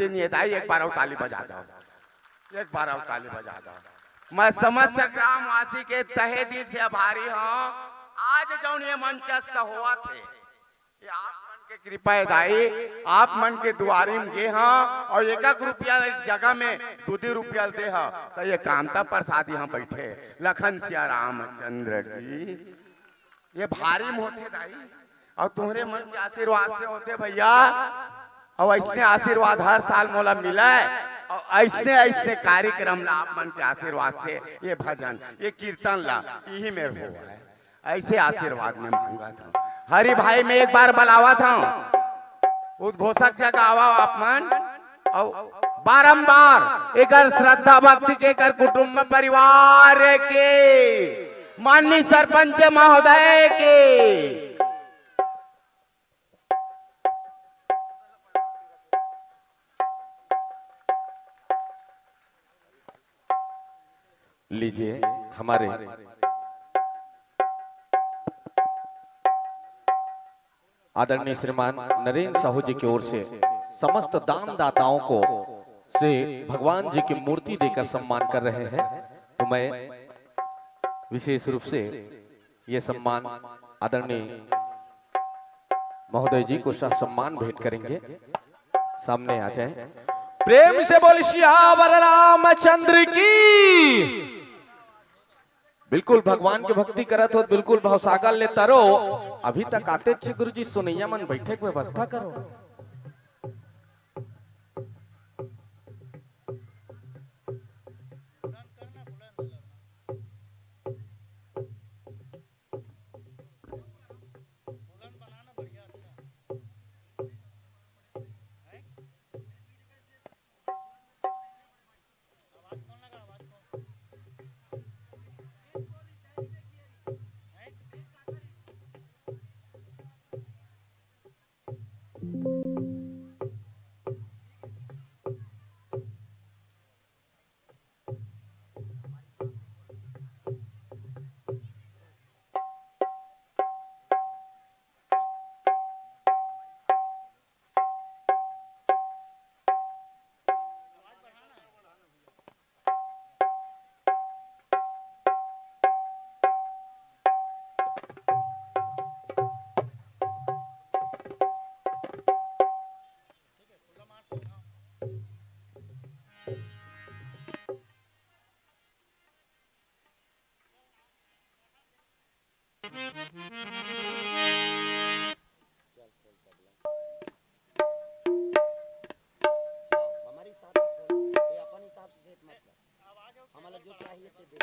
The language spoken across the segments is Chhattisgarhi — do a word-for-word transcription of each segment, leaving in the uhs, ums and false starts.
नहीं हे दाई, एक बार अउ ताली बजा दव, एक बार अउ ताली बजा दव। मैं समस्त ग्रामवासी के तहे दिल से आभारी हंव। आज जउन ये मंचस्थ होवत हे, ये आप मन के कृपा हे दाई, आप मन के दुवारी म गे हंव अउ एक एक रुपया जगह में दू दू रुपया दे हंव, त ये कामता प्रसाद इहां बइठे लखन सिया रामचंद्र की। ये भारी म होथे दाई, अउ तुंहरे मन के आशीर्वाद से होथे भइया। अउ अइसने आशीर्वाद हर साल मोला मिलय, अउ अइसने अइसने कार्यक्रम ला आप मन के आशीर्वाद से, ये भजन, ये कीर्तन ला इही मेर होवय। अइसे आशीर्वाद में मांगत हंव। हरि भाई में एक बार बलावत हंव, उद्घोषक जगह आवव आप मन। अउ बारंबार एकर श्रद्धा भक्ति के, एकर कुटुंब परिवार के, माननीय सरपंच महोदय के। लीजिए, हमारे आदरणीय श्रीमान नरेंद्र साहू जी की ओर से समस्त दानदाताओं को श्री भगवान जी की मूर्ति देकर सम्मान कर रहे हैं। तो मैं विशेष रूप से ये सम्मान आदरणीय महोदय जी को सह सम्मान भेंट करेंगे। सामने आ जाए। प्रेम से बोल सियावर रामचंद्र की। बिल्कुल भगवान के भक्ति करत हो, बिल्कुल भवसागर ले तरो। अभी तक आते छे गुरुजी, सुनैया मन बैठे के व्यवस्था करो। हाँ, हमारे हिसाब से खोल, ये अपन हिसाब से सेट मत कर। हमारा जो चाहिए ते दे।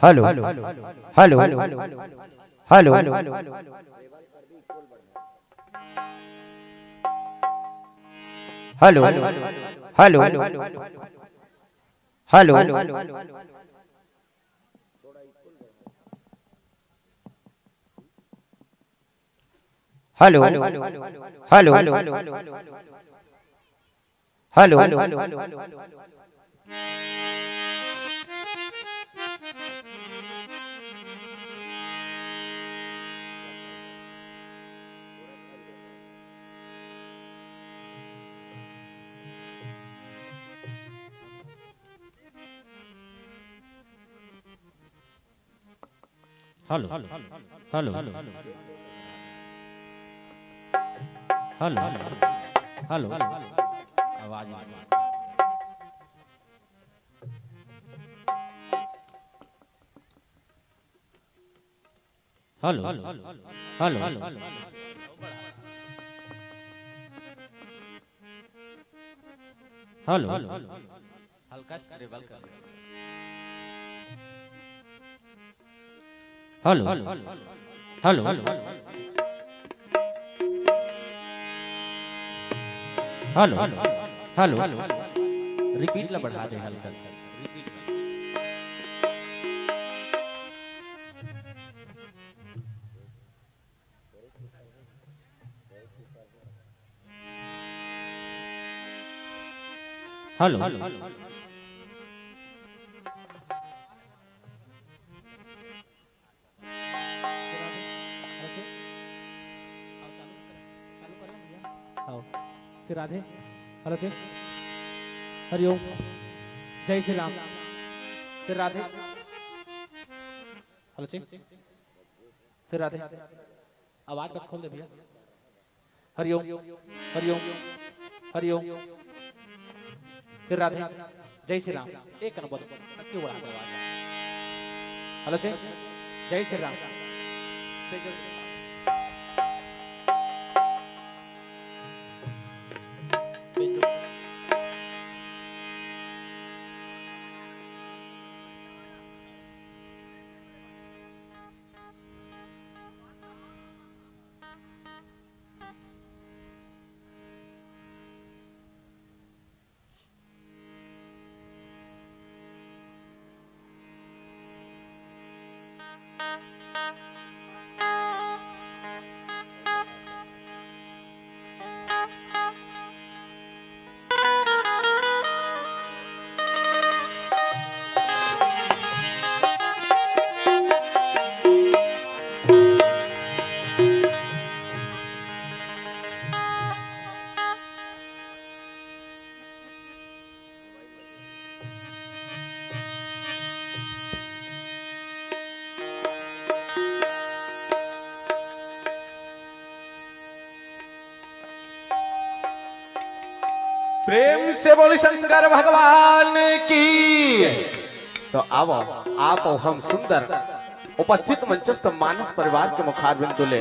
Hello, hello, hello, hello, hello, hello, hello. Hello, hello, hello, hello. Hello, hello, hello, hello, hello. आवाज में। हेलो, हेलो, हेलो, हल्का सा ट्रेबल कर। Hello, hello, hello, hello, repeat ला बढ़ा दे हल्का सा। हेलो, हेलो, आओ, फिर राधे। Hello cheque. हरिओम। जय श्री राम। फिर राधे। Hello cheque. फिर राधे। आवाज बस खोल दे भैया। हरिओम, हरिओम, हरिओम। फिर राधे। जय श्री राम। एक नंबर। अति बड़ा आवाज। Hello check. जय श्री राम। प्रेम से बोल शंकर भगवान की। तो आवो, आप अउ हम सुंदर उपस्थित मंचस्थ मानस परिवार के मुखारबिंदु ले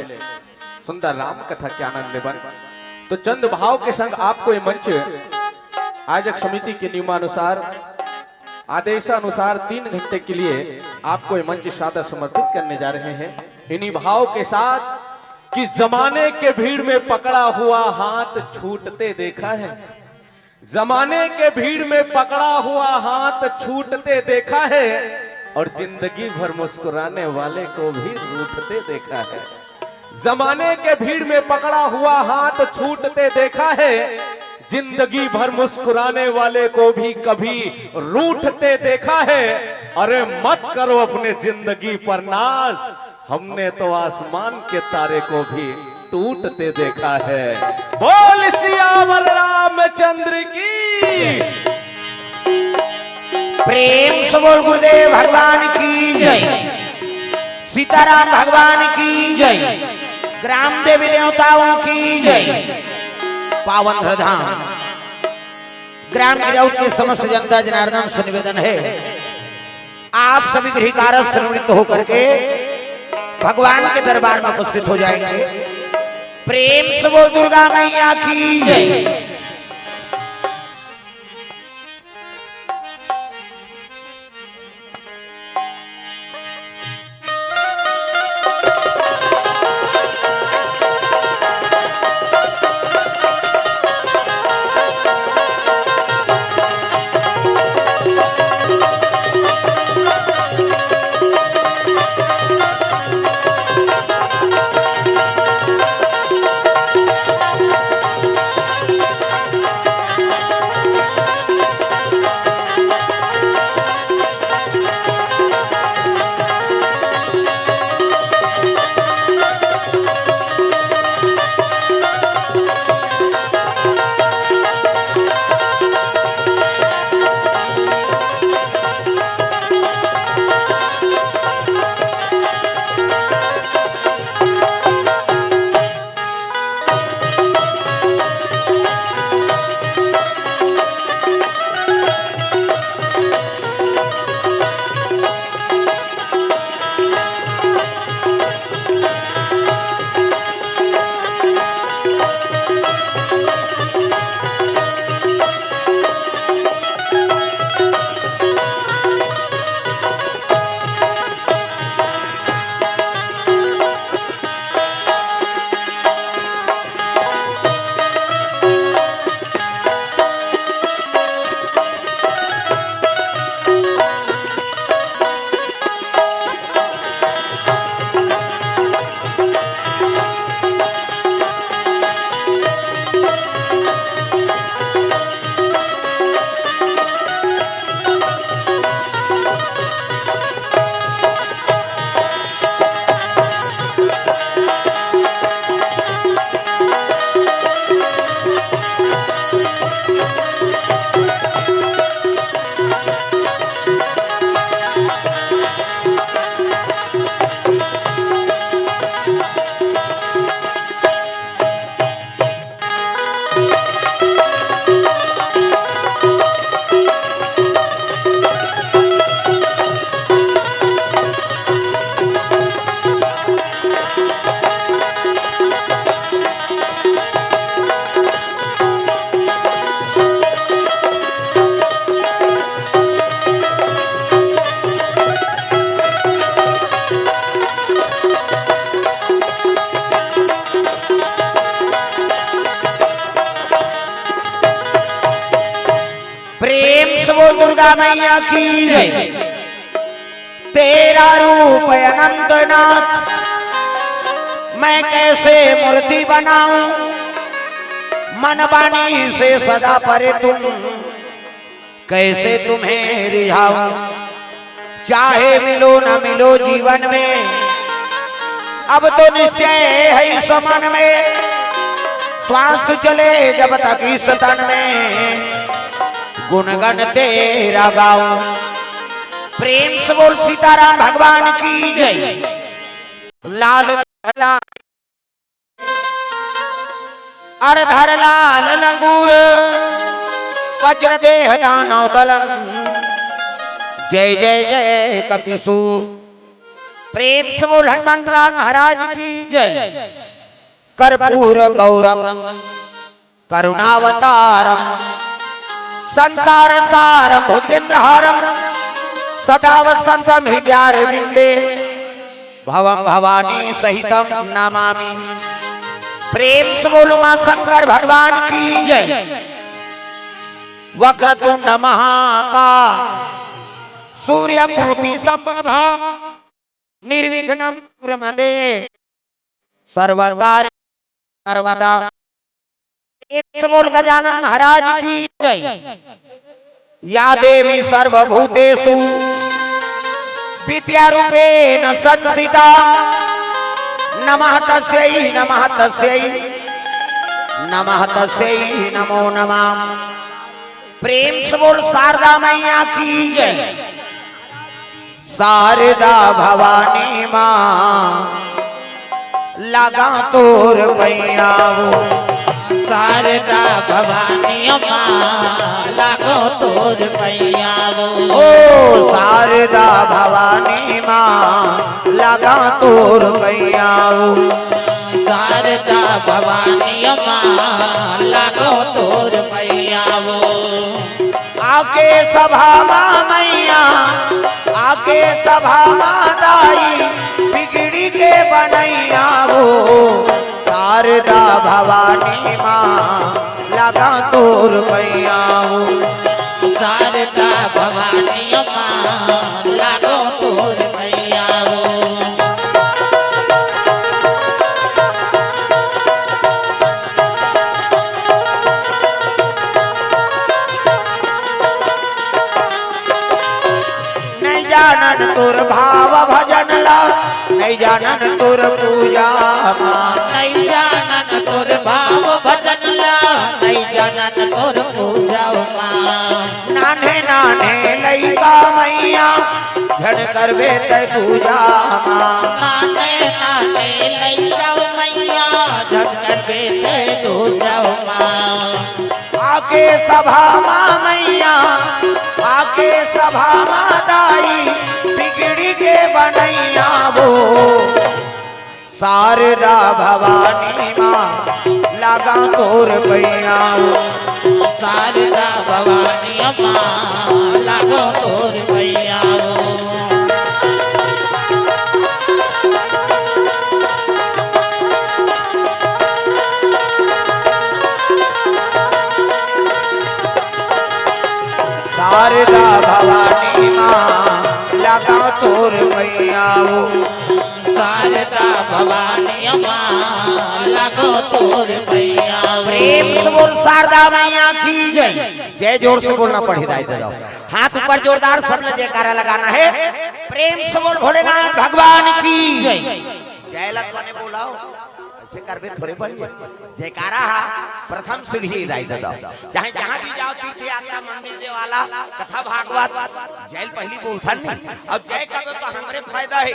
सुंदर राम कथा के आनंद लेबन। तो चंद भाव के संग आपको ये मंच आयोजक समिति के नियमानुसार, आदेशानुसार तीन घंटे के लिए आपको ये मंच सादर समर्पित करने जा रहे हैं। इन्हीं भाव के साथ कि जमाने के भीड़ में पकड़ा हुआ हाथ छूटते देखा है, जमाने के भीड़ में पकड़ा हुआ हाथ छूटते देखा है और जिंदगी भर मुस्कुराने वाले को भी रूठते देखा है। जमाने के भीड़ में पकड़ा हुआ हाथ छूटते देखा है, जिंदगी भर मुस्कुराने वाले को भी कभी रूठते देखा है। अरे मत करो अपने जिंदगी पर नाज, हमने तो आसमान के तारे को भी टूटते देखा है। बोल सियावर रामचंद्र की। प्रेम से बोल गुरुदेव भगवान की जय, सीताराम भगवान की जय, ग्राम देवी देवताओं की जय। पावन धाम ग्राम गिरौद की समस्त जनता जनार्दन से निवेदन है, आप सभी गृह कार्य से निवृत्त होकर के भगवान के दरबार में उपस्थित हो जाएंगे। प्रेम से बोल दुर्गा मैया की जय। बोल दुर्गा मैया की जय। तेरा रूप अनंतनाथ, मैं कैसे मूर्ति बनाऊं, मन वाणी से सदा परे तुम, कैसे तुम्हें रिझाऊं। चाहे मिलो न मिलो जीवन में, अब तो निश्चय है इस मन में, श्वास चले जब तक इस तन में, गुणगन तेरा गाऊं। प्रेम से बोल सीताराम भगवान की जय। लाल लाल अर धर लाल लंगूर, वज्र देह दानव दल। जय जय जय कपिसु। प्रेम से बोल हनुमंत लाल महाराज की जय। कर्पूर गौरम करुणावतारम संसार सारम भुजगेंद्रहारम सदा वसंतम हृदयारविंदे भवम भवानी सहितम नमामि। प्रेम से बोल उमा शंकर भगवान की जय। वक्रतुंड महाकाय सूर्यकोटि समप्रभा निर्विघ्नं कुरु मे देव सर्वकार्य सर्वदा। प्रेम से बोल गजानन महाराज की जय। या देवी सर्वभूतेषु विद्यारूपेण संस्थिता नमः तस्यै नमः तस्यै नमः तस्यै नमो नमः। प्रेम से बोल शारदा मैया की जय। शारदा भवानी माँ लागा तोर पैया वो। शारदा भवानी माँ लागो तोर पैया वो। ओ शारदा भवानी माँ लागा तोर पैया वो। शारदा भवानी माँ लागो तोर पैया वो। आके सभा मा मैया, आके सभा मा दाई, बिगड़ी के बनैया हो। शारदा भवानी माँ, लागा तोर पैया हो। शारदा भवानी माँ, लागो तोर पैया हो। नहीं जानन तोर भाव भजन ला, नहीं जानन तोर पूजा मा। नहीं जानन तोर भाव भजन ला, नहीं जानन तोर पूजा मा। नान्हे नान्हे लइका मैया, झन करबे तै पूजा मा। नान्हे नान्हे लइका मैया, झन करबे तै पूजा मा। आके सभा मा मैया, आके सभा मा दाई, बिगड़ी के बनैया हो। शारदा भवानी माँ, लागा तोर पैया हो। शारदा भवानी माँ, लागो तोर पैया हो। शारदा भवानी माँ, लागा तोर पैया हो। शारदा भवानी माँ, लागो तोर पैया हो। प्रेम से बोल शारदा मैया की जय। जय जोर से बोलना पड़ी दाई दे दो। हाथ ऊपर जोरदार सबने जयकारा लगाना है। प्रेम से बोल भोलेनाथ भगवान की जय। जय लत बने बोलाओ। ऐसे करबे थोड़े बन जाए। जयकारा हा प्रथम सीढ़ी दाई दे दो। चाहे जहाँ भी जाओ, तीर्थ यात्रा, मंदिर, देवाला, कथा भागवत, जय ल पहली बोलथन नहीं। अब जय कबे तो हमरे फायदा है,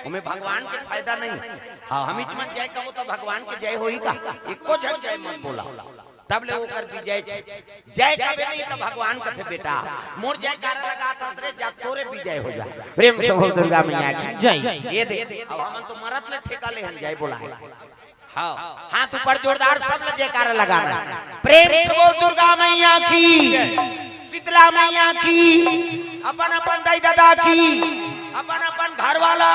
ओमे भगवान के फायदा नहीं। हाँ, हम ही मन जय कबो तो भगवान के जय होई का? एको झन जय मत बोला, तब ले ओकर विजय छै। जय कबे नहीं तो भगवान कथे, "बेटा, मोर जयकारा लगा था रे, जा तोरे विजय हो जा।" प्रेम से बोल दुर्गा मैया की जय। ये दे, अब हमन तो मरत ले ठेका ले हन जय बोला है। हाँ, हाथ ऊपर जोरदार सब ले जयकारा लगाना। प्रेम से बोल दुर्गा मैया की, शीतला मैया की, अपन अपन दाई दादा की, अपन अपन घर वाला।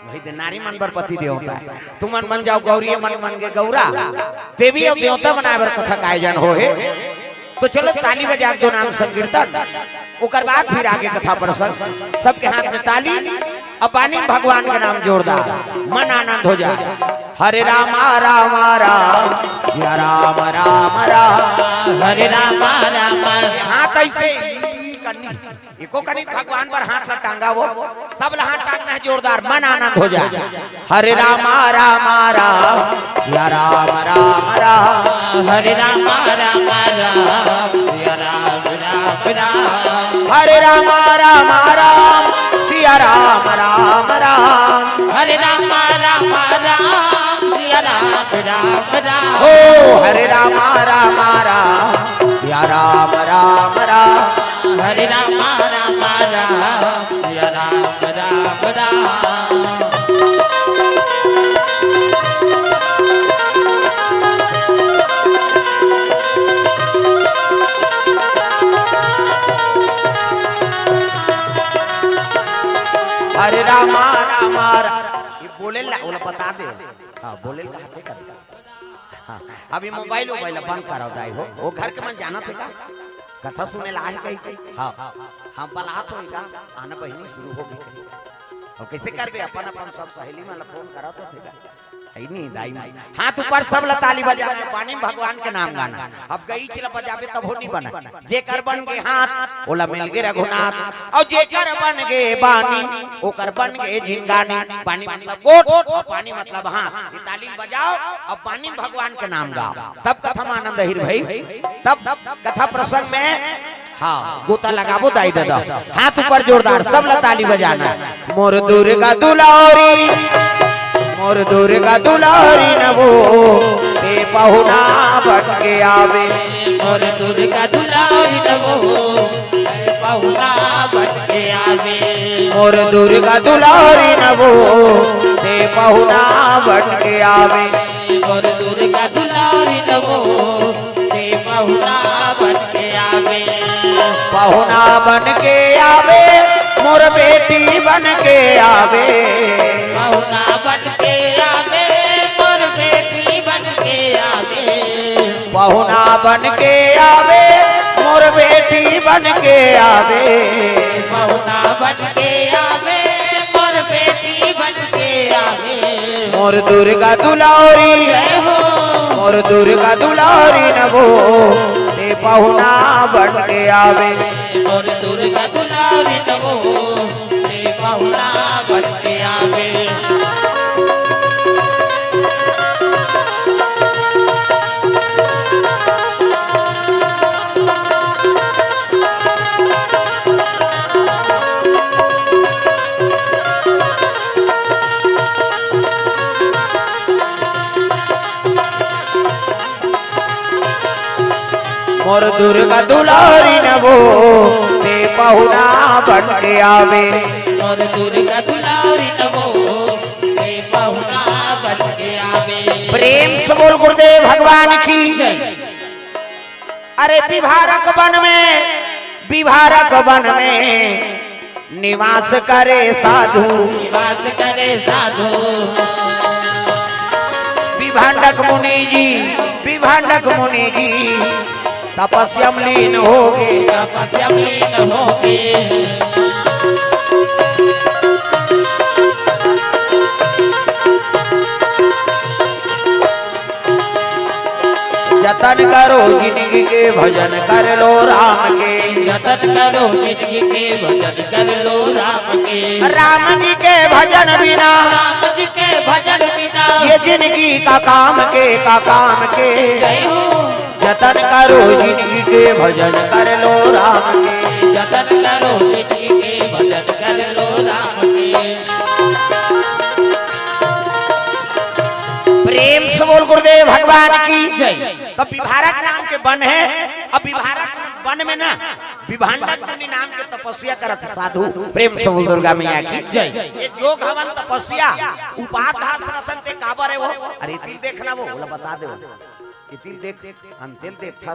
वही दे नारी मन बर पति देवता है। तुमन मन जाओ गौरी मन मन के गौरा। देवी अउ देवता बनाए बर कथा का आयोजन हो हे। तो चलो, ताली बजा के दो नाम संकीर्तन, ओकर बाद फिर आगे कथा प्रसंग। सबके हाथ में ताली, अब बानी भगवान का नाम जोरदार, मन आनंद हो जाए। हरे रामा रामा राम, सिया राम राम राम। हरे रामा रामा। हाथ ऐसे करनी, एको कनी भगवान पर हाथ ला टांगा वो, सब ला हाथ टांगना है जोरदार, मन आनंद हो जाए। हरे रामा रामा राम, सिया राम राम राम। हरे रामा रामा राम, सिया राम राम राम। हरे रामा रामा राम, सिया राम राम राम। हरे रामा रामा राम, सिया राम राम राम। ओ हरे रामा रामा राम, सिया राम राम राम। हरे रामा रामा राम, सिया राम राम राम। हरे रामा रामा राम। ये बोले ला, ओला बता दे। हाँ, बोले ला हाथे कर। हाँ, अभी मोबाइल, मोबाइल बंद कराओ दाई हो। वो घर के मन जानत हे का? कथा सुने ला आहे कही के? हाँ, हम बलात हो का? आना बहिनी शुरू हो गई। और कैसे करबे? अपन, अपन सब सहेली मन ला फोन करत होथे का? है नहीं दाई मन। हाथ ऊपर, सब ला ताली बजा के पानी में भगवान के नाम गाना। अब गई चला बजाबे तब हो नहीं बना। जेकर बन गे हाथ, ओला मिल गे रघुनाथ। और जेकर बन गे बानी, ओकर बन गे जिंगानी। बानी मतलब गोठ और पानी मतलब हाथ। ये ताली बजाओ और पानी में भगवान के नाम गाओ, तब कथा में आनंद अहिर भाई। तब कथा प्रसंग में, हाँ, गोता लगाबो दाई ददा। हाथ ऊपर जोरदार, सब ला ताली बजाना। मोर दुर्गा दुलारी, मोर दुर्गा दुलारी नवो, ते पहुना बन के आवे। मोर दुर्गा दुलारी नवो, ते पहुना बन के आवे। मोर दुर्गा दुलारी नवो, ते पहुना बन के आवे। मोर दुर्गा दुलारी नवो, ते पहुना बन के आवे। पहुना बन के आवे, मोर बेटी बन के आवे। पहुना बन के आवे, मोर बेटी बन के आवे। पहुना बन के आवे, मोर बेटी बन के आवे। पहुना बन के आवे, मोर बेटी बन के आवे। मोर दुर्गा दुलारी, जय हो। मोर दुर्गा दुलारी नवो, ते पहुना बन के आवे। मोर दुर्गा दुलारी नवो, ते पहुना बन के आवे। मोर दुर्गा दुलारी नवो, ते पहुना बन के आवे। मोर दुर्गा दुलारी नवो, ते पहुना बन के आवे। प्रेम से बोल गुरुदेव भगवान की। जय। अरे विभारक वन में, विभारक वन में निवास करे साधु। निवास करे साधु। विभांडक मुनि जी, विभांडक मुनि जी तपस्या में लीन होगे। तपस्या में लीन होगे। जतन करो जिनगी के भजन कर लो राम के। जतन करो जिनगी के भजन कर लो राम के। राम जी के भजन बिना, राम जी के भजन बिना ये जिनगी का काम के, का काम के। जय हो। जतन करो जिनगी के भजन कर लो राम के। जतन करो जिनगी के भजन कर लो राम के। प्रेम से बोल गुरुदेव भगवान की। जय। तब विभारक नाम के वन हे, अब विभारक वन में ना विभांडक मुनि नाम के तपस्या करत साधु। प्रेम से बोल दुर्गा मैया की। जय। ये जोग हवन तपस्या, उपास धास रतन ते काबर हे वो? अरे तिल देखना वो, बोला बता दे वो। ये तिल देख, हम तिल देख था।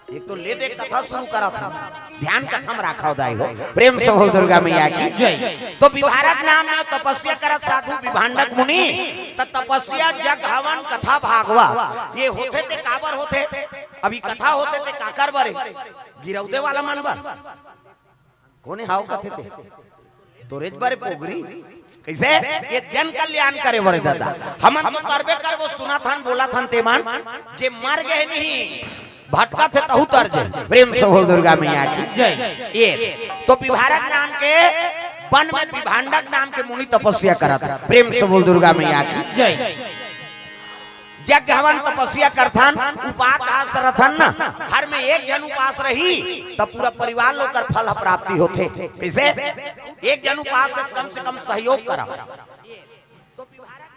एक तो ले दे कथा शुरू करत हन, ध्यान कथा में राखव दाई हो। प्रेम से बोल दुर्गा मैया की जय। तो विभांडक नाम में तपस्या करत साधु विभांडक मुनि, त तपस्या जग हवन कथा भागवा ये होथे ते काबर होथे? अभी कथा होथे ते काकर बरे? गिरौदे वाला मन बर? कोने हाव कथे ते? तोरेच बरे पोगरी। कइसे? ये जन कल्याण करे बरे दादा। हमन तो करबे करबो, सुनत हन, बोलत हन ते मन, जे मर गे नहीं, भटकत हे तहू तर जे। प्रेम से बोल दुर्गा मैया की जय। ये तो विभांडक नाम के वन में विभांडक नाम के मुनि तपस्या करत हे। प्रेम से बोल दुर्गा मैया की जय। जग हवन तपस्या करथन, उपास रथन ना, घर में एक जन उपास रही, त पूरा परिवार लोग कर फल प्राप्ति होथे। कइसे? एक जन उपास से कम से कम सहयोग करा।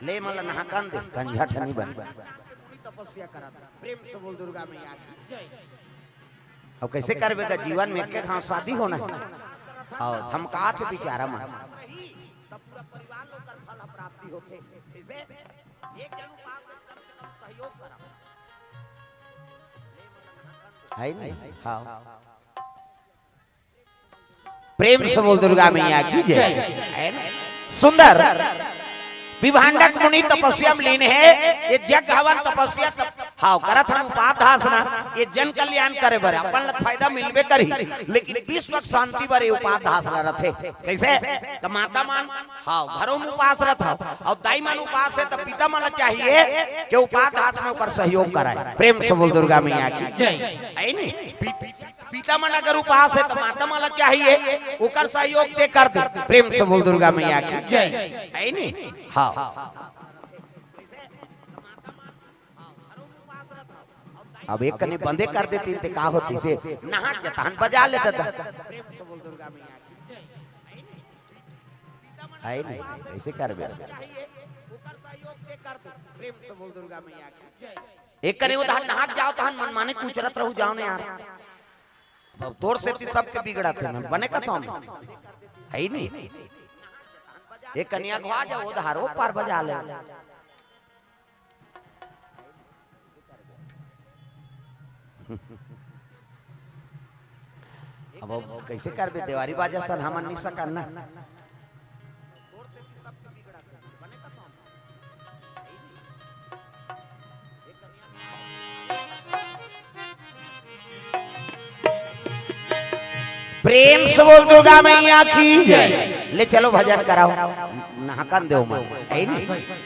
ले मन ल नहाकन दे, कंझा ठनी बन। तपस्या करत, प्रेम से बोल दुर्गा मैया की। अब कइसे करबे का जीवन में एक घांव शादी होना हे। अउ धमकात हे बिचारा मन। हे नहीं? हाँ। प्रेम से बोल दुर्गा मैया की जय। है ना? सुंदर। विभांडक मुनि तपस्या में लीन हे, ये जग हवन तपस्या तप-, हाव, करत हन उपास ना, ये जन कल्याण करे बर, अपन ल फायदा मिलबे करही, लेकिन विश्व के शांति बर ये उपास ल रथे। कइसे? त माता मन, हाव, घरों में उपास रथव, अउ दाई मन उपास हे, त पिता मन ल चाहिए कि उपास में ओकर सहयोग कराए। प्रेम से बोल दुर्गा मैया की जय। है नहीं? पि-, पिता मन अगर उपास हे, त माता मन ल चाहिए, ओकर सहयोग ते कर दे। प्रेम से बोल दुर्गा मैया की जय। है नहीं? हाँ। अब एक कनी बंदे कर देतिस ते का होतिस? नहा के तहन बजा लेते त। है नहीं? अइसे करबे। एक कनी उधार नहा के जाव, तहन मनमाने कुचरत रहू, जाव न यार। अब तोर सेती सबके बिगड़त हे, मैं बने कथंव। है नहीं? एक कनी अघवा जाव, उधार ओ पार बजा ले। अब, अब कइसे करबे? देवारी बाजा सन हमन नहीं सकन ना। प्रेम से बोल दुर्गा मैया की जय। ले चलो भजन कराओ, नहाकन देव मन, है नी?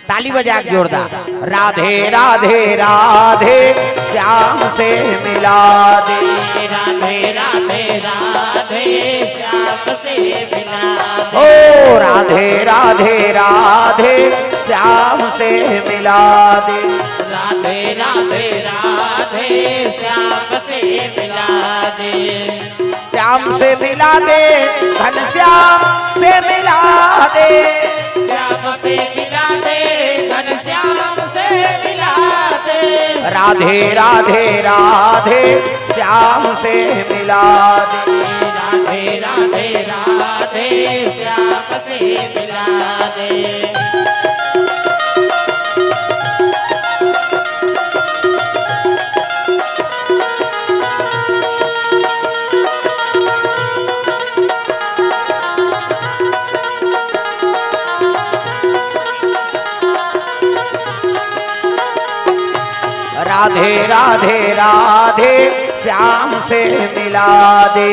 ताली बजा के जोरदार। राधे राधे राधे, श्याम से मिला दे। राधे राधे राधे, श्याम से मिला दे। ओ राधे राधे राधे, श्याम से मिला दे। राधे राधे राधे, श्याम से मिला दे। श्याम से मिला दे, घनश्याम से मिला दे। श्याम से मिला दे, घनश्याम से मिला दे। राधे राधे राधे, श्याम से मिला दे। राधे राधे राधे, श्याम से मिला दे। राधे राधे राधे, श्याम से मिला दे।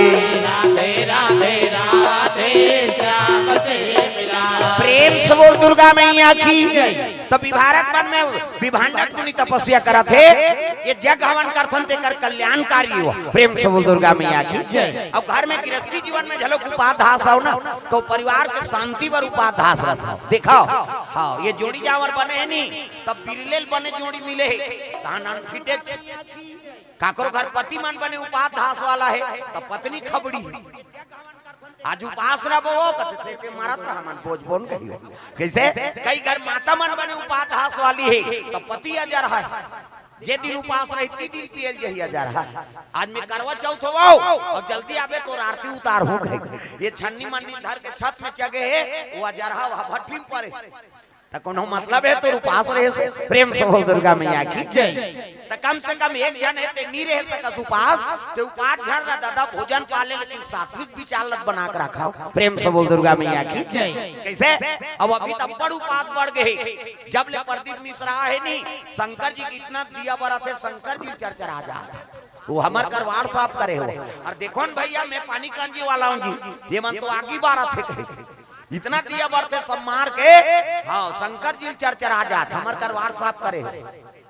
राधे राधे राधे, श्याम से मिला दे। प्रेम से बोल दुर्गा मैया की। तब विभांडक वन में विभांडक मुनि तपस्या करत हे, ये जग हवन करथन तेकर कल्याणकारी हो। प्रेम से बोल दुर्गा मैया की। जय। अब घर में गृहस्थी जीवन में झलक उपास धास हो ना, तो परिवार के शांति बर उपास धास रखो। देखो, हाँ, ये जोड़ी जावर बने हे नी, तब बिरलेल बने जोड़ी मिले हे, तहां नाम फिटे। काकरो घर पति मन बने उपास धास वाला हे, तब पत्नी खबड़ी। आज उपास रबो, कते ते पे मारत रहा मन, बोझ बोन कहियो। कइसे? कई घर माता मन बने उपास धास वाली हे, तब पति अजरहा। जे दिन उपास रही, ती दिन पियल जही अजरहा। आज मैं करवा चौथ होवो, अउ जल्दी आबे तोर आरती उतारहूं कहि। ये छन्नी मन्नी धर के छत में चघे हे, वो अजरहा वहां भट्ठी में परे। त कोनो मतलब हे तोर उपास रहे से? प्रेम से बोल दुर्गा मैया की। जय। त कम से कम एक झन हे ते नी रहे सकस उपास, ते उपास झन रह दादा, भोजन पाले, लेकिन सात्विक विचार ल बना के रखव। प्रेम से बोल दुर्गा मैया की। जय। कइसे? अब अभी त बड़ उपास बढ़ गे हे। जब ले प्रदीप मिश्रा हे नी, शंकर जी के इतना दिया बरत हे, शंकर जी चरचरा जात हे। वो हमर करवार साफ करे हो। अउ देखो न भइया, मैं पानी कांजी वाला हूँ जी, ये मन तो आगी बारत हे कहे। इतना दिया बरत हे सब मार के, हाँ, शंकर जी चरचरा जात, हमर करवार साफ करे हो।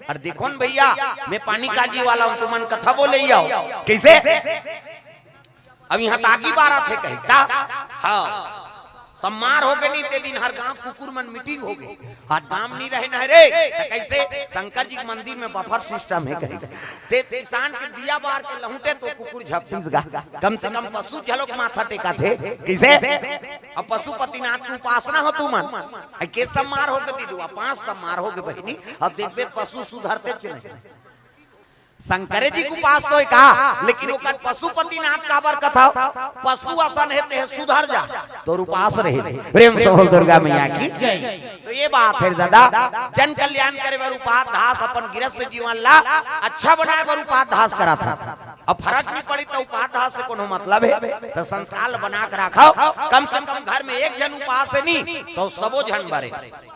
अउ देखो न भइया, मैं पानी कांजी वाला हूँ, तुमन कथा बोले ही आओ। कइसे? अब इहाँ त आगी बारत हे कही, त? हाँ। सब मार हो गे नी, ते दिन हर गांव कुकुर मन मीटिंग हो गे। आज गांव नी रहे न रे, त कइसे? शंकर जी के मंदिर में बफर सिस्टम हे कही। ते किसान के दिया बार के लहुटे तो कुकुर झपटिस गा। कम से कम पशु झलोक माथा टेकत हे। कइसे? अब पशुपतिनाथ के उपासना हो तुमन। अइ के सब मार हो गे दीदुआ, पांच सब मार हो गे बहिनी। अब देखबे पशु सुधरतेच नहीं। शंकरे जी के उपास तो हे का, लेकिन ओकर पशुपतिनाथ काबर कथव? पशु असन हे ते सुधर जा, तोर उपास रहे। प्रेम से बोल दुर्गा मैया की। जय। तो ये बात हे दादा, जन कल्याण करे बर उपास धास, अपन गृहस्थ जीवन ला अच्छा बनाए बर उपास धास करत हे। अब फरक नी पड़ी त उपास धास से कोनो मतलब हे? त संस्कार ल बना के राखव, कम से कम घर में एक झन उपास हे नी, त सबो झन बरे।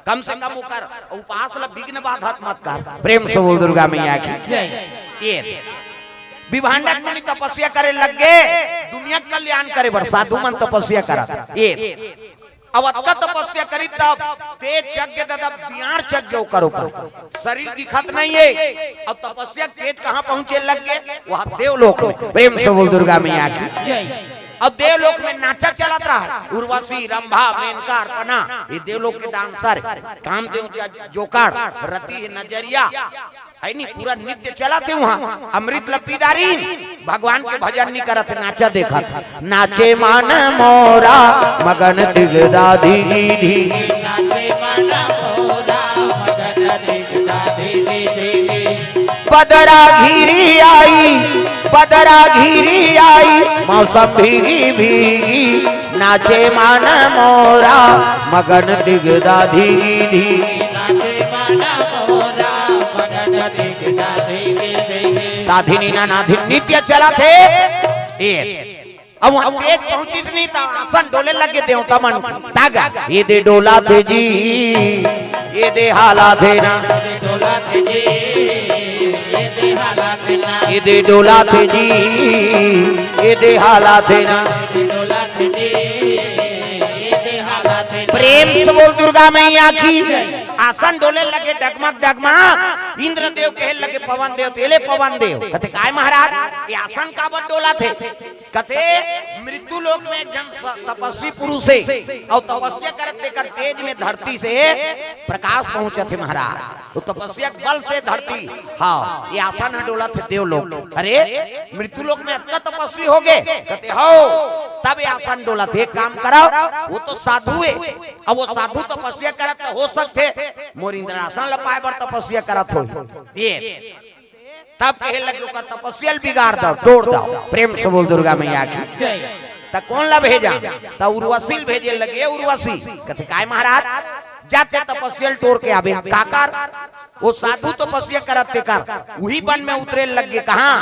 कम से कम ओकर उपास ल विघ्न बाधक मत कर। प्रेम से बोल दुर्गा मैया की। जय। ये विभांडक मुनि तपस्या करे लग गे, दुनिया के कल्याण करे बर साधु मन तपस्या करत। ये अब अतका तपस्या करी तब तेज जग गे दादा, बियार जग गे ओकर ऊपर, शरीर दिखत नहीं हे। अब तपस्या के तेज कहाँ पहुँचे लग गे? वहाँ देवलोक में। प्रेम से बोल दुर्गा मैया की। जय। अब देवलोक में नाचा चलत रहा, उर्वशी, रंभा, मेनका, अर्पणा, ये देवलोक के डांसर, कामदेव ज-, जोकर, रति हे नजरिया, हे नी, पूरा नृत्य चलत हे वहाँ। अमृत ल पी डारिन, भगवान के भजन नी करत हे, नाचा देखत हे। नाचे मन मोरा मगन दिगदाधी गिधी। बदरा घिरी आई, बदरा घिरी आई, मौसम भीगी भीगी, नाचे मन मोरा मगन दिगदाधी गिधी। दाधिनी ना नाधिन नृत्य चलत हे। ए, अब वहाँ तेज पहुँचिस नहीं त आसन डोले लग गे देवता मन। तागा, ये दे डोलाथे जी, ये दे हालाथे ना। ये दे डोलाथे जी, ये दे हालाथे ना। प्रेम से बोल दुर्गा मैया की। आसन डोले लगे डगमग डगमग। इंद्रदेव कहे लगे पवन देव, तेले पवन देव। कथे, "काय महाराज, ये आसन काबर डोलाथे?" कथे, "मृत्यु लोक में एक झन स-, तपस्वी पुरुष हे, अउ तपस्या करत तेकर तेज में धरती से प्रकाश पहुंचत हे महाराज। वो तपस्या के बल से धरती, हाँ, ये आसन ह डोलत हे देवलोक।" "अरे, मृत्यु लोक में अतका तपस्वी हो गे?" कथे, "हो, तब ये आसन डोलत हे।" "एक काम करव, वो तो साधु हे, अब वो साधु तपस्या करत त हो सकथे मोर इंद्रासन ल पाए बर तपस्या करत हो।" ये तब कहे लगे, "ओकर तपस्या ल बिगाड़ दव, तोड़ दव।" प्रेम से बोल दुर्गा मैया की। जय। त कोन ला भेजा? त उर्वशी ल भेजे लगे, "उर्वशी।" कथे, "काय महाराज?" "जाते तपस्या ल टोर के आबे।" "काकर?" "वो साधु तपस्या करत तेकर, उही बन में उतरे लग गे।" कहाँ?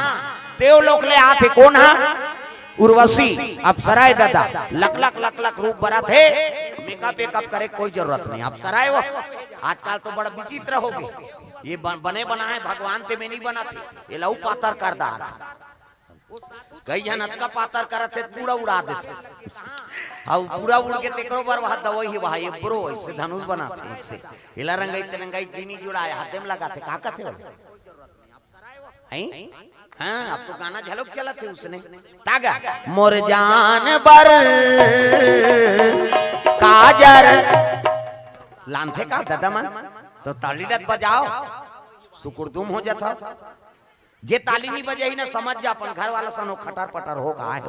देवलोक ले आथे। कोन हा? उर्वशी। अप्सरा हे दादा, लक लक लक लक रूप बरत हे, मेकअप वेकअप करे कोई जरूरत नहीं। अप्सरा हे वो। आजकल तो बड़ा विचित्र हो गे। ये बन-, बने बनाए भगवान ते में नहीं बनत हे, ये लऊ पातर कर डारत। कई झन अतका पातर करत हे, पूरा उड़ा देथे। हाँ, पूरा उड़ के तेकरो बर वहाँ दवाई हे, वहाँ ये ब्रो ऐसे धनुष बनाथे, ऐसे। एला रंगाई ते रंगाई चीनी जुड़ाए, हाथे में लगाथे, का कथे बोले? हैं? हाँ, अब तो गाना झलक चलत हे उसने। तागा, मोर जान बर काजर लानथे का दादा मन? तो ताली लत बजाव, सुकुरदुम हो जात हो। जे ताली नहीं बजाही ना, समझ जा अपन घर वाला सनो खटर पटर हो गा हे।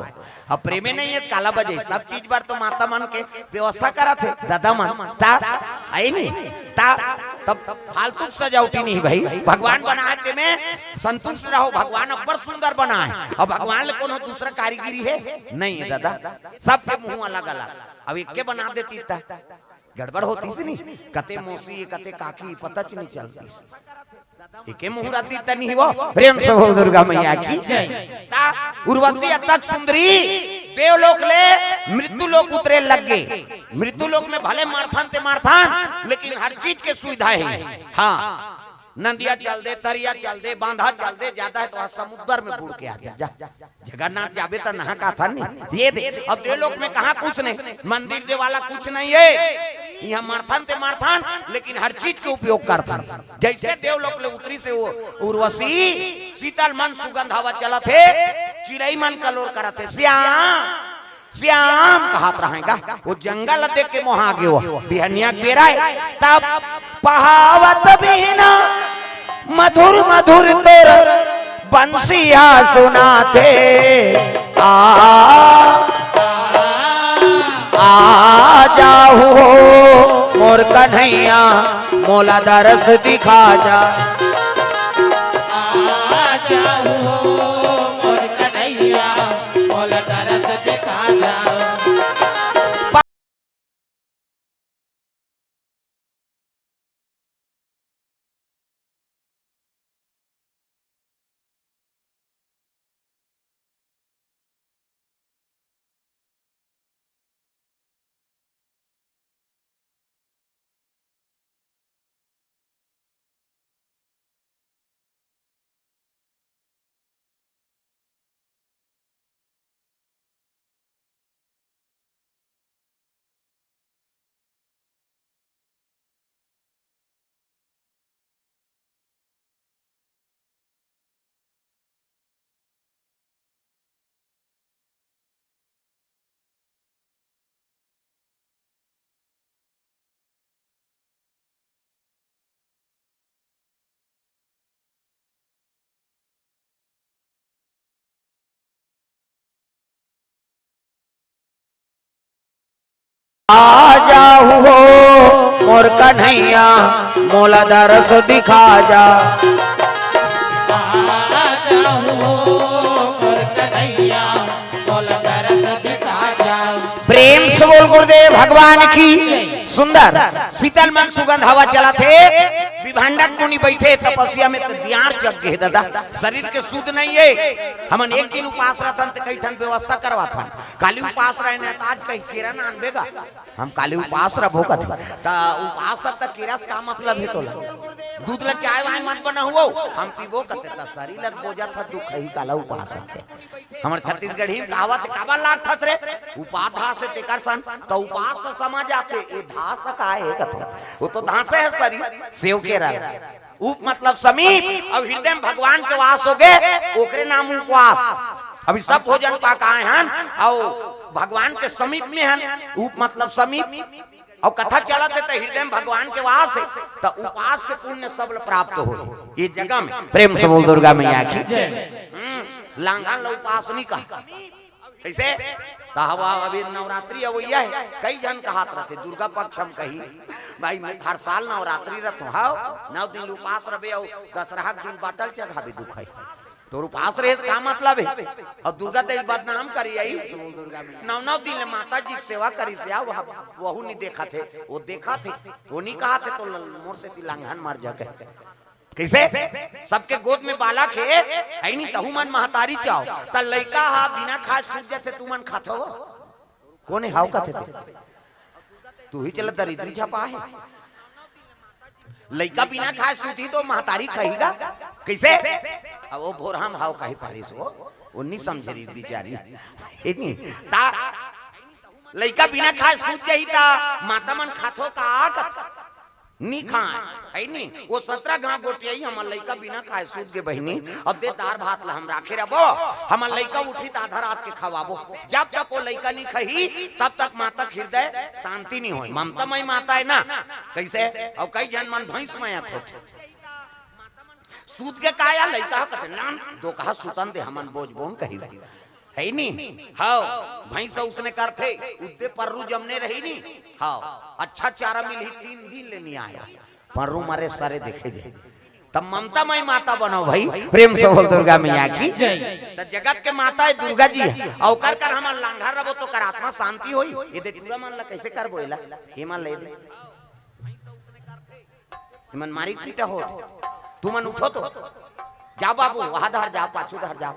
अब प्रेमे नहीं हे, काला बजे? सब चीज बर तो माता मन के व्यवस्था करत हे, दादा मन। ता, आई नहीं? ता, तब फालतू के सजावटी नहीं भाई। भगवान बनाए ते में संतुष्ट रहो, भगवान अब्बड़ सुंदर बनाए। अब भगवान ले कोनो दूसरा कारीगरी हे? नहीं हे दादा, सबके मुंह अलग अलग। अब एक के बना देती ता। गड़बड़ होतिस नी, कते मौसी, कते काकी, पता च नहीं चलतिस। एके मुहूर्त तनी ही वो। प्रेम से बोल दुर्गा मैया की। ता उर्वशी अतक सुंदरी देवलोक ले मृत्यु लोक उतरे लग गे। मृत्यु लोक में भले मरथन ते मरथन, लेकिन हर चीज के सुविधा है। हाँ, नदिया चल दे, तरिया चल दे, बांधा चल दे, ज्यादा है तो समुद्र में बूड़ के आ जा, जा। जगन्नाथ जाबे त नहा का था नहीं। ये दे, अब देवलोक में कहाँ कुछ नहीं, मंदिर दे वाला कुछ नहीं है। यहाँ मरथन ते मरथन, लेकिन हर चीज के उपयोग करथन। जैसे देवलोक ले उतरिस वो उर्वशी, शीतल मंद सुगंध हवा चलत हे, चिरई मन कलोर करत हे, श्याम श्याम कहत रहय गा। वो जंगल देख के मोहा गे वो। बिहनिया के बेरा हे, तब पहावत बिहना मधुर मधुर तोर बंसिया सुनाथे। आ, आ जाहू हो मोर कन्हैया, मोला दरस दिखा जा। आ जाहू हो मोर कन्हैया, मोला दरस दिखा जा। आ जाहू हो मोर कन्हैया, मोला दरस दिखा जा। आ जाहू हो मोर कन्हैया, मोला दरस दिखा जा। प्रेम से बोल गुरुदेव भगवान की। सुंदर शीतल मन सुगंध हवा चलत हे। विभांडक मुनि बैठे तपस्या में, त दियार चक गे ददा, शरीर के सुध नहीं है। हमन एक दिन उपास रथन त कई ठन व्यवस्था करवाथन। काली उपास रहे न, त आज कहीं केरा ना आनबे गा। हम काली उपास रहो कथे। त उपास त केरा से का मतलब हे तोला? दूध ला चाय वाय मत बना हुआ, हम पीबो कथे। त शरीर लग बोजा था दुख ही काला उपास है। हमर छत्तीसगढ़ी में कहावत काबर लागथस रे? उपाधा से तेकर सन, त उपास से समझ आथे, ए धास का हे कथो। वो तो धासे है शरीर, सेव के रंग। उप मतलब समीप, अब हृदय में भगवान के वास हो गए, ओकरे नाम उपवास। अभी सब भोजन पा के आए हन, अउ भगवान के समीप में हन, उप मतलब समीप। अउ कथा चलत हे त हृदय में भगवान के वास हे, त उपास के पुण्य सब ल प्राप्त हो ये जगह में। प्रेम से बोल दुर्गा मैया की। हम्म, लांघन ल उपास नहीं कहा। कैसे? त हवा अभी नवरात्रि अवैया हे, कई झन कहत रहथे, दुर्गा पक्ष हम कही, भाई मैं हर साल नवरात्रि रथों, हाव, नौ दिन उपास रबे अउ दशहरा के दिन बाटल चघाबे दुखई। तोर उपास रहे से का मतलब हे? अउ दुर्गा तेल बदनाम करी आई, नौ नौ दिन ले माता जी के सेवा करी से, आ वह, वहू नहीं देखत हे, वो देखत हे, वो नहीं कहत हे, तो ल-, मोर से ती लांघन मर जा कहे। कैसे? सबके गोद में बालक हे, है नहीं, तहू मन महतारी चाहो, त लइका हा बिना खाए सूत जाथे, तू मन खाथो? कोन हे हाव कथे ते? तू ही चला दरिद्री छपा हे। लइका बिना खाए सूती तो महतारी खाही गा? कैसे? अब वो भोरहा म हाव कही पारिस हो, वो नहीं समझे रही बिचारी। हे नहीं? ता लइका बिना खाए सूत जाही ता माता मन खाथो का? नी खाए, है नी? वो सतरा घाव गोठियाही, हमर लइका बिना खाए सूत गे बहिनी, अब दे दार भात ला हम राखे रबो, हमर लइका उठी त आधा रात के खवाबो। जब तक वो लइका नी खाही, तब तक माता के हृदय शांति नी होय। ममता मई माता हे ना, कैसे? अउ कई झन मन भैंस मया खोथे। सूत गे का या लइका ह कथे, "ना, ना, दो कहा सुतन दे, हमन बोझ बोन कही।" है नी? हाव, भैंस उसने करथे, उद्दे पर्रू जमने रही नी। हाव, अच्छा चारा मिलही, तीन दिन ले नी आया। पर्रू मरे सारे देखे जाए। तब ममता मई माता बनो भाई, प्रेम से बोल दुर्गा मैया की। जय। त जगत के माता हे दुर्गा जी हे, अउ ओकर कर हमन लांघर रबो त ओकर आत्मा शांति होई। ये दे टूरा मन ला कइसे करबो एला? ये मन ले दे। ये मन मारी पीटा हो। तुमन उठो तो। जा बाबू, वहां धर जा, पाछू धर जा।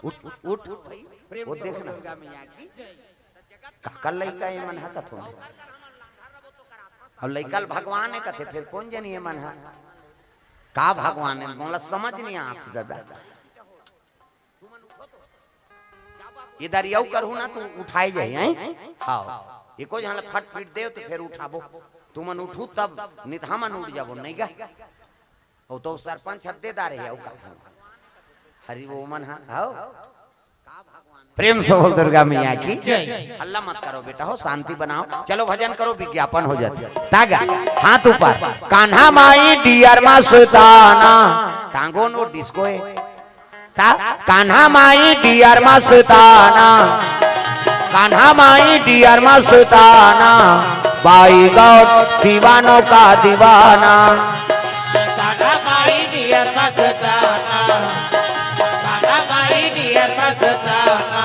उठ, उठ, उठ। वो देखना। काकर लइका ये मन ह कथो। अउ लइका ल भगवान हे कथे, फेर कोन जनी ये मन ह? का भगवान हे? मोला समझ नइ आत ददा। ये दरियाऊ करहू ना, तू उठाए जाही, हैं? हाँ। एको झन ल फट पीट देव त फेर उठाबो। तुमन उठू तब, नइ त हमन उठ जाबो, नइ गा? ओ तो सरपंच हद्देदार हे, अउ का? हरि वो मन हा, हव? प्रेम से बोल दुर्गा मैया की। जय। हल्ला मत करो बेटा, हो शांति बनाओ। चलो भजन करो, विज्ञापन हो जाथे। तागा, हाथ ऊपर। कान्हा माई डियर मा सुताना। टांगो नो डिस्को हे। ता, कान्हा माई डियर मा सुताना। कान्हा माई डियर मा सुताना। बाई गौर दीवानों का दीवाना। कान्हा माई डियर मा सुताना। कान्हा माई डियर मा सुताना।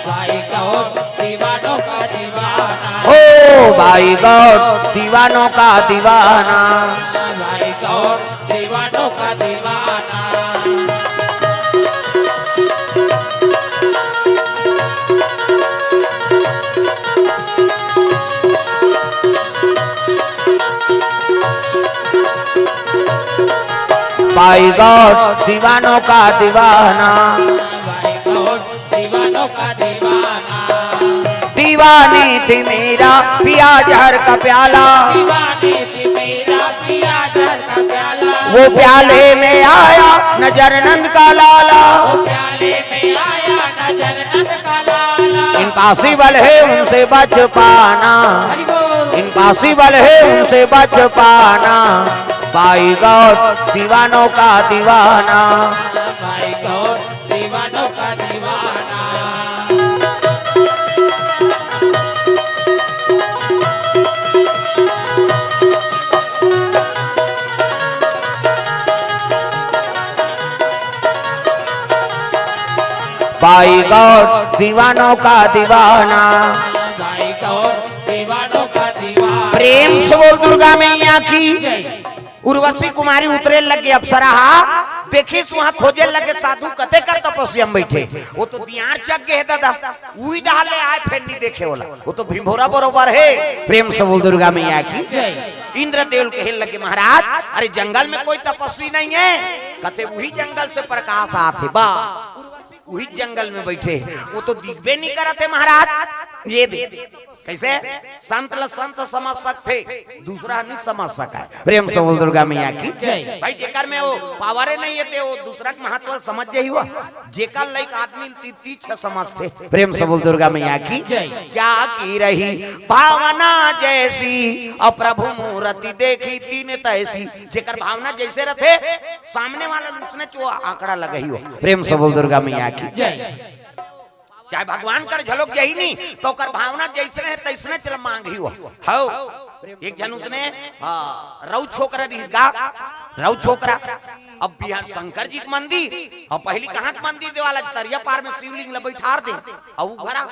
बाई गौर दीवानों का दीवाना। हो बाई गौर दीवानों का दीवाना। बाई गौर दीवानों का दीवाना। बाई गौर दीवानों का दीवाना। बाई गौर दीवानों का दीवाना। दीवानी थी मेरा पिया जहर का प्याला। दीवानी थी मेरा पिया जहर का प्याला। वो प्याले में आया नजर नंद का लाला। वो प्याले में आया नजर नंद का लाला। इम्पॉसिबल है उनसे बच पाना। हरि बोल। इम्पॉसिबल है उनसे बच पाना। बाई गौर दीवानों का दीवाना। बाई गौर दीवानों का दीवाना। बाई गौर दीवानों का दीवाना। बाई गौर दीवानों का दीवाना। प्रेम से बोल दुर्गा मैया की। जय। उर्वशी कुमारी उतरे लगे, अप्सरा हा देखिस, वहां खोजे लगे साधु कते कर तपस्या में बैठे। वो तो दियार चक गे हे दादा, उही डहर ले आय फेर नइ देखे ओला। वो तो भिंभोरा बरोबर हे। प्रेम से बोल दुर्गा मैया की। जय। इंद्रदेव ल कहे लगे, महाराज, अरे जंगल में कोई तपस्वी नइ हे। कथे उही जंगल से प्रकाश आत हे बा। उही जंगल में बैठे हे, वो तो दिखबे नइ करत हे महाराज। ये दे, कइसे? संत ल संत समझ सकथे, दूसरा नइ समझ सकय। प्रेम से बोल दुर्गा मैया की। जय। भाई जेकर में वो पावरे नइ हे ते वो दूसरा के महत्व ल समझ जाही वो। जेकर लइक आदमी ल ती-, तीक्ष्ण समझथे। प्रेम से बोल दुर्गा मैया की। जय। क्या की रही भावना जैसी, अउ प्रभु मूरति देखी तीन तैसी। जेकर भावना जइसे रथे, सामने वाला ल उसने च आंकड़ा लगही हो। प्रेम से बोल दुर्गा मैया की। जय। चाहे भगवान कर झलक जाही नी, त ओकर भावना जइसने हे, तइसने चल मांगही हो। हव। एक झन उसने, हाँ, रउत छोकरा रिहिस गा, रउत छोकरा। अब बिहार शंकर जी के मंदिर, अउ पहिली कहाँ के मंदिर देवाला, तरिया पार में शिवलिंग ल बइठार दे, अउ उ घरा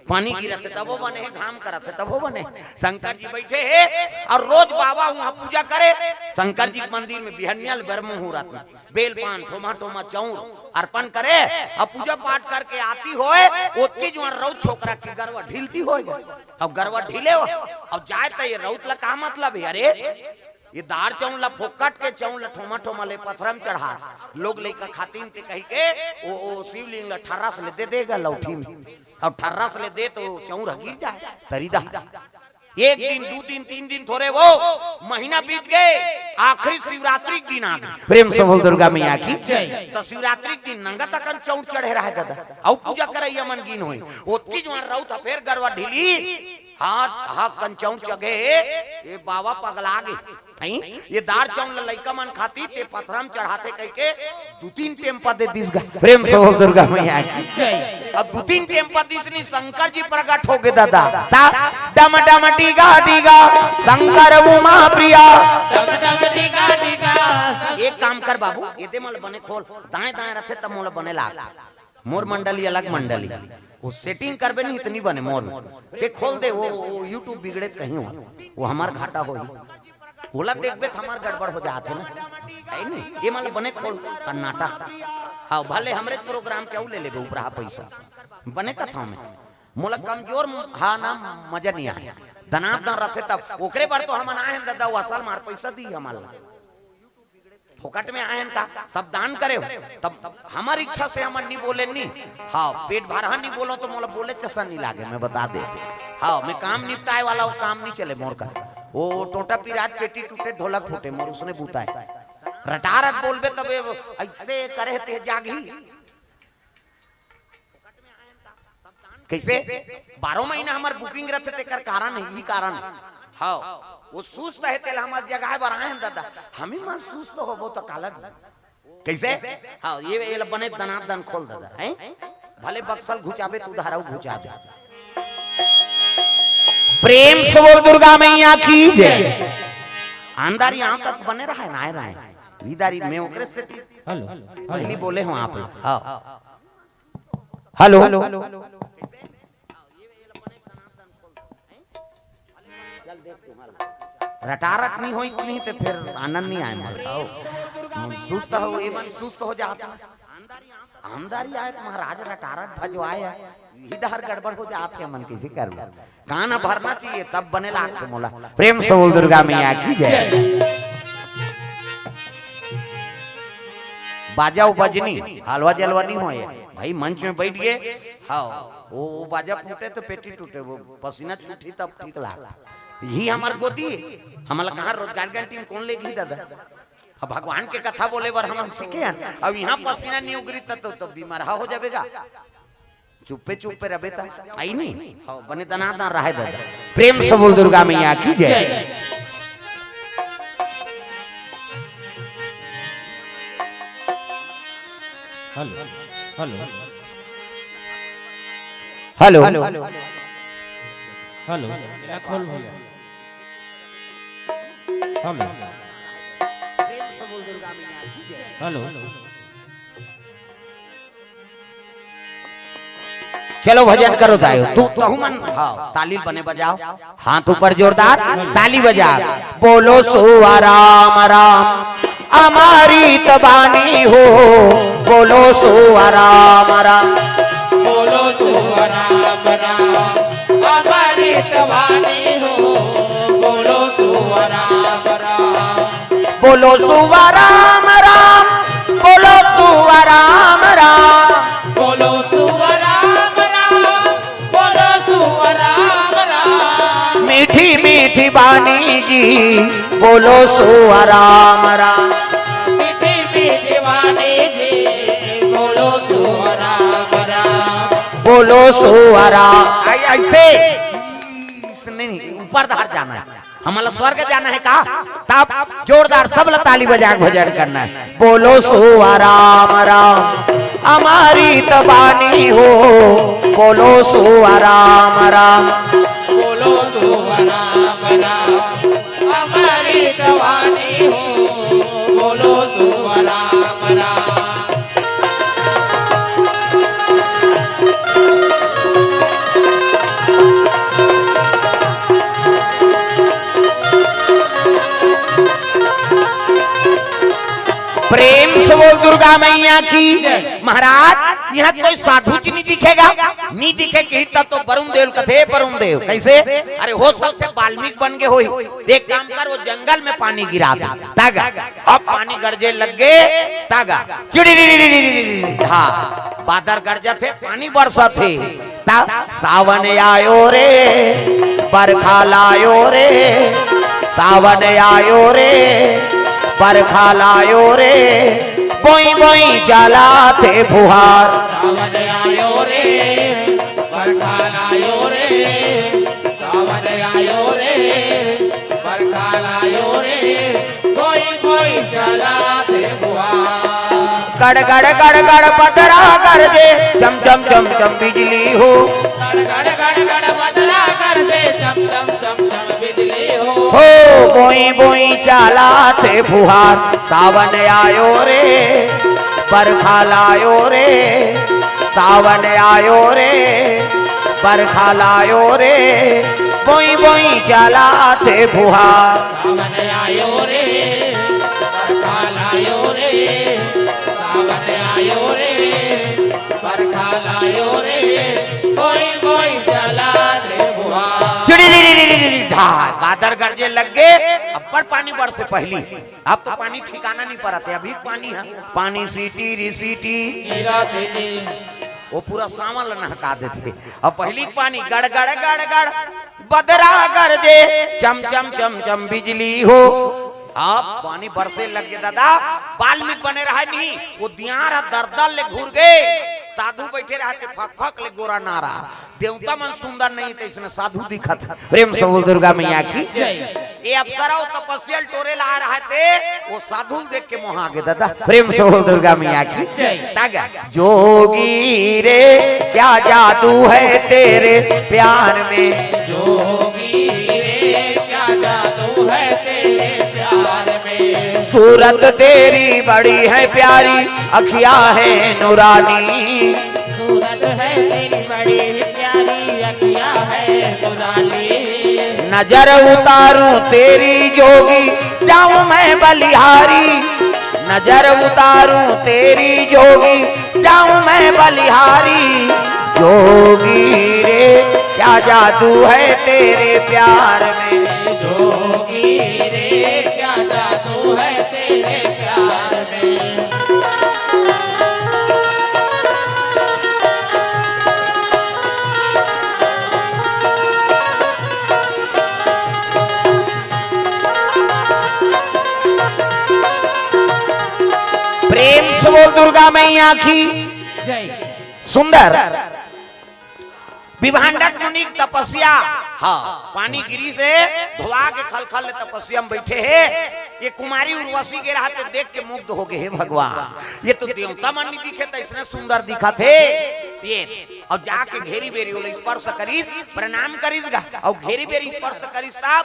पानी गिरत हे तभो बने हे, घाम करत हे तभो बने हे। शंकर जी बइठे हे अउ रोज बाबा उहाँ पूजा करे। शंकर जी के मंदिर में बिहनिया ले बर मुहूर्त में बेल पान, ठोमा ठोमा चउर अर्पण करे अउ पूजा पाठ करके आती होय, ओतकी जुवार रउत छोकरा के गरवा ढिलती होय अउ गरवा ढिले हो अउ जाय त ये रउत ला का मतलब हे? अरे ये दार चउर ला फोकट के चउर ला ठोमा ठोमा ले पथरा म चढ़ात लोग लइका खातिन ते कहिके ओ, ओ शिवलिंग ला ठर्रस ले दे देगा लौठी में। अउ ठर्रस ले दे त चउर ह गिर जाय तरी दह। एक दिन, दू दिन, तीन दिन थोरे वो, महीना बीत गे, आखिरी शिवरात्रि के दिन आ गे। प्रेम से बोल दुर्गा मैया की। जय। त शिवरात्रि के दिन नंगत अकन चउर चढ़े रहय ददा, अउ पूजा करइया मन गिन होय। ओतकी जुवार रउत ह फेर गरवा ढिली, हाँ, हाँ, कन चउर चघे हे, ये बाबा पगला गे। हैं? ये दार चउर ल लइका मन खातिन ते पथरा म चढ़ाथे कहिके दू तीन टेम्पा दे दिस गा। प्रेम से बोल दुर्गा मैया की। जय। अब दू तीन टेम पतिस नहीं, शंकर जी प्रकट हो गे दादा। ता डम डम डीगा डीगा, शंकर उमा प्रिया। डम डम डीगा डीगा। एक काम कर बाबू, एदे मोला बने खोल, दाएं दाएं रथे तब मोला बने लाग। मोर मंडली अलग मंडली, वो सेटिंग करबे नहीं, इतनी बने मोर में। ते खोल दे वो, वो YouTube बिगड़े कहीं हो, वो हमार घाटा होही। ओला देखबे त हमार गड़बड़ हो जात हे ना, है नी? ये मन बने खोल सन्नाटा। हाँ, भले हमरे प्रोग्राम के अउ ले लेबे उपराहा पैसा, बने कथाओं में। मोला कमजोर, हाँ ना, मजा नहीं आए। दनादन रथे तब ओकरे बर तो हमन आए हैं दादा, वो असल मार पैसा दी हमन ला। फोकट में आए हैं का, सब दान करे हो, तब हमार इच्छा से हमन नहीं बोले नहीं। हाँ, पेट भरहा नहीं बोलो तो मोला बोले चसा नहीं लागे, मैं बता दे। हाँ, मैं काम निपटाए वाला हूँ, काम नहीं चले मोर कर। वो टोटा पिरात, पेटी टूटे, ढोलक फूटे, मोर उसने बूता है। रटारट बोलबे तबे ऐसे करे ते जागी। कैसे? बारह महीना हमार बुकिंग रहते, तेकर कारण है, ई कारण है। हाँ, वो सुस्त है, तेला हमार जगह बर आए हैं दादा। हम ही मन सुस्त होबो तो काला भी। कैसे? हाँ, ये, ये बने दनादन खोल दादा, हैं? भले बक्सल घुचाबे, तू धाराऊ घुचा दे। प्रेम से बोल दुर्गा मैया की जय। अंधारी आंख तक बने रहा है, ना रहा है। इधारी मैं ओकरे से हेलो, पहली हेलो। बोले हूँ आप लोग। हाँ। हेलो। रटारट नहीं होई, नहीं ते फिर आनंद नहीं आए मोर। आओ। मन सुस्त हो, ये मन सुस्त हो जाता। अंधारी आए तो महाराज रटारट भजवाए है। इधर गड़बड़ हो जाते हैं, मन किसी कर। गाना भरना चाहिए, तब बने लागथे मोला। प्रेम से बोल दुर्गा मैया की जय। बाजा उ बजनी, हलवा जलवा नहीं होए। भाई मंच में बैठ गए, हाँ, वो, वो बाजा फूटे तो पेटी टूटे, वो पसीना छूटी तब ठीक लाग। यही हमार गोदी, हमला कहाँ रोजगार गारंटी में कौन लेगी दादा? अब भगवान के कथा बोले बर हम सीखे हैं, अब यहाँ पसीना नहीं उगरी त तो, तो बीमार हो जावेगा। चुप्पे चुप्पे रबे ता, आई नहीं? हाँ, बने दनादन रहे दादा। प्रेम से बोल दुर्गा मैया की जय। Hello, hello. हेलो। हेलो, एला खोल भैया। हेलो। हेलो। चलो भजन करो दायो, तू तहु मन, हाँ, ताली बने बजाओ, हाथ ऊपर जोरदार, ताली बजा, बोलो सुआ राम राम, अमृत बानी हो, बोलो सुआ राम राम। बोलो सुआ राम राम, अमृत बानी हो, बोलो सुआ राम राम। बोलो सुआ राम राम, बोलो सुआ राम राम। बोलो सुआ राम राम, बोलो सुआ राम राम। मीठी मीठी बानी जी, बोलो सुआ राम राम। मीठी मीठी बानी जी, बोलो सुआ राम राम। बोलो सुआ राम। आई, ऐसे। नहीं, नहीं, ऊपर धार जाना है। हमला स्वर्ग जाना है का? तब जोरदार सब ला ताली बजा के भजन करना है। बोलो सुआ राम राम, अमृत बानी हो, बोलो सुआ राम राम। बोलो सुआ राम राम, अमृत बानी हो, बोलो सुआ राम राम। प्रेम से बोल दुर्गा मैया की। जय। महाराज, यहाँ कोई साधु जी नहीं दिखेगा, नहीं दिखे कही तब तो वरुण देव कथे, वरुण देव कैसे? अरे हो सकथे वाल्मीकि बन के होई। एक काम कर, वो जंगल में पानी गिरा दे, तागा। अब पानी गरजे लग गे, तागा। चिड़ी, हाँ, बादर गरजत हे, पानी बरसत हे। ता सावन आयो रे, बरखा लायो रे, सावन आयो रे, बरखा लायो रे, बोई बोई चलाथे फुहार। सावन आयो रे, बरखा लायो रे, सावन आयो रे, बरखा लायो रे, बोई बोई चलाथे फुहार। गड़ गड़ गड़ गड़ बदरा गरजे, चम चम चम चम बिजली हो। गड़ गड़ गड़ गड़ बदरा गरजे, चम चम चम चम बिजली हो। हो बोई बोई चालाथे फुहार, सावन आयो रे, बरखा लायो रे, सावन आयो रे, बरखा लायो रे, बोई बोई चालाथे फुहार। सावन आयो रे, बरखा लायो रे, सावन आयो रे, बरखा लायो रे, बोई बोई चालाथे फुहार। चिड़ी री री री री री, ढाय, बादर गरजे लग गे, अब्बड़ पानी बरसे पहिली। अब तो पानी ठिकाना नहीं परत हे, अभी पानी हे, पानी सीटी री सीटी। हीरा सीटी। वो पूरा सावन ल नहका देथे। अब पहिली पानी गड़ गड़ गड़ गड़, बदरा गरजे, चम चम चम चम बिजली हो। अब पानी बरसे लग गे दादा, वाल्मीकि बने रहा नहीं, वो दियार ह दरदर ले घूर गे, साधु बैठे रहते फक फक ले गोरा नारा। देवता मन सुंदर नहीं त इसने साधु दिखत हे। प्रेम से बोल दुर्गा मैया की। जय। ये अप्सरा वो तपस्या ल टोरे ला रहा थे, वो साधु ल देख के मोहा गे दादा। प्रेम से बोल दुर्गा मैया की। जय। तागा। जोगी रे, क्या जादू है तेरे प्यार में। जोगी रे, क्या जादू है तेरे प्यार में। सूरत तेरी बड़ी है प्यारी, अखियां है नूरानी। सूरत है तेरी बड़ी प्यारी, अखियां है नूरानी। नजर उतारूं तेरी जोगी, जाऊं मैं बलिहारी। नजर उतारूं तेरी जोगी, जाऊं मैं बलिहारी। जोगी रे, क्या जादू है तेरे प्यार में। जोगी रे, क्या जादू है तेरे प्यार में। प्रेम से बोल दुर्गा मैया की। जय। सुंदर। विभांडक मुनि के तपस्या। हाँ, पानी गिरी से धोआ के खलखल ले तपस्या में बैठे हे। ये कुमारी उर्वशी के रहते देख के मुग्ध हो गए, हे भगवान, ये तो देवता मन नहीं दिखे, तो इसने सुंदर दिखत हे। ये, और जाके घेरी बेरी ओला स्पर्श करिस, प्रणाम करिस गा, और घेरी बेरी स्पर्श करिस तब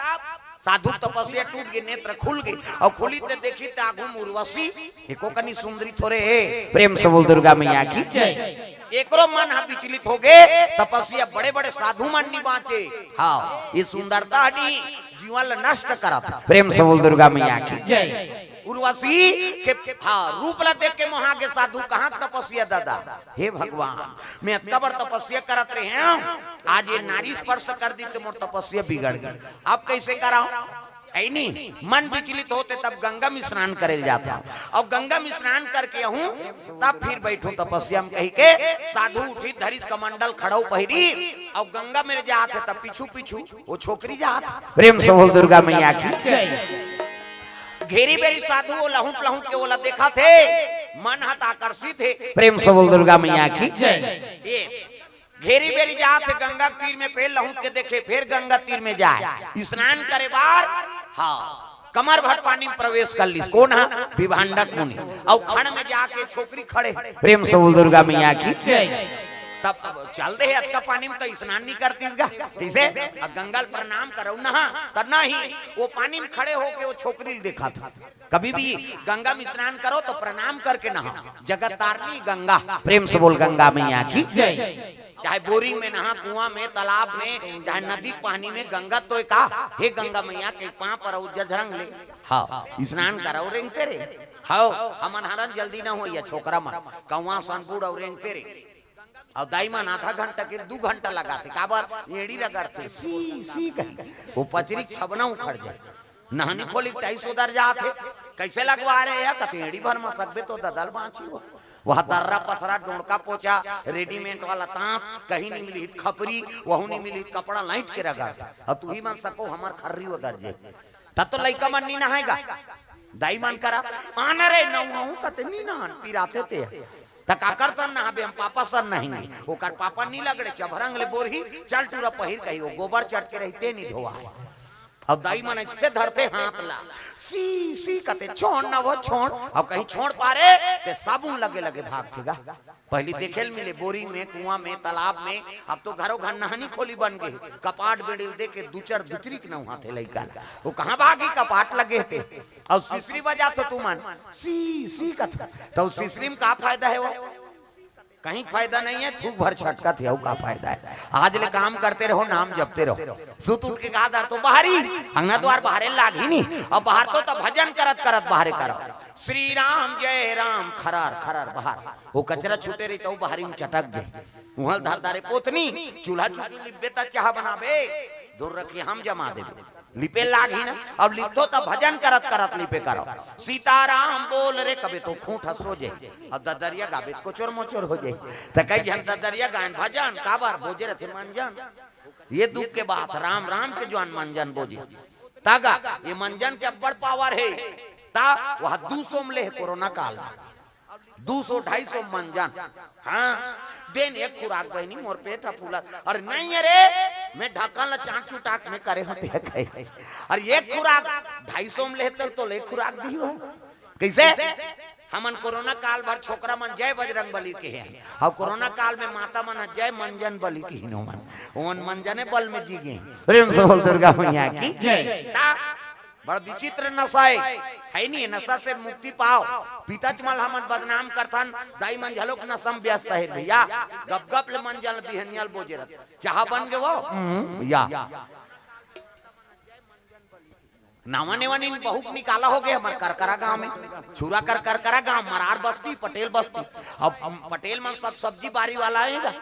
साधु तपस्या टूट गे, नेत्र खुल गे, और खुली ते देखी ते आगू में उर्वशी, एको कनी सुंदरी थोरे हे। प्रेम से बोल दुर्गा मैया की। जय। एकरो मन ह विचलित हो गे, तपस्या बड़े बड़े साधु मन नी बांचे। हाँ, ये सुंदरता ह नी जीवन ल नष्ट करत। प्रेम से बोल दुर्गा मैया की। जय। उर्वशी के, हाँ, रूप ला देख के मोहा गे साधु, कहाँ तपस्या दादा? हे भगवान, मैं अतका बड़ तपस्या करत रहे हूँ, आज ये नारी स्पर्श कर दी तो मोर तपस्या बिगड़ गई। अब कैसे कराओ? ऐनी मन विचलित होते तब गंगा में स्नान करे ल जाता, और गंगा में स्नान करके आहूं तब फिर बैठूं तपस्या में कही के साधु उठी धरिस कमंडल खड़ाऊ पहिरी, और गंगा में जात हे तब पीछू पीछू वो छोकरी जात। प्रेम से बोल दुर्गा मैया की। जय। घेरी बेरी साधु वो लहुट लहुट के ओला देखत हे, मन हत आकर्षित हे। प्रेम से बोल दुर्गा मैया की। जय। ये घेरी बेरी जात हे गंगा तीर में, फेर लहुट के देखे, फेर गंगा तीर में जाए स्नान करे बार। हाँ, कमर भर पानी में प्रवेश कर लिस। कोन ह? विभांडक मुनि। अउ खड़ में जाके छोकरी खड़े हे। प्रेम से बोल दुर्गा मैया की। जय। तब अब चल दे हे अतका पानी में तो स्नान नहीं करतीस गा, कैसे? अब गंगा ल प्रणाम करव ना, त नहीं, वो पानी में खड़े होके वो छोकरी ल देखत हे। कभी भी गंगा में स्नान करो तो प्रणाम करके नहाओ। जगत तारनी गंगा, प्रेम से बोल गंगा मैया की। जय। चाहे बोरिंग में नहा, कुआं में, तालाब में, चाहे नदी पानी में, गंगा तो एक आ। हे गंगा मैया के पांव परव जझरंग ले। हाँ, स्नान करव रेंगते रे। हाँ, हमन हरन जल्दी ना होइया छोकरा मन। कौआ सन बूढ़ अउ रेंगते रे। अउ दाई मन आधा घंटा के दू घंटा लगाथे, काबर? एड़ी रगड़थे, सी, सी कही। वो पचरी के छबना उखड़ जाए। नहनी खोली के टाइस ओदर जात हे। कैसे लगवा रहे या? कथे एड़ी भर म सकबे तो ददल बाँची हो। वह दर्रा पथरा, डोंड़का पोचा, रेडीमेड वाला तांत, कहीं नहीं मिली खपरी, वहू नहीं मिली कपड़ा लाइट के रगड़थे। अउ तुही मन सको हमर खर्री ओदर जे। तब तो लइका मन नी नहाय गा। दाई मन करा, आना रे नहाहूं कथे नी नहान, पिराथे ते। त काकर सन नहाबे, हम पापा सन नहाएंगे। ओकर पापा नी लगड़े, चभरंग ले बोरही, चल टूरा पहिर कही, वो गोबर चट के रहिते नी धोवाय। अब दाई मन ऐसे धरते हाथ ला, सी सी कते, छोड़ ना वो, छोड़। अब कहीं छोड़ पारे ते साबुन लगे लगे भाग थेगा। पहली देखे ल मिले बोरिंग में, कुआं में, तालाब में। अब तो घरों घर नहानी खोली बन गए, कपाट बेड़िल दे के दू चार दुतरी के नहाथे लइका ला। वो कहाँ भागी, कपाट लगे थे। अब सिसरी बजात हो तुमन, सी सी कथे, तो सिसरी में का फायदा है वो? कहीं फायदा नहीं है, थूक भर छटकत है, वो का फायदा है? आज ले काम करते रहो, नाम जपते रहो। सुत उठ के कहा धर तो बाहरी, अंगना द्वार बाहरे लाग ही नहीं। अब बाहर तो, तो भजन करत करत बाहरे करो, श्री राम जय राम, खरार खरार बाहर। वो कचरा छूटे रही तो बाहरी में चटक दे, उहल धर दारे पोतनी, चूल्हा चुकी लिब्बे त चाह बनाबे, दूर रखिए हम जमा देबे। लिपे लाग ही ना। अब लिपथो त भजन करत करत लिपे करो, सीताराम बोल रे, कबे तो खूंट हंसो जे। अब ददरिया गाबे त कोचोर मोचोर हो जे। त कई झन ददरिया गायन भजन, काबर बोजे रथे मंजन। ये दुख के बात, राम राम के जवान मंजन बोजे। तागा, ये मंजन के अब्बड़ पावर है। ता वह दू सौ में ले कोरोना काल में। दू सौ ढाई सौ मंजन। हाँ, देन एक खुराक बहिनी, मोर पेट ह फूलत। अरे नहीं, अरे मैं ढक्कन ला चाट चुटाक में करे होते हैं कहे। अरे एक खुराक ढाई सौ में लेते तो ले खुराक दी हो। कैसे? हमन कोरोना काल भर छोकरा मन जय बजरंग बली के हैं, और कोरोना काल में माता मन जय मंजन बली की हिनो मन। ओन मंजने बल में जी गए। प्रेम से बोल दुर्गा मैया की जय। ता बड़ विचित्र नशा है, है नहीं? नशा से मुक्ति पाओ। पिताच मन हमन बदनाम करथन, दाई मन झलोक नशा में व्यस्त है भैया। गप गप ले मंजन बिहनियल बोजे रथ, चाह बन गए वो। हम्म, या। नावा नेवा नीन बहुत निकाला हो गए हमर करकरा गांव में। छुरा कर करकरा गांव, मरार बस्ती, पटेल बस्ती। अब, अब पटेल मन सब सब्जी बारी वाला आएगा।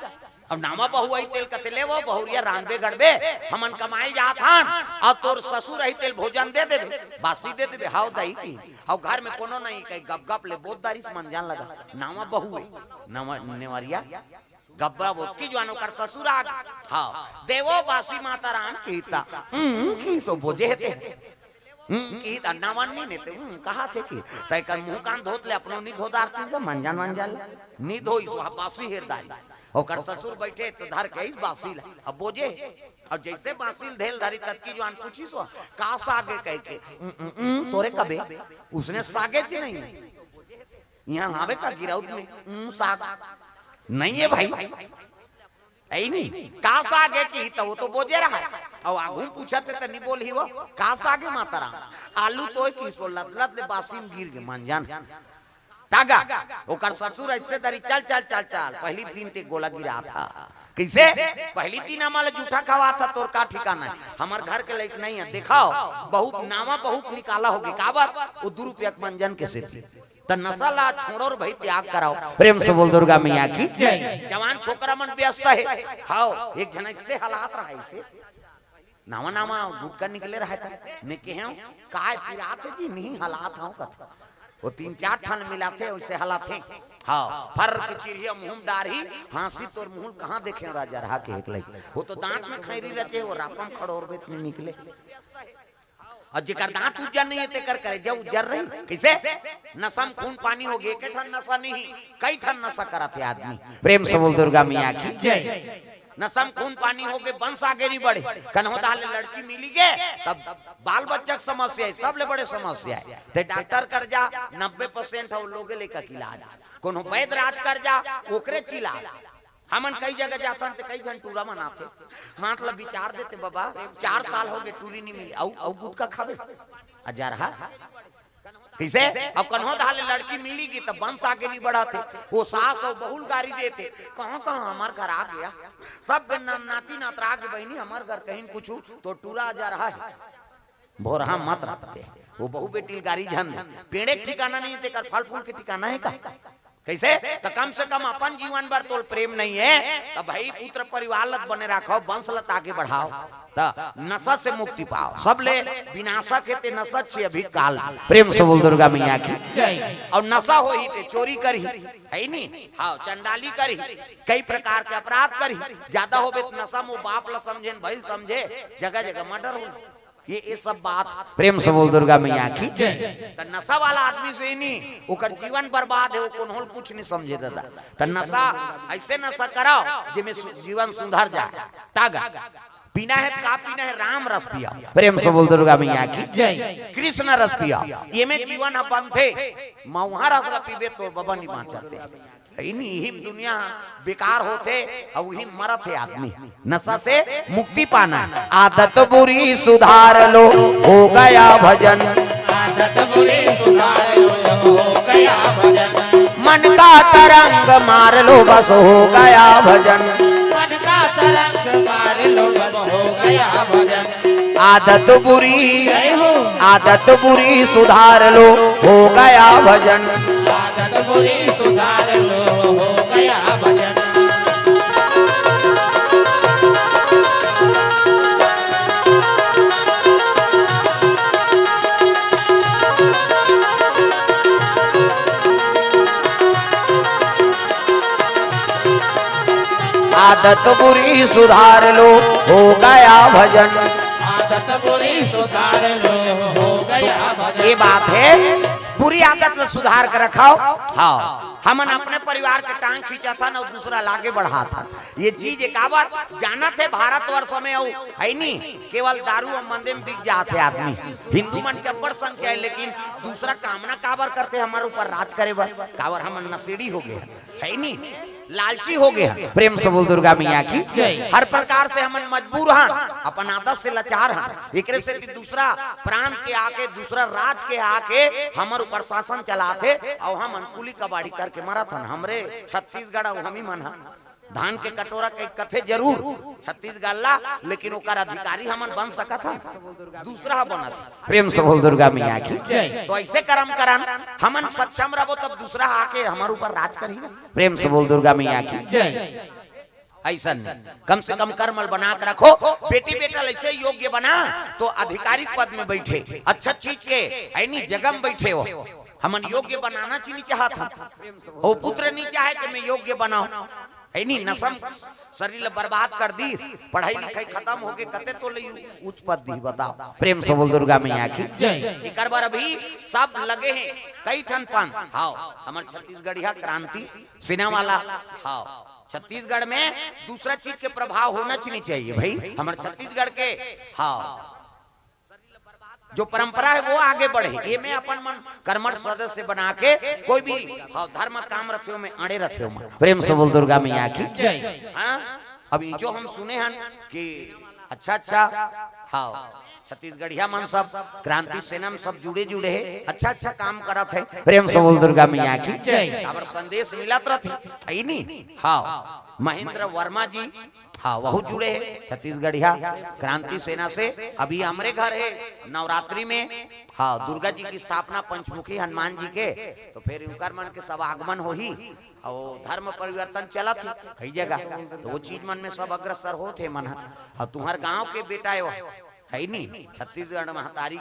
अब नावा बहू आई तेल कते ले वो बहुरिया रांधबे गड़बे, हमन कमाए जात हन, और तोर ससुर आई तेल भोजन दे देबे, बासी दे देबे। हाव दाई की, हाव घर में कोनो नहीं कही, गप गप ले बोत दारिस मंजन लगा। नावा बहू है, नावा नेवरिया, गब्बा बोत की जवान ओकर ससुर आ गे। हाव, देवो बासी माता राम की ता। हम्म, की सो बोजे हे ते। हम्म, की ता नावन नहीं ने ते, हम्म, कहा थे की। तय कर मुंह कान धोत ले, अपनो नहीं धो दारती का, मंजन मंजन ले। नहीं धोई सो, बासी हेर दारी। ओकर ससुर बैठे तो धर के ही बासी ला। अब बोजे, अब जैसे बासी ल धेल धरी ततकी जवान पूछी सो, का सागे कह के। "उम, उम, उम, तोरे कबे?" उसने सागे च नहीं। यहाँ हावे का गिरौद में? उम, साग। नहीं है भाई। ऐ नहीं। का सागे की तो वो तो बोजे रहा है। अब आगू में पूछा थे तो नहीं बोल ही वो। का सागे माता राम? आलू तो की सो लत लत ले बासी में गिर गए मंजन। तागा, ओकर ससुर ऐसे दरी, "चल, चल, चल, चल, पहली दिन ते गोला गिरा था।" कैसे? "पहली दिन हमला जूठा खवा था, तोर का ठिकाना है? हमर घर के लायक नहीं है, देखाओ।" बहू, नावा बहू के निकाला होगे, काबर? वो दू रुपया के मंजन के सेती। त नशा ला छोड़ो रे भाई, त्याग कराओ। प्रेम से बोल दुर्गा मैया की जय। जवान छोकरा मन व्यस्त है। हाव, एक झन ऐसे हालात रहा ऐसे। नावा नावा गुटका निकले रहा था। मैं कहे हूँ, "काय पिरात हो जी?" "नहीं, हालात हूँ," कथा। वो तीन चार ठन मिला थे, वैसे हालात है। हाव, फर के चिड़िया मुंह में डारही, हाँसी तोर मुंह कहाँ देखे हो राजा रहा के एक लई। वो तो दांत में खैरी रचे, वो रापम खड़ोर बेत नहीं निकले। और जेकर दांत उज्जर नहीं है, तेकर करेजा उज्जर रही। कैसे? नशा में खून पानी हो गए, एक ठन नशा नहीं, कई ठन नशा करत है आदमी। प्रेम से बोल दुर्गा मैया की जय। नशा में खून पानी हो गए, वंश आगे नहीं बढ़े। कन्हो दाले लड़की मिली गे, तब बाल बच्चा के समस्या है, सबले बड़े समस्या है। ते डॉक्टर कर जा, नब्बे परसेंट है वो लोगे लेकर के इलाज। कोनो वैद्य राज कर जा, ओकरे च इलाज। हमन कई जगह जाथन ते कई झन टूरा मन आथे, हाथ ला विचार देते, "बाबा, चार साल हो गए, टूरी नहीं मिली, अउ, अउ गुटका खावे?" अजरहा। कैसे? अब कन्हो धाले लड़की मिली गी, तब वंश आगे नहीं बढ़ाथे। वो सास और बहुल गारी देथे, "कहाँ, कहाँ हमार घर आ गया, सब के ना-, नाती नातरा आगे बहिनी, हमार घर कहीं कुछ।" तो टूरा अजरहा है। भोरहा मत रखते। वो बहू बेटी ल गारी झन दे। पेड़े के ठिकाना नहीं, तेकर फल फूल के ठिकाना है का? कैसे? तो कम से कम अपन जीवन भर तोल प्रेम नहीं है, तो भाई पुत्र परिवार लत बने रखो, वंश लत आगे बढ़ाओ, तो नशा से मुक्ति पाओ, सबले विनाशक है ते नशा छे अभी काल। प्रेम से बोल दुर्गा मैया की जय। और नशा हो ही ते चोरी करी, है नी? हाँ, चंडाली करी, कई प्रकार के अपराध करी, ज्यादा होबे तो नशा में बाप ला समझे न भाई समझे, जगह जगह मर्डर हो। ये, ये सब बात प्रेम से बोल दुर्गा मैया की जय। तो नशा वाला आदमी से ही नहीं, ओकर जीवन बर्बाद है, वो कोनो ल कुछ नहीं समझे दादा। तो नशा, ऐसे नशा कराओ जेमे सु-, जीवन सुधर जाए। तागा, पीना हे त का पीना हे? राम रस पिया। प्रेम से बोल दुर्गा मैया की। जय। कृष्ण रस पिया। ये में जीवन ह बनथे। मउहा रस ला पीबे त बबा नहीं बाँचते। इही म दुनिया बेकार होथे, अउ इही म मरत हे आदमी। नशा से मुक्ति पाना हे। आदत बुरी सुधार लो, हो गया भजन। आदत बुरी सुधार लो, हो गया भजन। मन का तरंग मार लो, बस हो गया भजन। मन का तरंग मार लो, बस हो गया भजन। आदत बुरी, जय हो। आदत बुरी सुधार लो, हो गया भजन। आदत बुरी सुधार लो, हो गया भजन। आदत बुरी सुधार लो, हो गया भजन। आदत बुरी सुधार लो, हो गया भजन। ये बात हे, बुरी आदत ल सुधार के रखव। हाँ, हमन अपने परिवार के टांग खींचत हन अउ दूसरा ल आगे बढ़ात हन। ये चीज एक काबर जानत हे, भारतवर्ष में अउ हे नी, केवल दारू अउ मंदे में बिक जात हे आदमी। हिंदू मन के अब्बड़ संख्या हे, लेकिन दूसरा कामना काबर करथे, हमर ऊपर राज करे बर? काबर हमन नशेड़ी हो गे हन, हे नी, लालची हो गे हन। प्रेम से बोल दुर्गा मैया की। जय। हर प्रकार से हमन मजबूर हन, अपन आदत से लाचार हन। एकरे सेती दूसरा प्रांत के आके, दूसरा राज के आके हमर ऊपर शासन चलाथे अउ हमन कुली कबाड़ी करके मरत हन। हमरे छत्तीसगढ़ अउ हमी मन ह धान के कटोरा के कथे जरूर छत्तीसगढ़ ला, लेकिन ओकर अधिकारी हमन बन सकत हन, दूसरा ह बनत हे। प्रेम से बोल दुर्गा मैया की। जय। तो ऐसे कर्म करन, हमन सक्षम रहबो तब दूसरा आके हमर ऊपर राज करही। प्रेम से बोल दुर्गा मैया की। जय। ऐसन नहीं, कम से कम कर्म ल बना के रखो। बेटी बेटा ल ऐसे योग्य बना तो आधिकारिक पद में बैठे, अच्छा चीज के, हे नी, जगह में बैठे हो। हमन योग्य बनाना च नहीं चाहत हन। वो पुत्र नहीं चाहे कि मैं योग्य बनाऊं, हे नी, नशा म शरीर ल बर्बाद कर दिस, पढ़ाई लिखाई खत्म होगे, कते तोला ऊंच पद दिही, बताओ। प्रेम से बोल दुर्गा मैया की। जय। एकर बर अभी सब लगे हे, कई ठन पंथ। हाँ, हमर छत्तीसगढ़िया क्रांति सेना वाला। हाँ, छत्तीसगढ़ में दूसरा चीज के प्रभाव होना च नहीं चाहिए भाई, हमर छत्तीसगढ़ के। हाँ, जो परंपरा हे वो आगे बढ़े। ये में अपन मन कर्मठ सदस्य बना के कोई भी, हाँ, धर्म काम रथे हो में अड़े रथे हो मन। प्रेम से बोल दुर्गा मैया की। जय। हाँ, अभी जो हम सुने हन कि अच्छा अच्छा, हाँ, छत्तीसगढ़िया मन सब क्रांति सेना में सब जुड़े जुड़े हे, अच्छा अच्छा काम करत हे। प्रेम से बोल दुर्गा मैया की। जय। काबर संदेश मिलत रथे, हे नी? हाँ, महेंद्र वर्मा जी, हाँ, वहू जुड़े हे छत्तीसगढ़िया क्रांति सेना से। अभी हमरे घर हे नवरात्रि में, हाँ, दुर्गा जी की स्थापना पंचमुखी हनुमान जी के, तो फिर उनकर मन के सब आगमन होही। अउ धर्म परिवर्तन चलत हे कई जगह, तो वो चीज मन में सब अग्रसर होत हे मन ह। अउ तुम्हर गांव के बेटा हे वो, हे नी, छत्तीसगढ़ महतारी।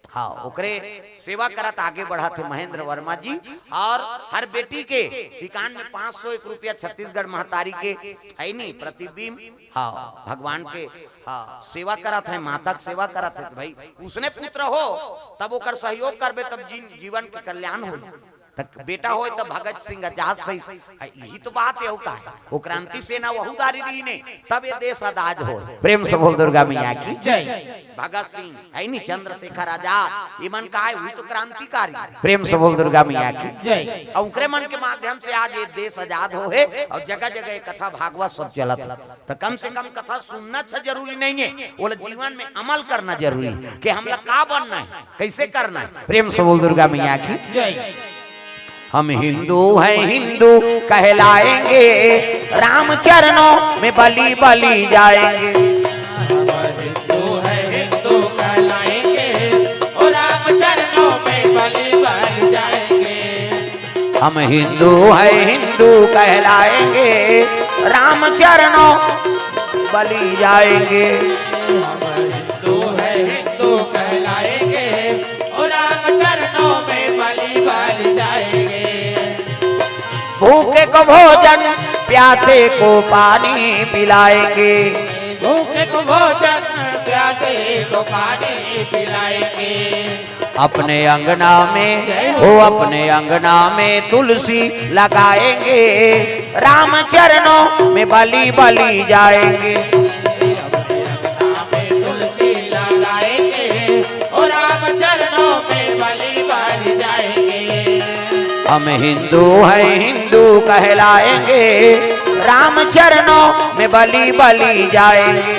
हाँ, ओकरे सेवा करत आगे बढ़त हे महेंद्र वर्मा जी। अउ हर बेटी के टिकान में पाँच सौ एक रुपया छत्तीसगढ़ महतारी के, हे नी, प्रतिबिंब, हाँ, भगवान के, हाँ, सेवा करत हे, माता के सेवा करत हे। तो भाई, उसने पुत्र हो, तब ओकर सहयोग करबे, तब जिन-, जीवन के कल्याण हो। त बेटा होय त भगत सिंह आजाद सही। आ, यही तो बात हे, अउ का हे? वो क्रांति सेना वहू दारी रहिन हे, तब ये देश आजाद होय। प्रेम से बोल दुर्गा मैया की। जय। भगत सिंह, हे नी, चंद्रशेखर आजाद, ये मन का हे? वही तो क्रांतिकारी। प्रेम से बोल दुर्गा मैया की। जय। अउ ओकरे मन के माध्यम से आज ये देश आजाद होहे अउ जगह जगह ये कथा भागवत सब चलत हे। त कम से कम कथा सुनना च जरूरी नहीं हे, ओला जीवन में अमल करना जरूरी हे कि हमला का बनना हे, कैसे करना हे। प्रेम से बोल दुर्गा मैया की। जय। हम हिंदू हैं, हिंदू कहलाएंगे, राम चरणों में बलि बलि जाएंगे। हम हिंदू हैं, हिंदू कहलाएंगे, ओ राम चरणों में बलि बलि जाएंगे। हम हिंदू हैं, हिंदू कहलाएंगे, राम चरणों बलि जाएंगे। हम हिंदू हैं, हिंदू कहलाएंगे, ओ राम चरणों में बलि बलि जाएंगे। भूखे को भोजन, प्यासे को पानी पिलाएंगे। भूखे को भोजन, प्यासे को पानी पिलाएंगे। अपने अंगना में, जय हो। हो अपने अंगना में तुलसी लगाएंगे, राम चरणों में बलि बलि जाएंगे। अपने हम हिंदू हैं, हिंदू कहलाएंगे, राम चरणों में बलि बलि जाएंगे।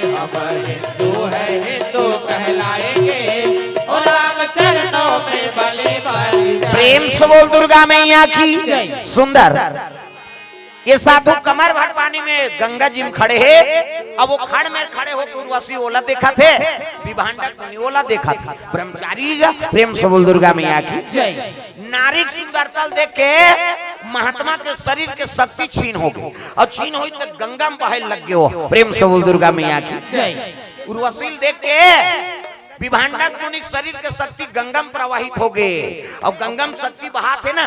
हम हिंदू हैं, हिंदू कहलाएंगे, और राम चरणों में बलि बलि जाएंगे। प्रेम से बोल दुर्गा मैया की। सुंदर। ये साधु कमर भर पानी में गंगा जी में खड़े हे। अब वो खड़ में खड़े होके उर्वशी ओला देखत हे, विभांडक मुनि ओला देखत हे। ब्रह्मचारी का प्रेम से बोल दुर्गा मैया की। जय। नारी के सुंदरता ल देख के महात्मा के शरीर के शक्ति छीन हो गई, और छीन होई तो गंगा में बहे लग गयो। प्रेम से बोल दुर्गा मैया की। जय। उर्वशी ल देख के विभांडक मुनि के शरीर के शक्ति गंगा में प्रवाहित हो गए, और गंगा में शक्ति बहात हे ना,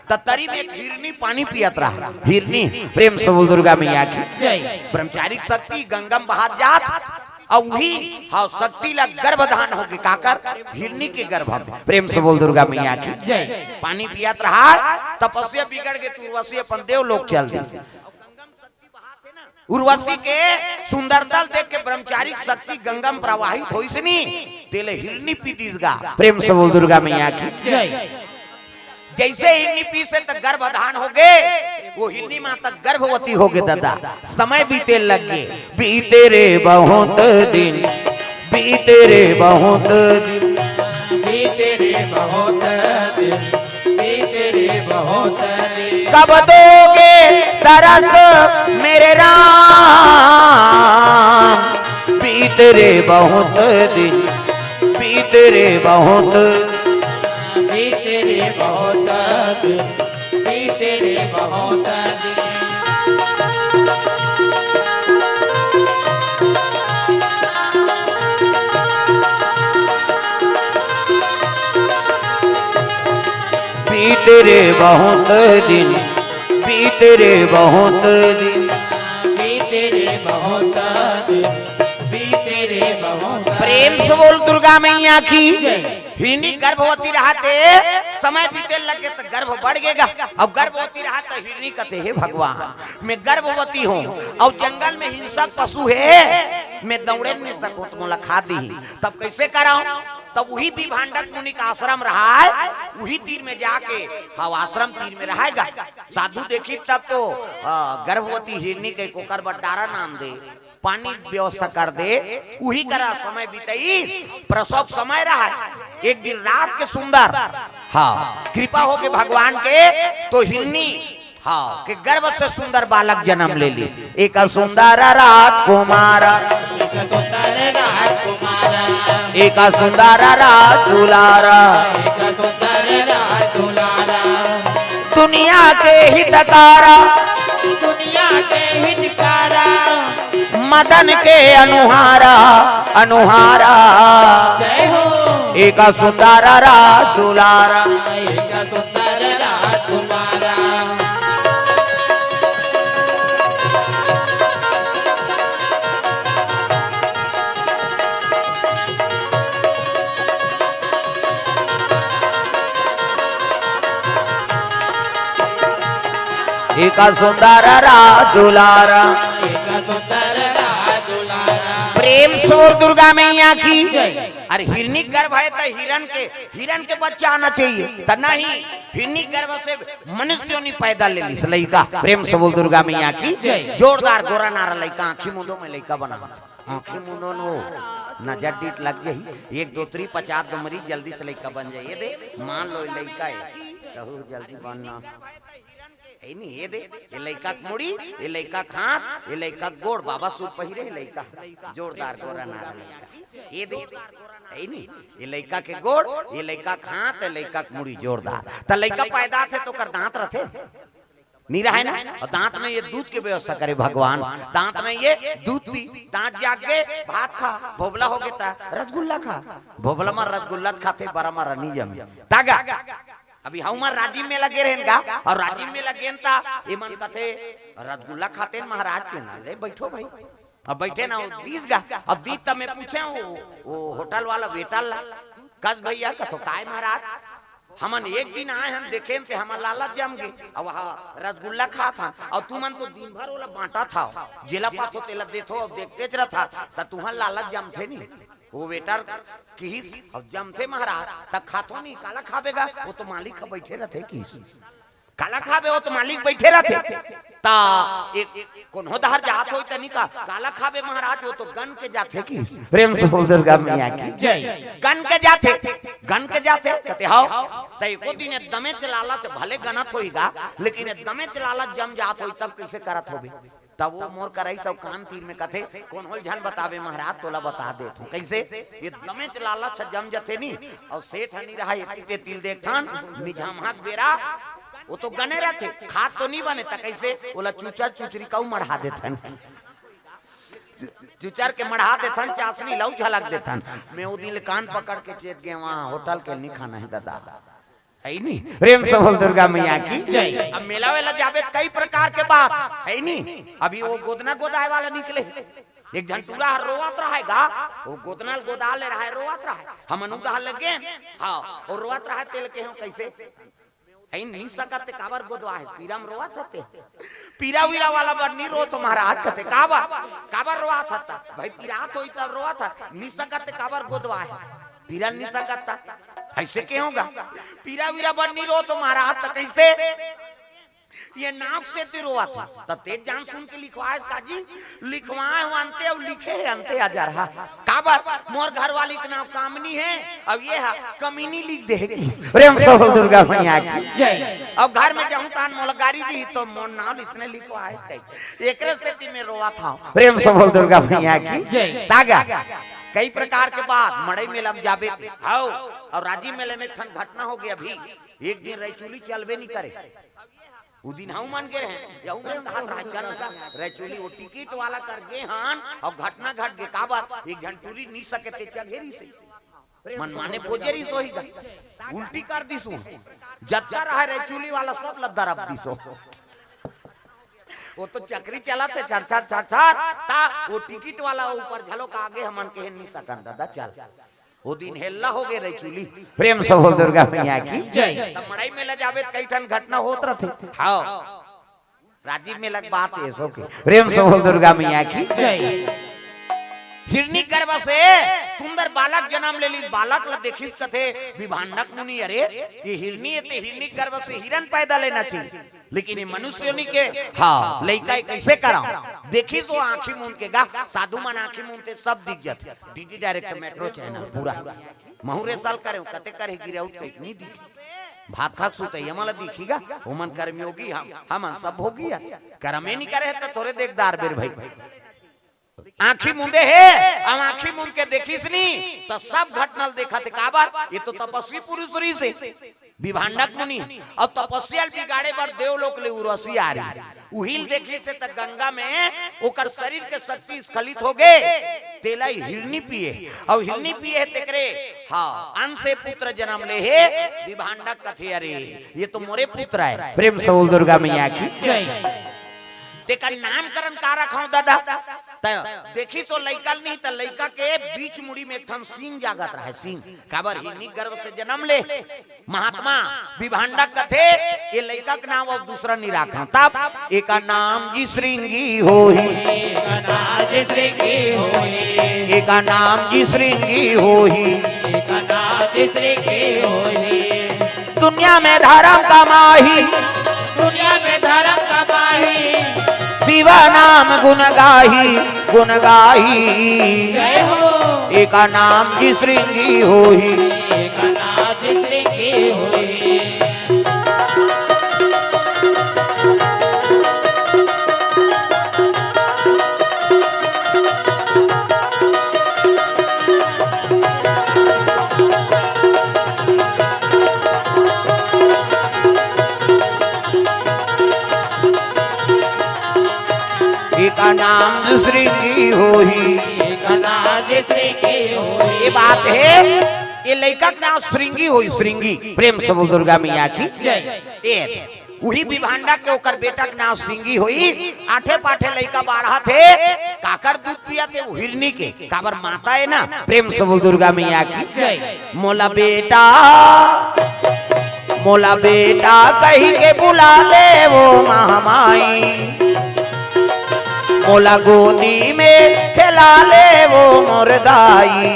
त तरी में एक हिरनी पानी पियत रहा। हिरनी, प्रेम से बोल दुर्गा मैया की। जय। ब्रह्मचारी के शक्ति गंगा में बहात जात, और वही हाँ शक्ति ला गर्भधान हो गए। काकर? हिरनी के गर्भ में। प्रेम से बोल दुर्गा मैया की। जय। पानी पियत रहा, तपस्या बिगड़ गए, तो उर्वशी अपन देव लोक चल दी। उर्वशी के सुंदरता ल देख के ब्रह्मचारी के शक्ति गंगा में प्रवाहित होइस नी, तेले हिरनी पी दीस गा। प्रेम से बोल दुर्गा मैया की। जय। जैसे हिरनी पीस हे त गर्भधान हो गए, वो हिरनी माता गर्भवती हो गए दादा। समय बीते लग गए, बीते रे बहुत दिन, बीते रे बहुत दिन। बीते रे बहुत दिन, बीते रे बहुत दिन। कब दोगे दरस मेरे राम, बीते रे बहुत दिन, बीते रे बहुत। बीते रे बहुत दिन, बीते रे बहुत दिन। बीते रे बहुत दिन, बीते रे बहुत दिन। बीते रे बहुत दिन, बीते रे बहुत। प्रेम से बोल दुर्गा मैया की। हिरनी गर्भवती रहते समय बीते लगे तो गर्भ बढ़ गेगा। अब गर्भवती रहा तो हिरनी कहते, हे भगवान, मैं गर्भवती हूँ और जंगल में हिंसक पशु है, मैं दौड़े नहीं सकूँ तो मोला खा दी, तब कैसे कराऊं? तब वही विभांडक मुनि का आश्रम रहा है, वही तीर में जाके, हाँ, आश्रम तीर में रहेगा। साधु देखी तब तो आ, गर्भवती हिरनी के कोकर बंटारा नाम दे, पानी व्यवस्था कर दे, वही करा समय बीतई। प्रसव समय रहा है, एक दिन रात के सुंदर, हाँ, कृपा हो के भगवान के, तो हिरनी, हाँ, के गर्भ से सुंदर बालक जन्म ले ली। एक सुंदर राजकुमार, एक सुंदर राजकुमार, एक सुंदर राज दुलारा, एक सुंदर राज दुलारा। दुनिया के हितकारा, दुनिया के हितकारा, मदन के अनुहारा, अनुहारा। जय हो। एक सुंदर राज दुलारा। एक सुंदर राजकुमारा। एक सुंदर राज दुलारा। एक सुंदर राज दुलारा। प्रेम से बोल दुर्गा मैया की। जय। अरे हिरनी गर्भ है तो हिरण के, हिरण के बच्चा आना चाहिए, तो नहीं, हिरनी गर्भ से मनुष्य नहीं पैदा ले ली लइका। प्रेम से बोल दुर्गा मैया की। जय। जोरदार गोरा नारा लइका, आँखी मुंदो में लइका बना, आँखी मुंदो नो, नजर डीट लग गई, एक दो त्री पचास दो मरीज जल्दी से लइका बन जाइए दे, मान लो लइका है, कहू जल्दी बनना। ए नहीं, ये दे, ये लइका के मुड़ी, ये लइका के हाथ, ये लइका के गोड़, बाबा सूट पहिरे, ये लइका। जोरदार गोरा नारा लइका। ये दे, ए नहीं, ये लइका के गोड़, ये लइका के हाथ, ये लइका के मुड़ी जोरदार। त लइका पैदा थे तो ओकर दांत रथे? नहीं रहे ना? और दांत में ये दूध के व्यवस्था करे भगवान, दांत में ये दूध पी, दांत जाग गए, भात खा, भोबला हो गए ता, रसगुल्ला खा, भोबला मा रसगुल्ला खाते, बरा मा रनी जमी। तागा, अभी हम राजिम मेला गे रहेन गा, और राजिम मेला गेन ता, ये मन कथे, रसगुल्ला खाते महाराज के ना ले, बैठो भाई। अब बैठे ना, वो दीस गा, अब दीस तब मैं पूछे, वो, वो होटल वाला वेटर ला, कस भैया कथो, काय महाराज, हमन एक दिन आए हन, देखेन ते हमर लालच जम गे, अब वहाँ रसगुल्ला खात हन, और तुमन तो दिन भर ओला बांटत हव, जेला पाथो तेला देथो, और देखतेच रथव, त तुहर लालच जमथे नहीं। वो वेटर किहिस, "अब जमथे महाराज, त खाथो नहीं, काला खाबे गा, वो तो मालिक ह बइठे रथे," किहिस। "काला खाबे, वो तो मालिक बइठे रथे।" त एक कोनो डहर जात होही त नहीं का, "काला खाबे महाराज, वो तो गन के जाथे," किहिस। प्रेम से बोल दुर्गा मैया की जय। "गन के जाथे, गन के जाथे।" कथे, "हव।" त एको दिन एकदमेच लालच, भले गनत होही गा, लेकिन एकदमेच लालच जम जात होही, तब कइसे करत होबे? तब वो मोर करा सब कान तीर में कथे, "कोनो ल झन बताबे महाराज, तोला बता देत हूँ।" कइसे? एकदमेच लालच ह जम जथे नी, अउ सेठ ह नी रहय, एती तेती ल देखथन, निझमहा के बेरा, वो तो गने रथे, खात तो नी बने, त कइसे? ओला चुचर चुचरी कऊ मढ़ा देथन। चु-, चुचर के मढ़ा देथन, चासनी लऊ झलक देथन। मैं वो दिन ले कान पकड़ के चेत गेंव, "वहाँ होटल के नी खाना हे ददा।" हे नी? प्रेम से बोल दुर्गा मैया की जय। अब मेला वेला जाबे त कई प्रकार के बात, हे नी? अभी वो गोदना गोदाय वाला निकले, एक झन टूरा ह रोवत रहय गा, वो गोदना ल गोदा ले रहय, रोवत रहय, हमन उदाह लगे, हाँ, वो रोवत रहय, तेला केहेंव कइसे? "हे नी सकत ते काबर गोदवाहे, पीरा म रोवत हते।" पीरा वीरा वाला बर नी रोवत हँव महाराज, कथे, "काबर, काबर रोवत हस?" "भाई पीरात होही तब रोवत हँव, नी सकत ते काबर गोदवाहे, पीरा नी सकत त।" अइसे केहेंव गा, "पीरा वीरा बर नी रोवत हँव महाराज, त कइसे?" "ये नाक से ते रोवत हस, त ते जान सुन के लिखवाए हस का जी?" "लिखवाए हँव अंते अउ लिखे हँव अंते अजरहा।" "काबर?" "मोर घरवाली के नाव कामनी हे, अउ ये ह कमीनी लिख दे हे किहिस।" प्रेम से बोल दुर्गा मैया की जय। "अउ घर में जाहूँ तहान मोला गारी दिही, त मोर नाव इसने लिखवाए कही, एकरे सेती मैं रोवत हँव।" प्रेम से बोल दुर्गा मैया की जय। तागा कई प्रकार के बात, मड़ई मेला म जाबे ते, हव, अउ राजिम मेला में एक ठन घटना होगे अभी, एक दिन रइचुली चलबे नी करे। उ दिन हमन गे रहेन, यहू मन कहत रहय, "चल ना गा, रइचुली।" वो टिकट वाला कर गे हन, अउ घटना घट गे। काबर? एक झन टूरी नी सके ते चघेरिस हे। मनमाने पोजेरिस होही गा, उल्टी कर दिस। जतका रहय रइचुली वाला, सब ल दरप दिस। वो तो चकरी चलत हे, छर, छर, छर, छर, त वो टिकट वाला ऊपर घलो का आगे हमन केहेन नी सकन, "ददा, चल।" वो दिन हेल्ला होगे रइचुली। प्रेम से बोल दुर्गा मैया की जय। त मड़ई मेला जाबे त कई ठन घटना होत रथे। हव। राजिम मेला के बात ए सो के। प्रेम से बोल दुर्गा मैया की जय। हिरनी गर्भ से सुंदर बालक जनम ले लिस, बालक ल देखिस कथे विभांडक मुनि, "अरे, ये हिरनी हे ते हिरनी गर्भ से हिरन पैदा लेना चाहिए।" लेकिन ये मनुष्य योनि के, हाँ, लइका कइसे करँव? देखिस वो आँखी मूंद के गा, साधु मन आँखी मूंदथे, सब दिख जाथे। डीडी डायरेक्ट मेट्रो चैनल पूरा। महूँ rehearsal करेंव, कते करे गिरेव त कहीं नी दिखे। भात खा के सुतइया मन ला दिखही गा, ओमन कर्मयोगी, हम, हमन सब भोगी हन। करमे नी करे हे त थोरे देखदार बेर भाई। आँखी मूंदे हे, अब आँखी मूंद के देखिस नी, त सब घटना ल देखत हे। काबर? ये तो तपस्वी पुरुष रहिस हे, विभांडक मुनि। अब तपस्या ल बिगाड़े बर देवलोक ले उर्वशी आ रहिस। उही ल देखिस हे त गंगा में ओकर शरीर के शक्ति स्खलित होगे, तेला हिरनी पिए। अब हिरनी पिए हे तेकरे, हाँ, अंश से पुत्र जनम ले हे, विभांडक कथे, "अरे, ये तो मोरे पुत्र हे।" प्रेम से बोल दुर्गा मैया की जय। तेकर नामकरण का रखँव ददा? त देखिस वो लइका ल नी, त लइका के बीच मुड़ी में एक ठन सींग जागत रहय, सींग। काबर? हिरनी गर्भ से जनम ले। महात्मा विभांडक कथे, "ये लइका के नाम अब दूसरा नी राखँव।" तब, "एकर नाम जी श्रृंगी होही।" एकर नाम जी श्रृंगी होही। एकर नाम जी श्रृंगी होही। एकर नाम जी श्रृंगी होही। दुनिया में धरम कमाही। दुनिया में धरम कमाही। शिवा नाम गुण गाही, गुण गाही। जय हो। एकर नाम जी श्रृंगी होही। एकर नाम जी श्रृंगी होही। एकर नाम श्रृंगी होही। एकर नाम श्रृंगी होही। ये बात हे, ये लइका के नाम श्रृंगी होही, श्रृंगी। प्रेम से बोल दुर्गा मैया की जय। ए, उही विभांडक के ओकर बेटा के नाम श्रृंगी होही। आठे पाठे लइका बाढ़त हे, काकर दूध पियत हे? हिरनी के। काबर? माता हे ना। प्रेम से बोल दुर्गा मैया की जय। मोला बेटा, मोला बेटा कहि के बुला ले वो महामाई, मोला गोदी में खेला ले वो मोर दाई।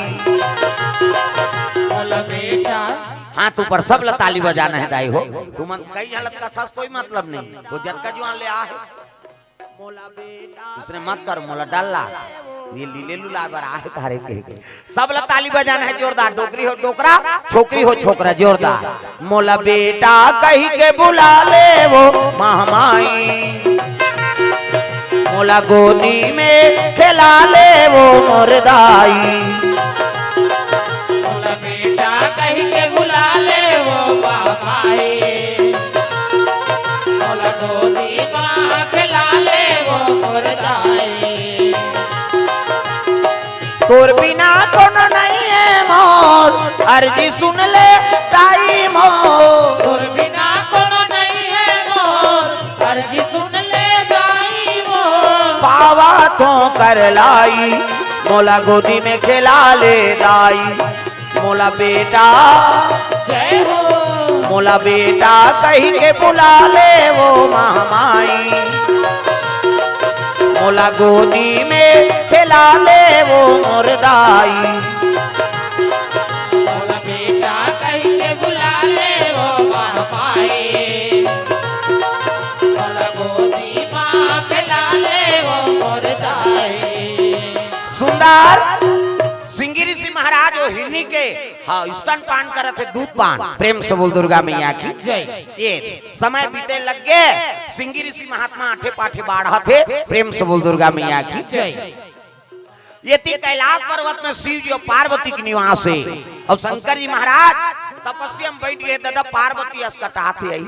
हाथ ऊपर, सब ला ताली बजाना हे दाई हो। तुमन कई झन ला कथस, कोई मतलब नहीं, वो जतका जुआन ले आ हे। उसने मत कर, मोला डर लाग, ये लीले लुला बर आ हे तारे के। सब ला ताली बजाना हे जोरदार, डोकरी हो डोकरा, छोकरी हो छोकरा, जोरदार। मोला बेटा कहि के बुला ले वो महमाई, मोला गोदी में खेला ले वो मोर दाई। मोला बेटा कहि के बुला ले वो महमाई, मोला गोदी मा खेला ले वो मोर दाई। तोर बिना कोनो नहीं हे मोर, अर्जी सुन ले दाई मोर। तोर बिना कोनो नहीं हे मोर, अर्जी सुन ले दाई मोर। पावा तो कर लाई, मोला गोदी में खेला ले दाई। मोला बेटा, जय हो। मोला बेटा कहि के बुला ले वो महमाई, मोला गोदी में खेला ले वो मोर दाई। मोला बेटा कहि के बुला ले वो महमाई, मोला गोदी मा खेला ले वो मोर दाई। सुंदर सिंगी ऋषि महाराज वो हिरनी के, हाँ, स्तन पान करत हे, दूध पान। प्रेम से बोल दुर्गा मैया की। जय। ये समय बीते लग गे, सिंगी ऋषि महात्मा आठे पाठे बाढ़त हे। प्रेम से बोल दुर्गा मैया की। जय। ये ती कैलाश पर्वत में शिव जी और पार्वती के निवास हे। और शंकर जी महाराज तपस्या में बैठ गे, दादा पार्वती असकटात हे आई।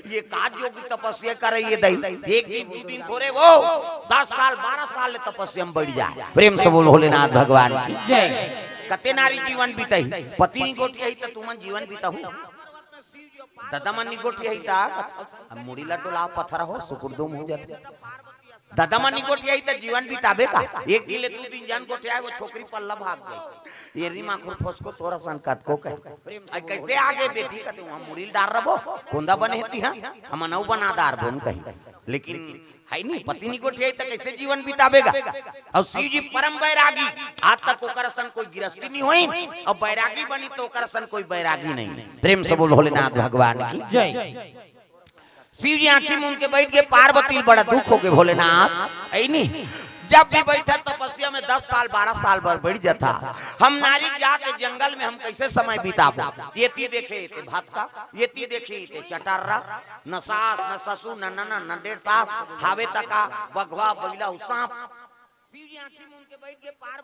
ये का जोगी तपस्या करे ये दई? एक दिन, दू दिन थोरे वो, दस साल, बारह साल ले तपस्या में बैठ जाय। प्रेम से बोल भोलेनाथ भगवान की। जय। कते नारी जीवन बिताही, पति नहीं गोठियाही त तुमन जीवन बिताहू। ददा मन नहीं गोठियाही त अब मुड़ी ला डोला पत्थर हो, सुकुरदुम हो जाथे। ददा मन नहीं गोठियाही त जीवन बिताबे का? एक दिन ले दू दिन जान गोठियाय, वो छोकरी पल्ला भाग गई। ये री माखुर फसको तोरा सन कतको कहे। आई कैसे आगे बेटी कते वहाँ मुड़ी डार रबो, कोंदा बने हेती हाँ, हम नौ बना दार बोन कही। लेकिन है नहीं, पति नहीं गोठियाही त कैसे जीवन बिताबे गा? और शिव जी परम बैरागी, आज तक ओकर सन कोई गिरस्ती नहीं होई, और बैरागी बनी तो ओकर सन कोई बैरागी नहीं। प्रेम से बोल भोलेनाथ भगवान की। जय। शिव जी आंखी मूंद के बैठ गे, पार्वती ल बड़ा दुख हो गे, भोलेनाथ, ऐ नी, जब भी बैठा तपस्या में दस साल, बारह साल बर बैठ जाता, हम नारी जात जंगल में हम कैसे समय बिताबो? ये ती देखे ते भात का, ये ती देखी ते चटर्रा, न सास, न ससुर, न ननन, न डेढ़ सास, हावे तका, बघवा, बैला, उ सांप।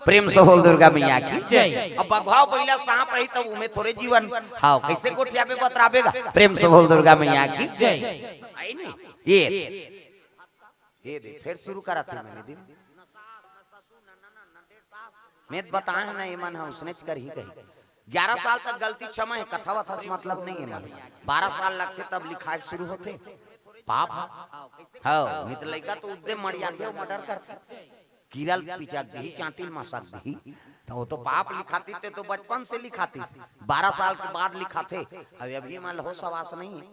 प्रेम से बोल दुर्गा मैया की। जय। अब बघवा बैला सांप रही तब उमे थोरे जीवन। हाँ, कैसे गोठियाबे बतराबे गा? प्रेम से बोल दुर्गा मैया की। जय। आई नहीं? ये, ये दे, फिर शुरू करा थे मैंने दिन। मैं बताए ना, ये मन है उसने कर ही कही। ग्यारह साल तक गलती क्षमा है, कथा वथा से मतलब नहीं है मन। बारह साल लगथे तब लिखाय शुरू होथे। पाप। हाँ, नहीं तो लइका तो उद्दे मर जाथे, वो मर्डर करथे। कीरा ल पिचक दिही, चांटी ल मसक दिही, तो वो तो पाप लिखाती, ते तो बचपन से लिखाती, बारह साल के बाद लिखाथे। अब अभी मन ल होश हवास नहीं है,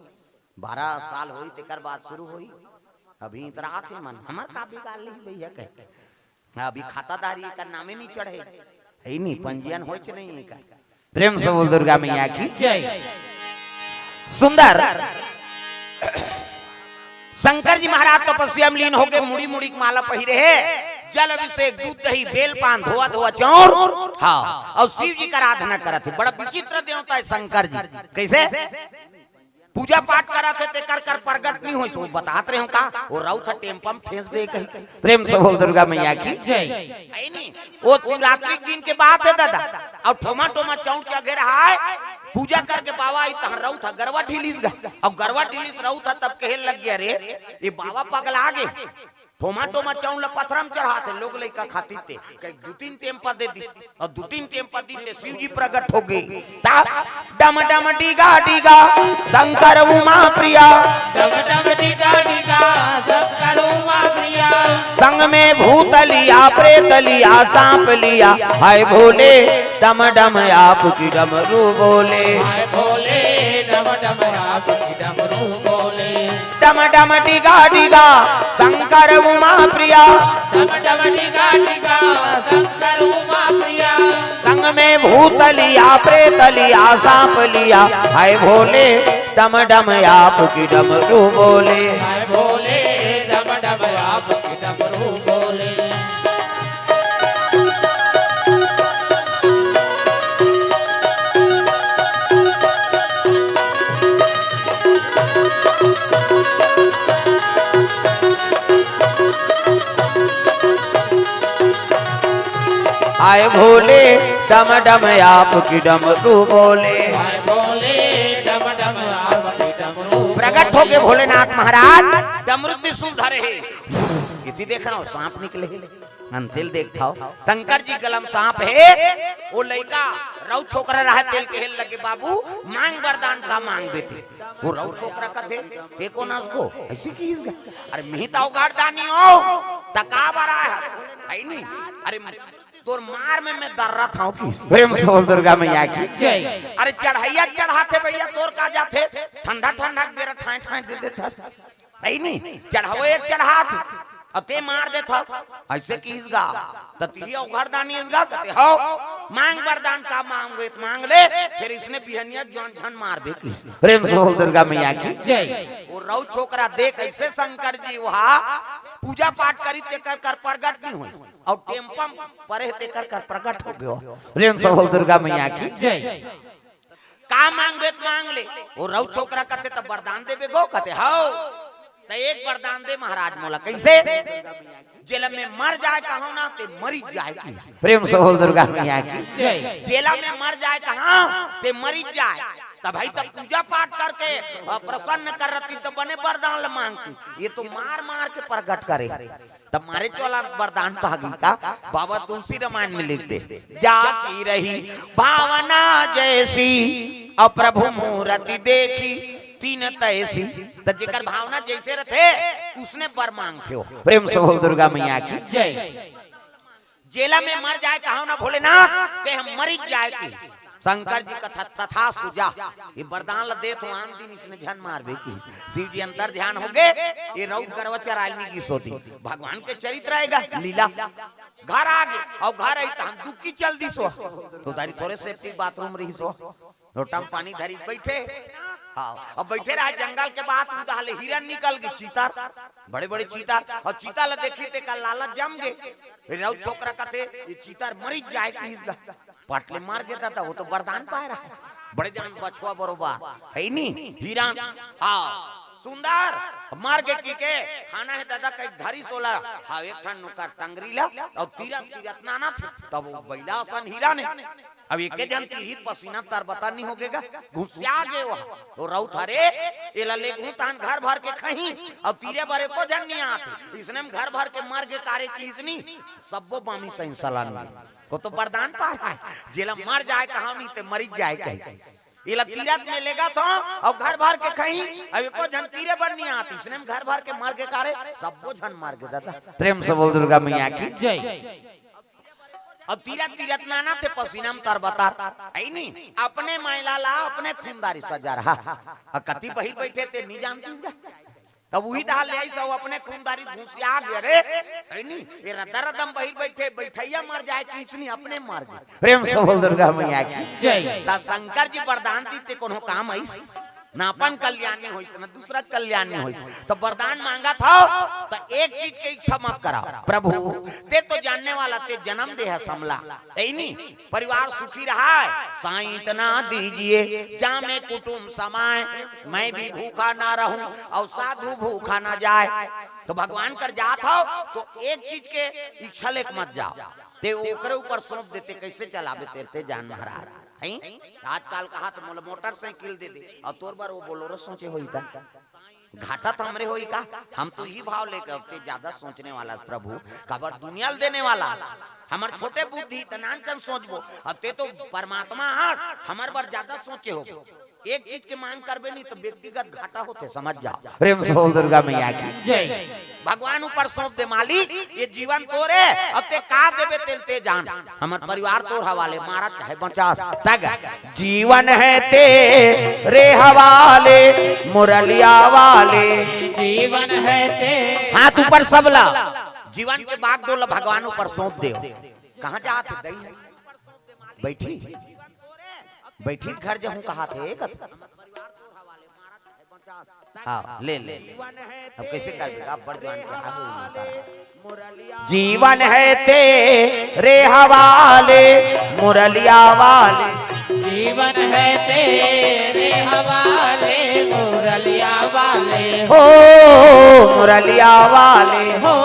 बारह साल होई तेकर बाद शुरू होई। अभी इतरा आथे मन, हमर का बिगाड़ लिही भैया कह के। अभी खातादारी एकर नामे नहीं चढ़े, है नहीं, पंजीयन होच नहीं एकर। प्रेम से बोल दुर्गा मैया की। जय। सुंदर शंकर जी महाराज तपस्या में लीन होके मुड़ी मुड़ी के माला पहिरे हे, जल अभिषेक, दूध दही, बेल पान, धोआ धोआ चाउर, हाँ, और शिव जी का आराधना करत हे। बड़ा विचित्र देवता है शंकर जी। कैसे? पूजा पाठ करत हे, तेकर कर प्रगट नहीं होइस। वो बतात रहे हो का? वो राउत ह टेम्पा में ठेस दे कही। प्रेम से बोल दुर्गा मैया की। जय। है नी? वो शिवरात्रि के दिन के बात है दादा। और ठोमा ठोमा चौंक चघे रहा है। पूजा करके बाबा आई तहाँ राउत ह गरवा ढीलिस गा। और गरवा ढीलिस राउत ह तब कहे लग गया, "रे, ये बाबा पगला गे।" ठोमा ठोमा चाउर ल पथरा म चढ़ाथे, लोग लइका खातिर ते। कहीं दू तीन टेम्पा दे दिस, और दू तीन टेम्पा दी ते शिव जी प्रगट हो गे। ता डम डम डीगा डीगा शंकर उमा प्रिया। डम डम डीगा डीगा शंकर उमा प्रिया। संग में भूत लिया, प्रेत लिया, सांप लिया। हाय भोले डम डम आप की डमरू बोले। हाय भोले डम डम आप की डमरू बोले। डम डम डिगा डिगा शंकर उमा प्रिया। डम डम डिगा डिगा शंकर उमा प्रिया। संग में भूत लिया प्रेत लिया सांप लिया। हाय भोले डम डम आपकी डमरू बोले। हाय भोले डम डम आपकी डमरू बोले। आए भोले डम डम आपकी डमरू बोले। आए भोले डम डम आपकी डमरू प्रकट होके भोलेनाथ महाराज डमरू त्रिशूल धरे हे। इति देख रहा हूँ, सांप निकले हे। अंतिल देख थाओ, शंकर जी गलम सांप हे। वो लइका रउ छोकरा रहा, तेला कहे लगे, "बाबू, मांग वरदान का मांग बेटी।" वो रउ छोकरा कथे, "ते कोन अस गो?" अइसे किहिस गा। "अरे, मिही त अवघड़ दानी हो, त का बर आय हस?" है नी? "अरे, तोर मार में मैं दर्रा थाओ किहिस।" प्रेम से बोल दुर्गा मैया की। जय। "अरे, चढ़इया चढ़ाथे भइया, तोर का जाथे? ठंडा ठंडा के बेरा ठाँय ठाँय दे देथस।" है नी? चढ़ावो एक चढ़ाथे, अउ ते मार देथस। अइसे किहिस गा, त तिही अवघड़ दानी अस गा, कथे, "हव, मांग वरदान का मांग, मांग ले, फेर अइसने बिहनिया जउन झन मारबे किहिस।" प्रेम से बोल दुर्गा मैया की। जय। वो रउ छोकरा देख अइसे शंकर जी उहाँ पूजा पाठ करिस तेकर कर प्रगट नइ होइस, अउ टेम्पम परे तेकर कर प्रगट हो गयो। प्रेम से बोल दुर्गा मैया की। जय। "का मांगबे त मांग ले।" वो रउ छोकरा कथे, "त वरदान देबे गो?" कथे, "हव।" "त एक वरदान दे महाराज मोला।" "कइसे?" "जेला मैं मर जाय कहँव ना, ते मरिच जाय किहिस। प्रेम से बोल दुर्गा मैया की। जय। "जेला मैं मर जाय कहँव, ते मरिच जाय।" त भई, त पूजा पाठ करके, अ, प्रसन्न करतिस, त बने वरदान ल मांगतिस। ये तो मार मार के प्रगट करे। त मारेच वाला वरदान पा गे का? बाबा तुलसी रामायण में लिख दे, "जा की रही भावना जैसी, अउ प्रभु मूरति देखी तिन तैसी।" त जेकर भावना जइसे रथे, उसने बर मांगथे हो। प्रेम से बोल दुर्गा मैया की। जय। "जेला मैं मर जाय कहँव ना भोलेनाथ, ते ह मरिच जाय किहिस।" शंकर जी कथे, "तथास्तु, जा।" ये वरदान ल देथँव, आन दिन अइसने झन मारबे किहिस। शिव जी अंतर ध्यान हो गे, ये रउत गरवा चराय ल नइ गिस होतिस। भगवान के चरित्र आय गा, लीला। घर आ गे, अउ घर आइस त हम दुखी चल दिस हो। त ओ दारी थोरे सेप्टिक बाथरूम रिहिस हो। लोटा म पानी धरिस बइठे। हाँ, अब बइठे रहा जंगल के बात, उदहा ले हिरन निकल गे, चीता, बड़े-बड़े चीता, अउ चीता ल देखिस तेकर लालच जम गे। फेर रउत छोकरा कथे, "ये चीता मरिच जाय किहिस गा।" पट ले मर गे दादा, वो तो वरदान पाय रहा। बड़े जान बछवा बरोबर, है नी? हिरन, हाँ, सुंदर, मर गे कहिके, खाना हे दादा कहिके धरिस ओला, हाँ, एक ठन ओकर टंगरी ला, अउ तीरथ तीरथ नानथे, तब वो बइला असन हिरन हे। अब एके झन तीरही त पसीना तरबतर नइ हो गे गा, घुसिया गे वो। तो रउत हरे, एला लेगहूँ तहन घर भर के खही, अउ तीरे बर एको झन नइ आत। अइसने म घर भर के मर गे कारे किहिस नी, सब्बो बामी सही सलामी। वो तो वरदान पाय हे, जेला मर जाय कहँव नी ते मरिच जाय कहे। एला तीरथ में लेगथँव, अउ घर भर के खही, अउ एको झन तीरे बर नइ आत। अइसने म घर भर के मर गे कारे, सब्बो झन मर गे दादा। प्रेम से बोल दुर्गा मैया की। जय। अउ तीरथ तीरथ नानथे पसीना म तरबतर, है नी? अपने मैला ला, अपने खूनदारी सजा रहा। अउ कति बहिर बइठे ते नइ जानतिस गा। तब उही डहर ले आइस अउ अपने खूनदारी घुसिया गे रे, है नी? ये रद्दा रद्दा म बहिर बइठे, बइठइया मर जाय किहिस नी, अपने मर गे। प्रेम से बोल दुर्गा मैया की। जय। त शंकर जी वरदान दिस ते कोनो काम आइस? ना अपन कल्याण नइ होइस, ना दूसरा कल्याण नइ होइस। त वरदान मांगथँव, त एक चीज के इच्छा मत करा। प्रभु, ते तो जानने वाला, ते जनम दे हस हमला, है नी? परिवार सुखी रहय, साईं इतना दीजिए, जामे कुटुम समाय, मैं भी भूखा ना रहूं अउ साधु भूखा ना जाय। त भगवान कर जाथँव, त एक चीज के इच्छा लेके मत जाव, ते ओकरे ऊपर सौंप दे, ते कइसे चलाबे तेला ते जान महाराज, हैं? आजकल कहत मोला मोटरसाइकिल दे दे, अउ तोर बर वो बोलेरो सोचे होही का? घाटा त हमरे होही का? हम तो इही भाव लेके, अब ते जादा सोचने वाला हस प्रभु, काबर दुनिया ल देने वाला हस। हमर छोटे बुद्धि त नानचन सोचबो, अब ते तो परमात्मा हस, हमर बर जादा सोचे होबो। एक चीज के मांग करबे नहीं तो व्यक्तिगत घाटा होथे, समझ जाओ। प्रेम से बोल दुर्गा मैया की। जय। भगवान ऊपर सौंप दे, मालिक, ये जीवन तोरे, अब ते का देबे तेल ते जान, हमर परिवार तोर हवाले, मारा चाहे बचास, तग जीवन है तेरे हवाले, मुरलिया वाले। जीवन है तेरे। हाथ ऊपर सबला, जीवन के बागडोर ला भगवान ऊपर सौंप दे। कहाँ जात हे दई? बैठी, बैठी घर जहूँ कहा थे, एक हाँ, ले, ले, ले। अब कैसे कर देगा? बड़ जवान के हाथ में उतारा। जीवन है तेरे हवाले, मुरलिया वाले। जीवन है तेरे हवाले, मुरलिया वाले। हो, मुरलिया वाले। हो,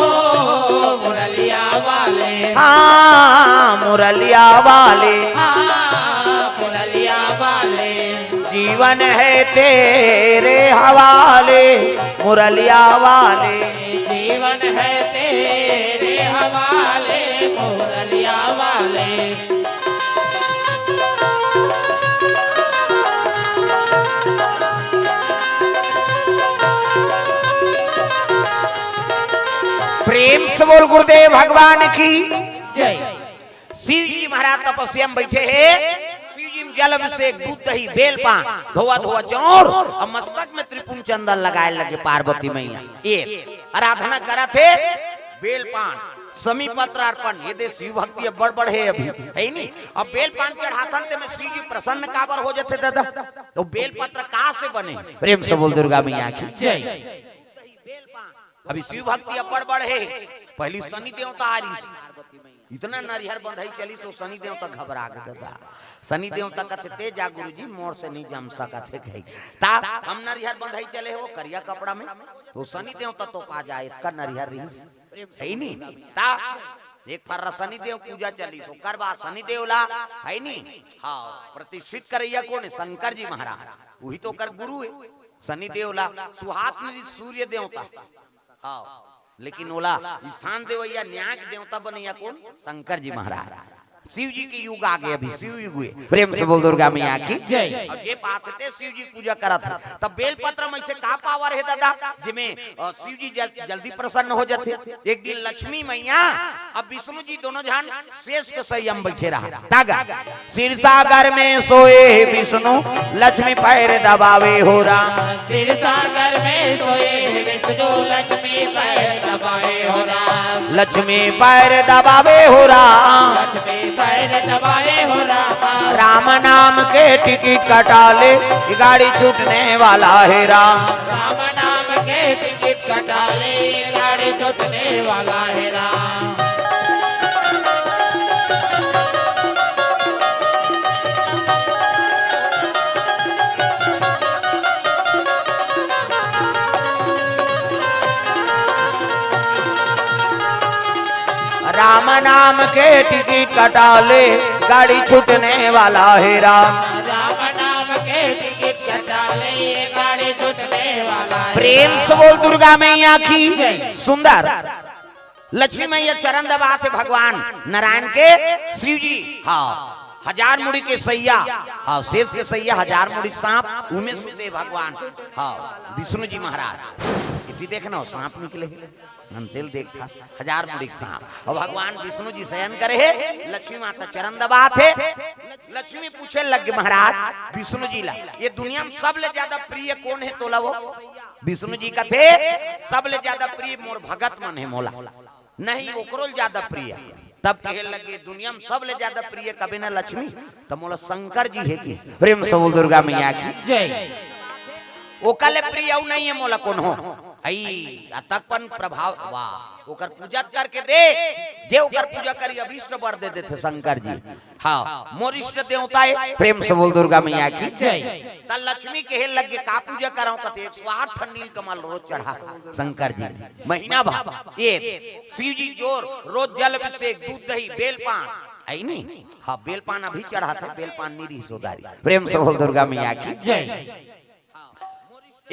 मुरलिया वाले। हाँ, मुरलिया वाले। हाँ, मुरलिया वाले। जीवन है तेरे हवाले, मुरलिया वाले। जीवन है तेरे हवाले, मुरलिया वाले। प्रेम से बोल गुरुदेव भगवान की जय। शिव जी महाराज तपस्या में बैठे हे। शिव जी में जल अभिषेक, दूध दही, बेल पान, धोवा धोवा चाउर अउ मस्तक में त्रिपुंड चंदन लगाए लगे पार्वती मैया। ये आराधना करत हे, बेल पान, समी पत्र अर्पण, ये दे शिव भक्ति अब्बड़ बढ़े अभी, हे नी? अब बेल पान चढ़ाथन ते में शिव जी प्रसन्न काबर हो जाथे दादा? तो बेल पत्र का से बने? प्रेम से बोल दुर्गा मैया की जय। अभी शिव भक्ति अब्बड़ बढ़े, पहली शनि देवता आ रही, इतना नरिहर बंधई चलिस, ओ शनि देवता घबरा गे दादा। शनि देवता कथे, "ते जा गुरुजी, मोर से नहीं जम सकत हे," कही। ता हम नरिहर बंधई चले हो करिया कपड़ा में, ओ शनि देवता तो पा जाए, इतका नरिहर रहिस, हे नी? ता एक फर्रा शनि देव पूजा चलिस, ओकर बाद शनि देव ला, हे नी? हाँ, प्रतिष्ठित करैया कोन हे? शंकर जी महाराज, वही तो ओकर गुरु हे। शनि देव ला सुहात मिली सूर्य देवता, हाँ, लेकिन ओला स्थान देवैया न्याय के देवता बनैया कोन? शंकर जी महाराज। शिव जी के युग आ गे, अभी शिव युग हुए। प्रेम से बोल दुर्गा मैया की जय। अउ जे पाथे ते शिव जी पूजा करत हे, तब बेलपत्र में से का पावर हे दादा, जेमे, अ, शिव जी जल-, जल्दी प्रसन्न हो जाथे? एक दिन लक्ष्मी मैया अउ विष्णु जी दोनों झन शेष के सैया में बैठे रहा। तागा, क्षीर सागर में सोए विष्णु, लक्ष्मी पैर दबावे हो राम। क्षीर सागर में सोए विष्णु, लक्ष्मी पैर दबावे हो राम। लक्ष्मी पैर दबावे हो राम। लक्ष्मी पैर दबावे हो राम। राम नाम के टिकट कटा ले, ये गाड़ी छूटने वाला है राम। राम नाम के टिकट कटा ले, ये गाड़ी छूटने वाला है राम। राम नाम के टिकट कटा ले, गाड़ी छूटने वाला है राम। राम नाम के टिकट कटा ले, ये गाड़ी छूटने वाला है। प्रेम से बोल दुर्गा मैया की जय। सुंदर लक्ष्मी मैया चरण दबात हे भगवान नारायण के, शिव जी, हाँ, हजार मुड़ी के सैया, हाँ, शेष के सैया, हजार मुड़ी के सांप, उमे सुते भगवान, हाँ, विष्णु जी महाराज। इति देखना, सांप निकले हे, अंतेल देख था, हजार मुड़ी के सांप। अउ भगवान विष्णु जी शयन करे हे, लक्ष्मी माता चरण दबात हे। लक्ष्मी पूछे लगे महाराज विष्णु जी ला, "ये दुनिया में सबले ज्यादा प्रिय कोन हे तोला वो?" विष्णु जी कथे, "सबले ज्यादा प्रिय मोर भगत मन हे मोला।" नहीं, ओकरो ले ज्यादा प्रिय। तब कहे लगे, "दुनिया में सबले ज्यादा प्रिय कबे न लक्ष्मी, त मोला शंकर जी हे।" कि प्रेम से बोल दुर्गा मैया की जय। ओकर ले प्रिय अउ नहीं हे मोला कोनो। हई, अतकपन प्रभाव, वाह। ओकर पूजा करके देख, जे ओकर पूजा करी, अभीष्ट बर दे देथे शंकर जी। हाँ, मोर इष्ट देवता हे, प्रेम से बोल दुर्गा मैया की जय। त लक्ष्मी कहे लगे, "का पूजा कराऊं?" कथे, "एक सौ आठ ठन नीलकमल रोज चढ़ा शंकर जी, महीना भर।" ये शिव जी जोर, रोज जल अभिषेक, दूध दही, बेल पान, आई नहीं? हाँ, बेल पान अभी चढ़ाथे, बेल पान नहीं रही सोदारी। प्रेम से बोल दुर्गा मैया की जय।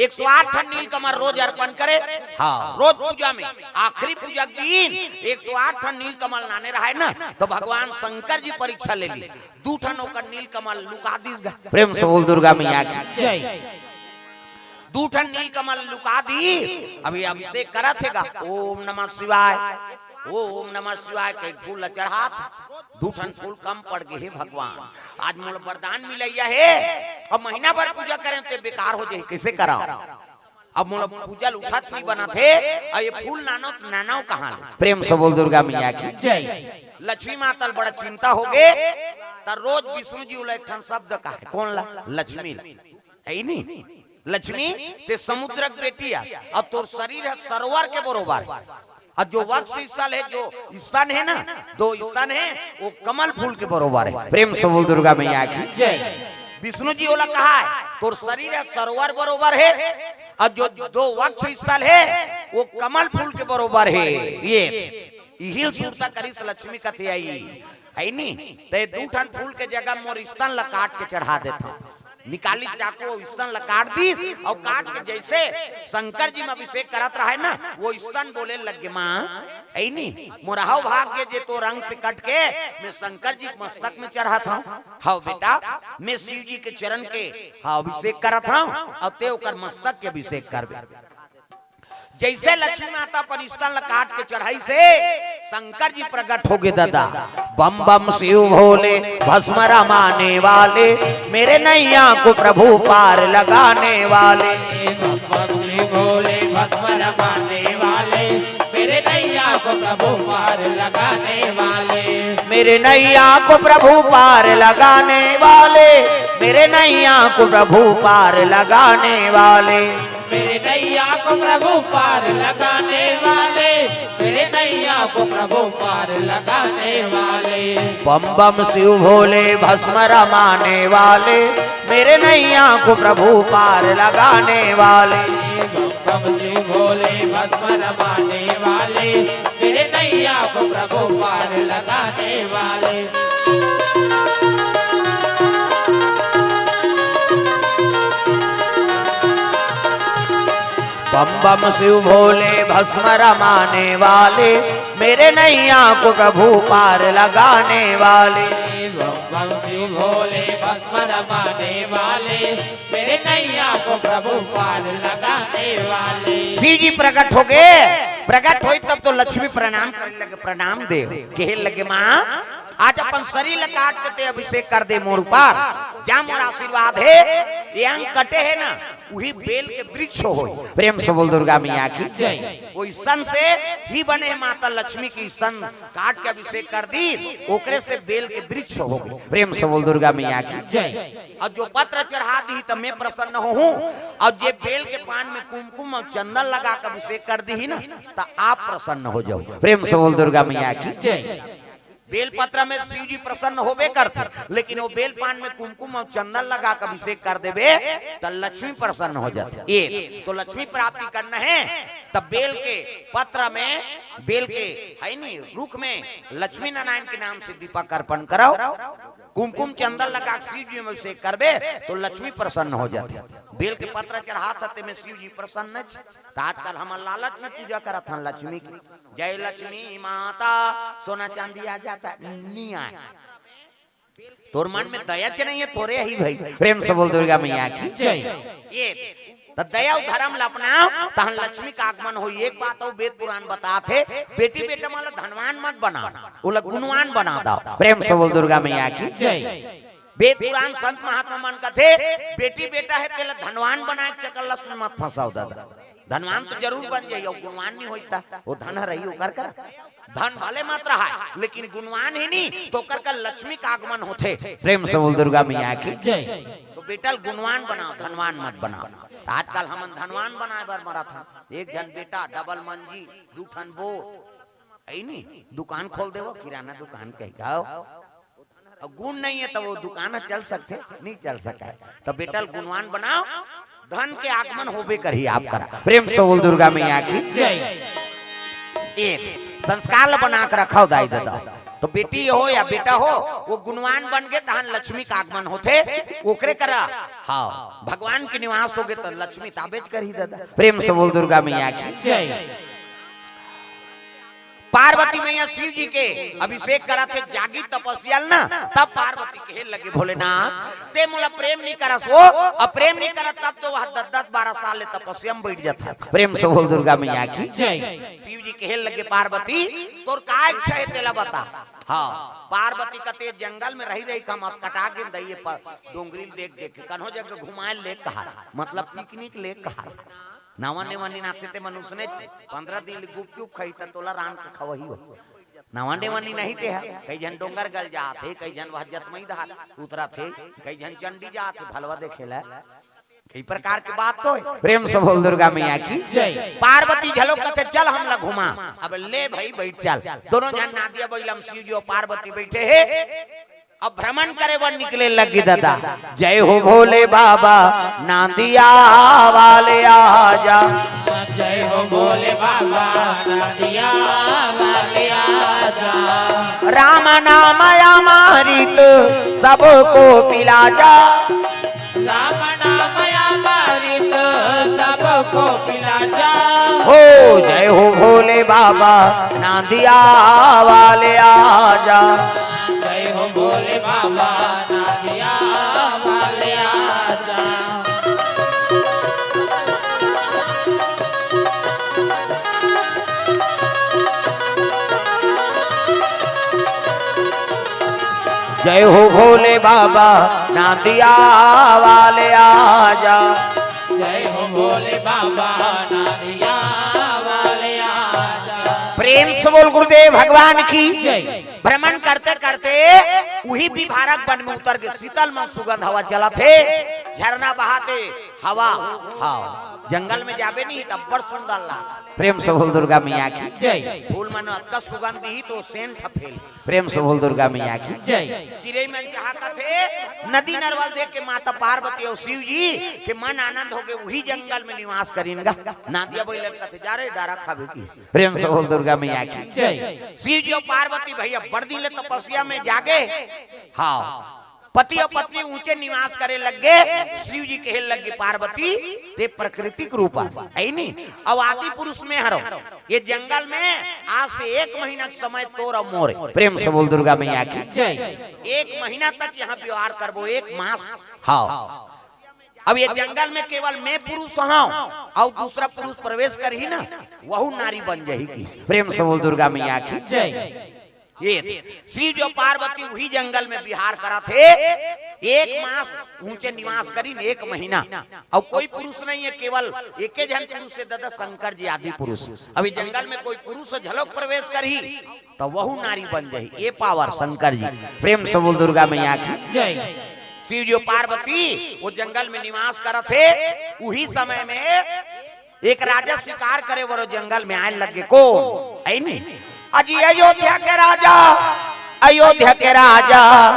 एक सौ आठ ठन नीलकमल रोज अर्पण करे। हाँ, रोज पूजा में, आखिरी पूजा के दिन एक सौ आठ ठन नीलकमल नाने रहाय ना, तो भगवान शंकर जी परीक्षा ले ली। दू ठन ओकर नीलकमल लुका दीस गा। प्रेम से बोल दुर्गा मैया की। जय। दू ठन नीलकमल लुका दी। अभी अभिषेक करत हे गा, ओम नमः शिवाय, ओम नमः शिवाय के फूल ल चढ़ात। दू ठन फूल कम पड़ गे हे भगवान, आज मोला वरदान मिलइया हे। अब महीना भर पूजा करें ते बेकार हो जाही, कइसे कराव? अब मोला पूजा ल उठत नइ बनत हे, अउ ये फूल नानव त नानव कहाँ ले? प्रेम से बोल दुर्गा मैया की। जय। लक्ष्मी माता ल बड़ा चिंता हो गे, त रोज विष्णु जी ओला एक ठन शब्द कहे, कोन ला? लक्ष्मी ला। हे नी? लक्ष्मी, ते समुद्र के बेटी आ, अउ तोर शरीर ह सरोवर के बरोबर हे। अउ जो वक्ष स्थल हे, जो स्तन हे ना, दो स्तन हे, वो कमल फूल के बरोबर हे। प्रेम से बोल दुर्गा मैया की। जय। विष्णु जी ओला कहा हे, तोर शरीर ह सरोवर बरोबर हे, अउ जो दो वक्ष स्थल हे, वो कमल फूल के बरोबर हे। ये इही ल सुरता करिस लक्ष्मी कथे आई, हे नी? ते दू ठन फूल के जगह मोर स्तन ल काट के चढ़ा देथव। निकाली चाकू, वो स्तन ल काट दी, अउ काट के जइसे शंकर जी म अभिषेक करत रहाय ना, वो स्तन बोले लग गे, माँ, हे नी? मोर हव भाग्य जे तोर अंग से कट के मैं शंकर जी के मस्तक में चढ़त हव। हव बेटा, मैं शिव जी के चरण के, हाँ, अभिषेक करत हव, अउ ते ओकर मस्तक के अभिषेक करबे। जइसे लक्ष्मी माता अपन स्तन ल काट के चढ़ाइस हे, शंकर जी प्रकट हो गे दादा। बम बम शिव भोले भस्म रमाने वाले, मेरे नैया को प्रभु पार लगाने वाले। बम बम शिव भोले भस्म रमाने वाले, मेरे नैया को प्रभु पार लगाने वाले। मेरे नैया को प्रभु पार लगाने वाले, मेरे नैया को प्रभु पार लगाने वाले। मेरे नैया को प्रभु पार लगाने वाले, मेरे नैया को प्रभु पार लगाने वाले। बम बम शिव भोले भस्म रमाने वाले, मेरे नैया को प्रभु पार लगाने वाले। बम बम शिव भोले भस्म रमाने वाले, मेरे नैया को प्रभु पार लगाने वाले। बम बम शिव भोले भस्म रमाने वाले, मेरे नैया को प्रभु पार लगाने वाले। बम बम शिव भोले भस्म रमाने वाले, मेरे नैया को प्रभु पार लगाने वाले। शिव जी प्रकट हो गे, प्रकट होइस तब तो लक्ष्मी प्रणाम करे लगे, प्रणाम देव, कहे लगे, माँ, आज अपन शरीर ल काट के ते अभिषेक कर दे मोर ऊपर, जा मोर आशीर्वाद हे, ये अंग कटे हे ना, उही बेल के वृक्ष होय। प्रेम से बोल दुर्गा मैया की। जय। वो स्तन से ही बने माता लक्ष्मी के स्तन काट के अभिषेक कर दी, ओकरे से बेल के वृक्ष हो गे। प्रेम से बोल दुर्गा मैया की। जय। अउ जो पत्र चढ़ा दी त मैं प्रसन्न होहूं, अउ जे बेल के पान में कुमकुम अउ चंदन लगा के अभिषेक कर दी ना, त आप प्रसन्न हो जाव। प्रेम से बोल दुर्गा मैया की। जय। बेल पत्र में शिव जी प्रसन्न होबे करथे, लेकिन वो बेल पान में कुमकुम अउ चंदन लगा के अभिषेक कर देबे, त लक्ष्मी प्रसन्न हो जाथे। ये तो लक्ष्मी प्राप्ति करना हे, त बेल के पत्र में, बेल के, हे नी, रुख में लक्ष्मी नारायण के नाम से दीपक अर्पण करव, कुमकुम चंदन लगा के शिव जी में अभिषेक करबे, तो लक्ष्मी प्रसन्न हो जाथे। बेल के पत्र चढ़ात हे, तेमे शिव जी प्रसन्न हे। त आजकल हमन लालच में पूजा करत हन लक्ष्मी के, जय लक्ष्मी माता, सोना चांदी आ जाता, नइ आय। तोर मन में दया च नइ हे, तोरे ही भाई। प्रेम से बोल दुर्गा मैया की। जय। ये त दया अउ धर्म ल अपनाव, तहन लक्ष्मी का आगमन होही। एक बात अउ वेद पुराण बतात हे, बेटी बेटा मन ल धनवान मत बनाव, ओला गुणवान बना दव। प्रेम से बोल दुर्गा मैया की। जय। वेद पुराण संत महात्मा मन कथे, बेटी बेटा हे तेला धनवान बनाय के चक्कर ल मत फंसाव दादा। धनवान तो जरूर बन जाही, अउ गुणवान नइ होही त, वो धन ह रही ओकर करा। धन भले मत रहाय, लेकिन गुणवान हे नी, त ओकर करा लक्ष्मी का आगमन होथे। प्रेम से बोल दुर्गा मैया की। जय। तो बेटा ल गुणवान बनाव, धनवान मत बनाव। त आजकल हमन धनवान बनाय बर मरत हन। एक झन बेटा, डबल मंजी, दू ठन बोर, हे नी, दुकान खोल देव, किराना दुकान कहि के। अउ गुण नइ हे, त वो दुकान ह चल सकथे? नइ चल सकय। त बेटा ल गुणवान बनाव, धन के आगमन होबे करही आप करा। प्रेम से बोल दुर्गा मैया की। जय। ये संस्कार ल बना के रखव दाई ददा। तो बेटी हो या बेटा हो, वो गुणवान बन गे, तहन लक्ष्मी का आगमन होथे, ओकरे करा। हाँ, भगवान के निवास होगे, त लक्ष्मी ताबेच करही दादा। प्रेम से बोल दुर्गा मैया की। जय। पार्वती मैया शिव जी के अभिषेक करत हे, जागी तपस्या ल ना, तब पार्वती कहे लगे, "भोलेनाथ, ते मोला प्रेम नहीं करस हो, अब प्रेम नहीं करत, तब तो वह दस दस बारह साल ले तपस्या में बैठ जाता।" प्रेम से बोल दुर्गा मैया की। जय। शिव जी कहे लगे, "पार्वती, तोर का इच्छा है, तेला बता।" हाँ, पार्वती कथे, "जंगल में रही रही का मस कटा के दइए पर डोंगरी ल देख देख के, कन्हो जगह घुमाए ले कहा, मतलब पिकनिक ले कहा।" नवा नेवा नीन आथे ते मनुष्य ने पंद्रह दिन ले गुपचुप खाई, त तोला रांध के खवही हो। नवा नेवा नीन नहीं ते ह, कई झन डोंगरगढ़ जात हे, कई झन वह जतमई धार उतरत हे, कई झन चंडी जात हे भलवा देखे ला। कई प्रकार के बात तो हे। प्रेम से बोल दुर्गा मैया की। जय। पार्वती घलो कथे, "चल हमला घुमा।" अब ले भाई बैठ चल। दोनों झन नादिया बइला म शिव जी अउ पार्वती बैठे हे। अब भ्रमण करे बर निकले लगी दादा। "जय हो भोले बाबा, नांदिया वाले आजा।" जय हो भोले बाबा, नांदिया वाले आजा। "राम नाम अमृत सबको पिला जा।" राम नाम अमृत सबको पिला जा। हो जय हो भोले बाबा, नांदिया वाले आजा। जय हो भोले बाबा, नांदिया वाले आजा। जय हो भोले बाबा, नांदिया वाले आजा। जय हो भोले बाबा, नांदिया वाले आजा। प्रेम से बोल गुरुदेव भगवान की। जय। भ्रमण करते करते उही विभारक वन में उतर के शीतल मन सुगंध हवा चलत हे, झरना बहात हे, हवा। हाँ, जंगल में जाबे नहीं त अब्बड़ सुंदर लाग। प्रेम से बोल दुर्गा मैया की। जय। फूल मन अतका सुगंध ही तो सेंट ह फैल। प्रेम से बोल दुर्गा मैया की। जय। चिरई मन चहकत हे, नदी नरवा ल देख के माता पार्वती अउ शिव जी के मन आनंद होगे, उही जंगल में निवास करिन गा। नांदिया बइला ल कथे, "जा रे डारा खाबे की।" प्रेम से बोल दुर्गा मैया की। जय। शिव जी अउ पार्वती भैया बड़ दिन ले तपस्या में जागे। हाँ, पति अउ पत्नी ऊंचे निवास करे लग गे। शिव जी कहे लग गे, "पार्वती, ते प्राकृतिक रूप आस, हे नी? अउ आदि पुरुष में हरो। ये जंगल में आज से एक महीना के समय तोर अउ मोरे।" प्रेम से बोल दुर्गा मैया की। जय। "एक महीना तक यहाँ व्यवहार करबो, एक मास।" हाँ। अब ये जंगल में केवल मैं पुरुष हूँ, अउ दूसरा पुरुष प्रवेश करही ना, वहू नारी बन जाही की। प्रेम से बोल दुर्गा मैया की। जय। ये शिव जी अउ पार्वती उही जंगल में विहार करत हे, एक मास ऊंचे निवास करिन, एक महीना, अउ कोई पुरुष नहीं हे, केवल एके झन पुरुष हे दादा, शंकर जी आदि पुरुष। अभी जंगल में कोई पुरुष झलक प्रवेश करही, त वहू नारी बन जाही। ये पावर शंकर जी। प्रेम से बोल दुर्गा मैया की। जय। शिव जी अउ पार्वती वो जंगल में निवास करत हे, उही समय में एक राजा शिकार करे बर जंगल में आए लग गे। कोन? हे नी? अजी अयोध्या के राजा, अयोध्या के राजा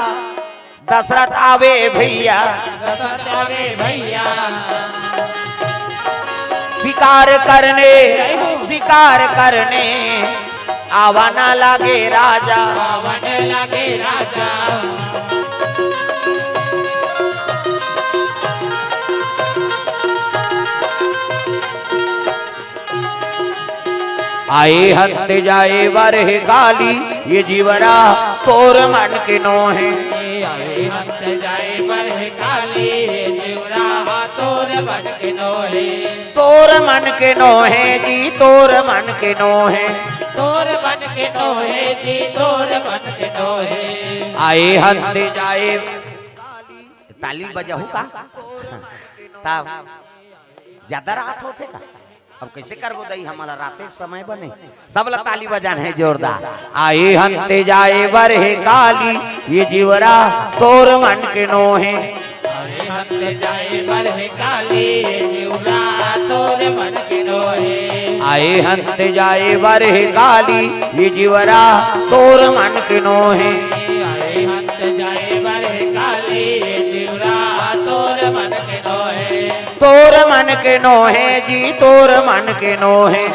दशरथ आवे भैया। दशरथ आवे भैया। शिकार करने, जय हो। शिकार करने आवा ना लागे राजा। आवा ना लागे राजा। आए हंते जाए बरहे काली, ये जीवरा तोर मन के नोहे। आए हंते जाए बरहे काली, ये जीवरा तोर मन के नोहे। तोर मन के नोहे जी, तोर मन के नोहे। तोर मन के नोहे जी, तोर मन के नोहे। आए हंते जाए। ताली बजाहू का? तब ज्यादा रात होथे का? अब कैसे करबो दई, हमला राते के समय बने, सब ला ताली बजान हे जोरदार। आए हंते जाए बरहे काली, ये जीवरा तोर मन के नोहे। आए हंते जाए बरहे काली, ये जीवरा तोर मन के नोहे। आए हंते जाए बरहे काली, ये जीवरा तोर मन के नोहे। आए हंते जाए बरहे काली, ये जीवरा तोर मन के नोहे। तोर मन के नोहे जी, तोर मन के नोहे।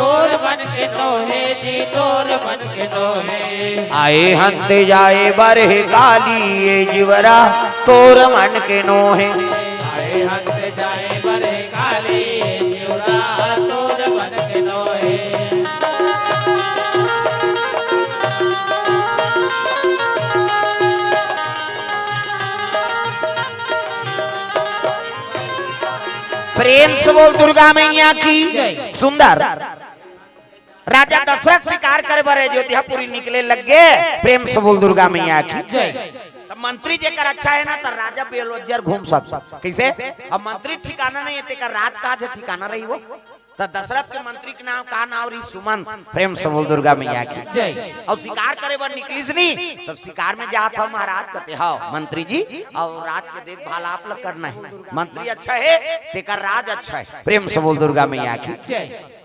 तोर मन के नोहे जी, तोर मन के नोहे। आए हंते जाए बर हे काली, ये जिवरा तोर मन के नोहे। आए हंते जाए बर हे काली, ये जिवरा तोर मन के नोहे। प्रेम से बोल दुर्गा मैया की। जय। सुंदर। राजा दशरथ शिकार करे बर अयोध्यापुरी निकले लग गे। प्रेम से बोल दुर्गा मैया की। जय। त मंत्री जेकर अच्छा हे ना, त राजा बेरोजगार घूम सकत। कइसे? अब मंत्री ठिकाना नइ हे, तेकर राज का जे ठिकाना रही वो। त दशरथ के मंत्री के नाम का नाम रही? सुमंत। प्रेम से बोल दुर्गा मैया की। जय। अउ शिकार करे बर निकलिस नी, त शिकार में जात हव महाराज, कथे हव मंत्री जी, अउ राज के देखभाल आप ल करना हे। मंत्री अच्छा हे, तेकर राज अच्छा हे। प्रेम से बोल दुर्गा मैया की। जय।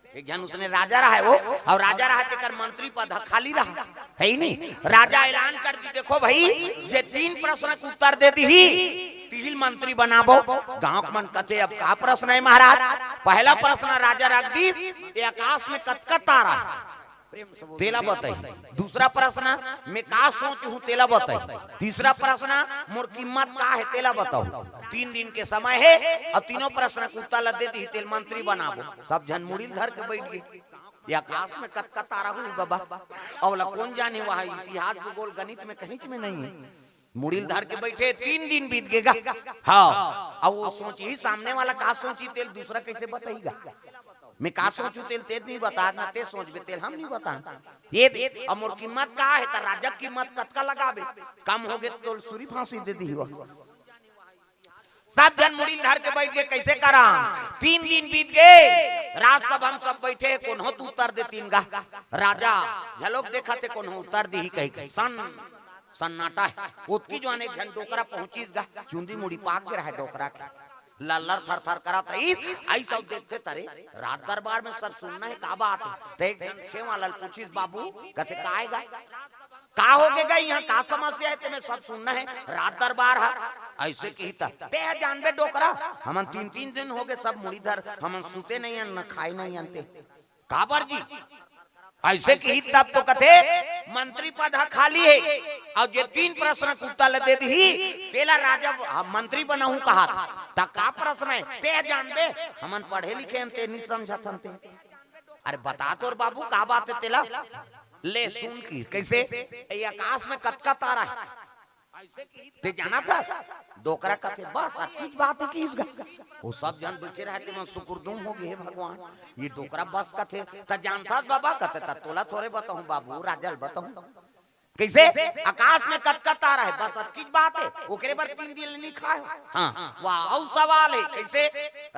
एक झन उसने राजा रहा हे वो, अउ राजा रहा हे तेकर मंत्री पद ह खाली रहा हे ही नी। राजा ऐलान कर दी, देखो भाई, जे तीन प्रश्न के उत्तर दे दिही, तिही ल मंत्री बनाबो। गांव के मन कथे, अब का प्रश्न हे महाराज? पहला प्रश्न राजा रख दी, ये आकाश में कतका तारा हे? तेला बताही। दूसरा प्रश्न, मैं का सोचहूं तेला बताही। तीसरा प्रश्न, मोर कीमत का हे तेला बताहू। तीन दिन के समय हे अउ तीनों प्रश्न के उत्तर ला दे दिही तेला मंत्री बनाबो। सब झन मुड़ी ल धर के बइठ गे। ये आकाश में कतका तारा होही बाबा? अउ ला कोन जानी, वहां इतिहास, भूगोल, गणित में कहींच में नइ हे। मुड़ी ल धर के बइठे, तीन दिन बीत गे गा। हां, अउ वो सोचही, सामने वाला का सोचही तेला दूसरा कइसे बताही गा? मैं का सोचहूं तेला ते नइ बता ना, ते सोचबे तेला हम नइ बतान। ये दे, अउ मोर कीमत का हे, त राजा के कीमत कतका लगाबे? कम होगे त तोला सूली फांसी दे दिही वो। सब झन मुड़ी ल धर के बइठ गे, कइसे करन? तीन दिन बीत गे, राजसभा में सब बइठे हे, कोनो ह उत्तर देतिस गा। राजा झलोक देखत हे, कोनो ह उत्तर दिही कहिके। सन सन्नाटा हे। ओतकी जुवार एक झन डोकरा पहुंचिस गा, चुंदी मुड़ी पाक गे रहा हे डोकरा के। लल्लर थरथर करत हे, अइस अउ देखथे, तरे राज दरबार में सब सुन्ना हे, का बात हे? त एक झन छेवां वाला ल पूछिस, बाबू, कथे, का हे गा? का होगे गा, इहां का समस्या हे, तेमे सब सुन्ना हे, राज दरबार हे। अइसे किही त, ते ह जानबे डोकरा, हमन तीन तीन दिन होगे सब मुड़ी धर, हमन सुते नइ अन, न खाए नइ अन ते। काबर जी? अइसे किही तब तो कथे, मंत्री पद ह खाली हे, अउ जे तीन प्रश्न के उत्तर ल दे दिही, तेला राजा, हम मंत्री बनाहूं कहत। त का प्रश्न हे? ते जानबे, हमन पढ़े लिखे हन, ते नइ समझत हन ते। अरे बता तोर बाबू, का बात हे तेला? ले सुन किहिस, कइसे? ए आकाश में कतका तारा हे? ते जानत हस? डोकरा कथे, बस अतकीच बात हे किहिस गा। वो सब झन बइठे रहे, तेमन सुकुरदुम होगे, हे भगवान, ये डोकरा बस कथे, त जानत हस बाबा? कथे, त तोला थोरे बताहूं बाबू, राजा ल बताहूं। कइसे? आकाश में कतका तारा हे, बस अतकीच बात हे, ओकरे बर तीन दिन ले नइ खाए। हां, वाह, अउ सवाल हे, कइसे?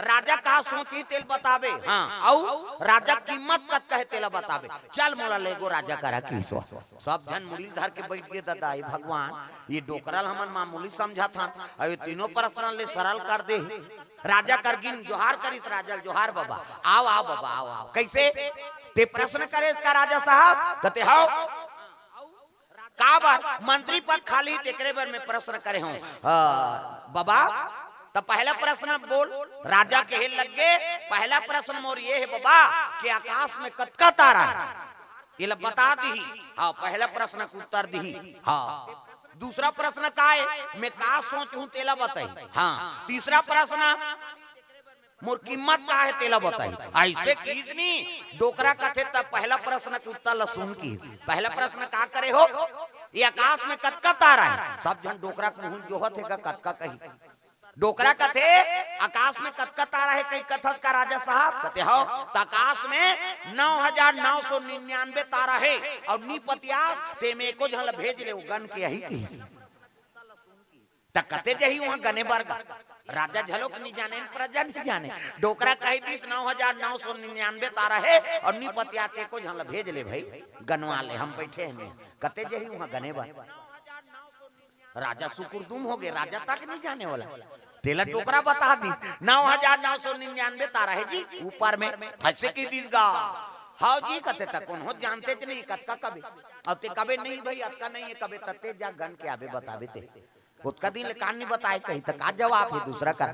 राजा का सोचही तेला बताबे। हां, अउ राजा कीमत कतका हे तेला बताबे। चल मोला लेगो राजा करा किहिस वो। सब झन मुड़ी ल धर के बइठ गे, ददा, हे भगवान, ये डोकरा ल हमन मामूली समझत हन, अउ ये तीनों प्रश्न ले सरल कर दे। राजा कर गिन जोहार करिस, राजा ल जोहार बाबा, आव, आव बाबा, आव, आव। कइसे? ते प्रश्न करेस का राजा साहब? कथे, हव। काबर? मंत्री पद खाली, तेकरे बर मैं प्रश्न करे हंव। अ, बाबा, त पहला प्रश्न बोल। राजा कहे लग गे, पहला प्रश्न मोर ये हे बाबा कि आकाश में कतका तारा हे? एला बता दिही। हां, पहला प्रश्न के उत्तर दिही। हां। दूसरा प्रश्न का हे? मैं का सोचहूं तेला बताही। हां। तीसरा प्रश्न, मोर कीमत का हे तेला बताही। अइसे किहिस नी, डोकरा कथे, त पहला प्रश्न के उत्तर ल सुन किहिस। पहला प्रश्न का करे हो? ये आकाश में कतका तारा हे? सब झन डोकरा के मुंह जोहत हे गा, कतका कही। डोकरा कथे, आकाश में कतका तारा हे, कहि कथस का राजा साहब? कथे, हव। त आकाश में नौ हजार नौ सौ निन्यानवे तारा हे, अउ नइ पतियास, तेमे एको झन ल भेज ले, वो गन के आही किहिस। त कते जही उहां गने बर गा? राजा झलोक नइ जाने, प्रजा नइ जाने। डोकरा कहि दिस, नौ हजार नौ सौ निन्यानवे तारा हे, अउ नइ पतियास, एको झन ल भेज ले भई, गनवा ले, हम बइठे हन। कते जही उहां गने बर? राजा सुकुरदुम होगे, राजा तक नइ जाने वाला। तेला डोकरा बता दिस, नौ हजार नौ सौ निन्यानवे तारा हे जी, ऊपर में। अइसे कहि दिस गा। हव जी, कथे, त कोनो जानतेच नइ, कतका कबे? अउ ते कबे, नइ भई, अतका नइ हे कबे, त ते जा गन के आबे, बताबे ते। ओतका दिन ले कान नइ बताए कही, त का जवाब हे दूसरा कर?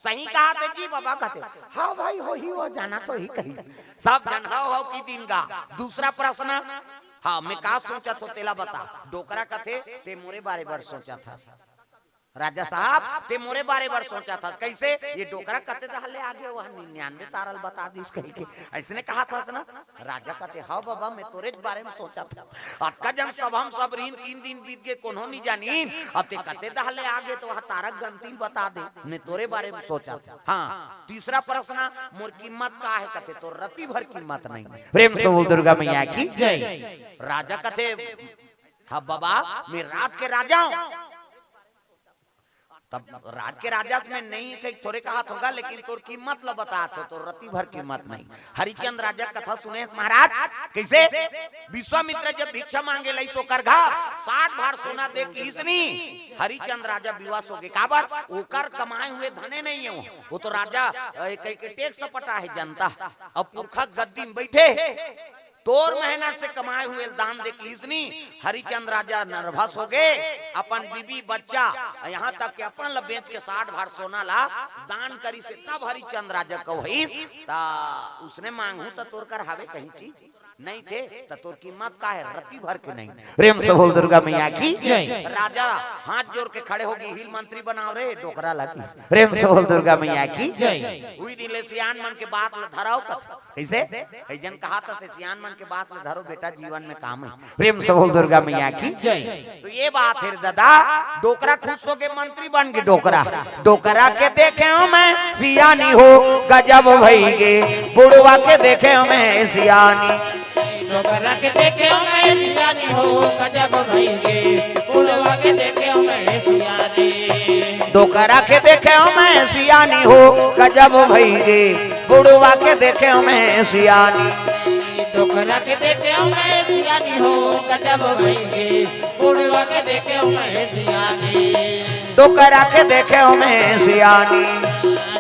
सही कहा थे जी बबा कथे। हाँ भाई, होही, वो जाना तो ही कही। सब जन हव हव की दिन गा। दूसरा प्रश्न, हाँ, मैं का सोचत हो तेला बता। डोकरा कथे, ते मोरे बारे बर सोचत हस। राजा साहब, ते मोरे बारे बर सोचत हस। कैसे? ये डोकरा कते डहर ले आगे, वह निन्यानवे तारा ल बता दिस कहिके। अइसने कहत हस ना? राजा कथे, हव बबा, मैं तोरेच बारे में सोचत हव। अतका जन सभा म सब रहिन, तीन दिन बीत गे, कोनो नी जानिन। अब ते कते डहर ले आगे त वह तारा गनती ल बता दे, मैं तोरे बारे में सोचत हव। हाँ, तीसरा प्रश्न, मोर कीमत का हे? कथे, तोर रति भर कीमत नहीं। प्रेम से बोल दुर्गा मैया की जय। राजा कथे, हाँ बबा, मैं राज के राजा हूँ। तब राज के राजा में नहीं कही, थोरे कहत होगा, लेकिन तोर कीमत ल बतात हो, तोर रति भर कीमत नहीं। हरिचंद राजा कथा सुने महाराज, कैसे? विश्वामित्र जब भिक्षा मांगे लइस ओकर घर, साठ भार सोना दे किहिस नी, हरिचंद राजा विवश होगे। काबर? ओकर कमाए हुए धने नहीं है वो। वो तो राजा, अ, कहि के टैक्स पटा है जनता। अब पुरखा गद्दी में बैठे, तोर मेहनत से कमाए हुए दान दे किहिस नी, हरिचंद राजा नर्वस होगे, अपन बीबी बच्चा, यहाँ तक कि अपन ल बेच के साठ भार सोना ला दान करिस हे, तब हरिचंद राजा कहिस, त उसने मांगहूं त तोर कर हावे कहीं चीज? नहीं थे, त तोर कीमत का हे? रति भर के नहीं। प्रेम से बोल दुर्गा मैया की जय। राजा हाथ जोर के खड़े होगे, इही ल मंत्री बनाव रे, डोकरा ला किहिस। प्रेम से बोल दुर्गा मैया की जय। उही दिन ले सियान मन के बात ल धरव कथे। कैसे? कई जन कहत हे, सियान मन के बात ल धरो बेटा, जीवन में काम हे। प्रेम से बोल दुर्गा मैया की जय। तो ये बात हे दादा, डोकरा खुश होके मंत्री बन गे। डोकरा, डोकरा के देखे हूँ मैं सियानी हो, गजब भई गे, बुढ़वा के देखे हूँ मैं सियानी। डोकरा के देखे हूँ मैं सियानी हो, गजब भई गे, बुढ़वा के देखे हूँ मैं सियानी। डोकरा के देखे हूँ मैं सियानी हो, गजब भई गे, बुढ़वा के देखे हूँ मैं सियानी। डोकरा के देखे हूँ मैं सियानी हो, गजब भई गे, बुढ़वा के देखे हूँ मैं सियानी। डोकरा के देखे हूँ मैं सियानी।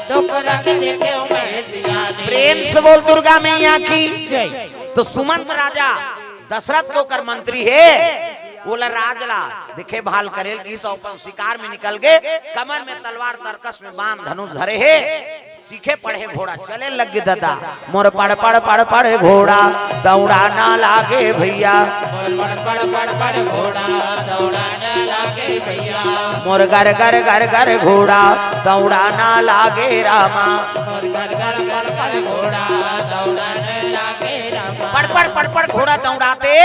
डोकरा के देखे हूँ मैं सियानी। प्रेम से बोल दुर्गा मैया की जय। तो सुमंत राजा दशरथ के ओकर मंत्री हे, ओला राज ला देखे भाल करे ल किहिस, अपन शिकार में निकल गे, कमर में तलवार, तरकस में बाण, धनुष धरे हे, सीखे पढ़े घोड़ा, चले लग गे दादा। मोर पड़ पड़ पड़ पड़ घोड़ा दौड़ाना लागे भैया। मोर पड़ पड़ पड़ पड़ घोड़ा दौड़ाना लागे भैया। मोर गर गर गर गर घोड़ा दौड़ाना लागे रामा। मोर गर गर गर गर घोड़ा दौड़ाना लागे रामा। पड़ पड़ पड़ पड़ घोड़ा दौड़ाते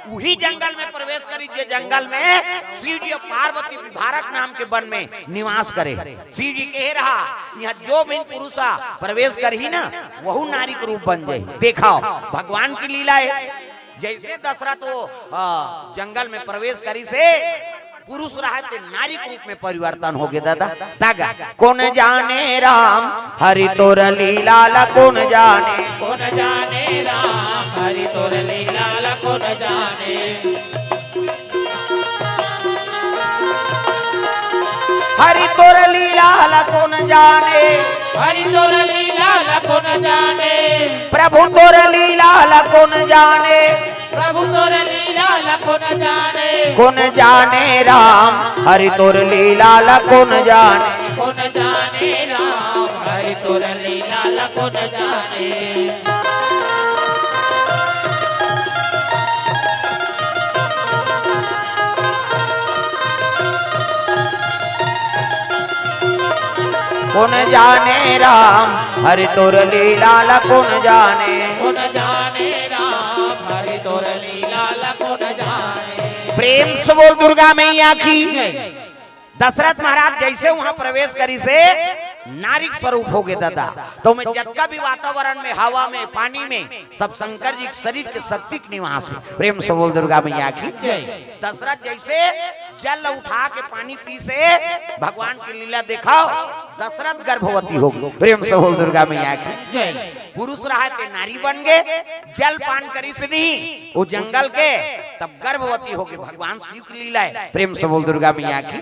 उही जंगल में प्रवेश करिस, जे जंगल में शिव जी अउ पार्वती विभारक नाम के वन में निवास करे। शिव जी कहे रहा, यहाँ जो भी पुरुष प्रवेश करही ना, वहू नारी के रूप बन जाही। देखव, भगवान की लीला हे। जैसे दशरथ वो, आ, जंगल में प्रवेश करिस हे, पुरुष रहा ते नारी के रूप में परिवर्तन होगे दादा। तागा, कोन जाने राम हरि तोर लीला ला, कोन जाने। कोन जाने राम हरि तोर लीला ला, कोन जाने। हरि तोर लीला ला कोन जाने। हरि तोर लीला ला कोन जाने। प्रभु तोर लीला ला कोन जाने। प्रभु तोर लीला ला कोन जाने। कोन जाने राम हरि तोर लीला ला कोन जाने। कोन जाने राम हरि तोर लीला ला कोन जाने। कोन जाने राम हरि तोर लीला ला कोन जाने। कोन जाने राम हरि तोर लीला ला कोन जाने। प्रेम से बोल दुर्गा मैया की। दशरथ महाराज जैसे वहां प्रवेश करिस हे, नारी के स्वरूप होगे दादा। त ओमे जतका भी वातावरण में, हवा में, पानी में, सब शंकर जी के शरीर के शक्ति के निवास हे। प्रेम से बोल दुर्गा मैया की। दशरथ जैसे जल उठा के पानी पीस हे, भगवान की लीला देखव, दशरथ गर्भवती होगे। प्रेम से बोल दुर्गा मैया की। पुरुष रहा ते नारी बन गे, जल पान करिस नहीं वो जंगल के, तब गर्भवती होगे। भगवान शिव की लीला हे। प्रेम से बोल दुर्गा मैया की।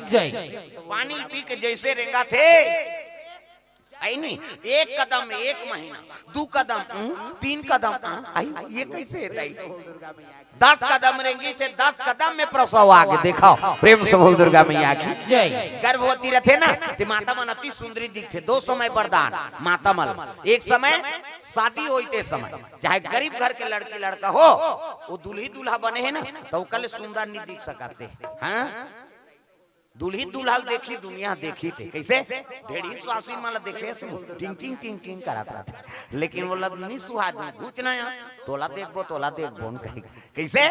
पानी पी के जैसे रेंगथे, आई नहीं, एक कदम में एक महीना, दू कदम, हम्म, तीन कदम, हाँ, आई, ये कैसे है दाई? दस कदम रेंगी से दस कदम में प्रसव आगे, देखो, प्रेम से बोल दुर्गा मैया की। जय। गर्भवती रहते ना, ते माता मन अति सुंदरी दिखते। दो समय वरदान माता मन, एक समय शादी होई ते समय, चाहे गरीब घर के लड़की लड़का हो, वो दुल्ही दूल्हा बने है ना, तो ओकर ले सुंदर नहीं दिख सकते। हाँ, दुल्ही दूल्हा ल देखी, दुनिया देखी ते कैसे? ढेढ़ीन सुहासिन मन ल देखे से टिंग टिंग टिंग टिंग करत रहते, लेकिन वो लग नहीं सुहाद में घुच ना, तोला देखबो, तोला देखबो न कही। कैसे?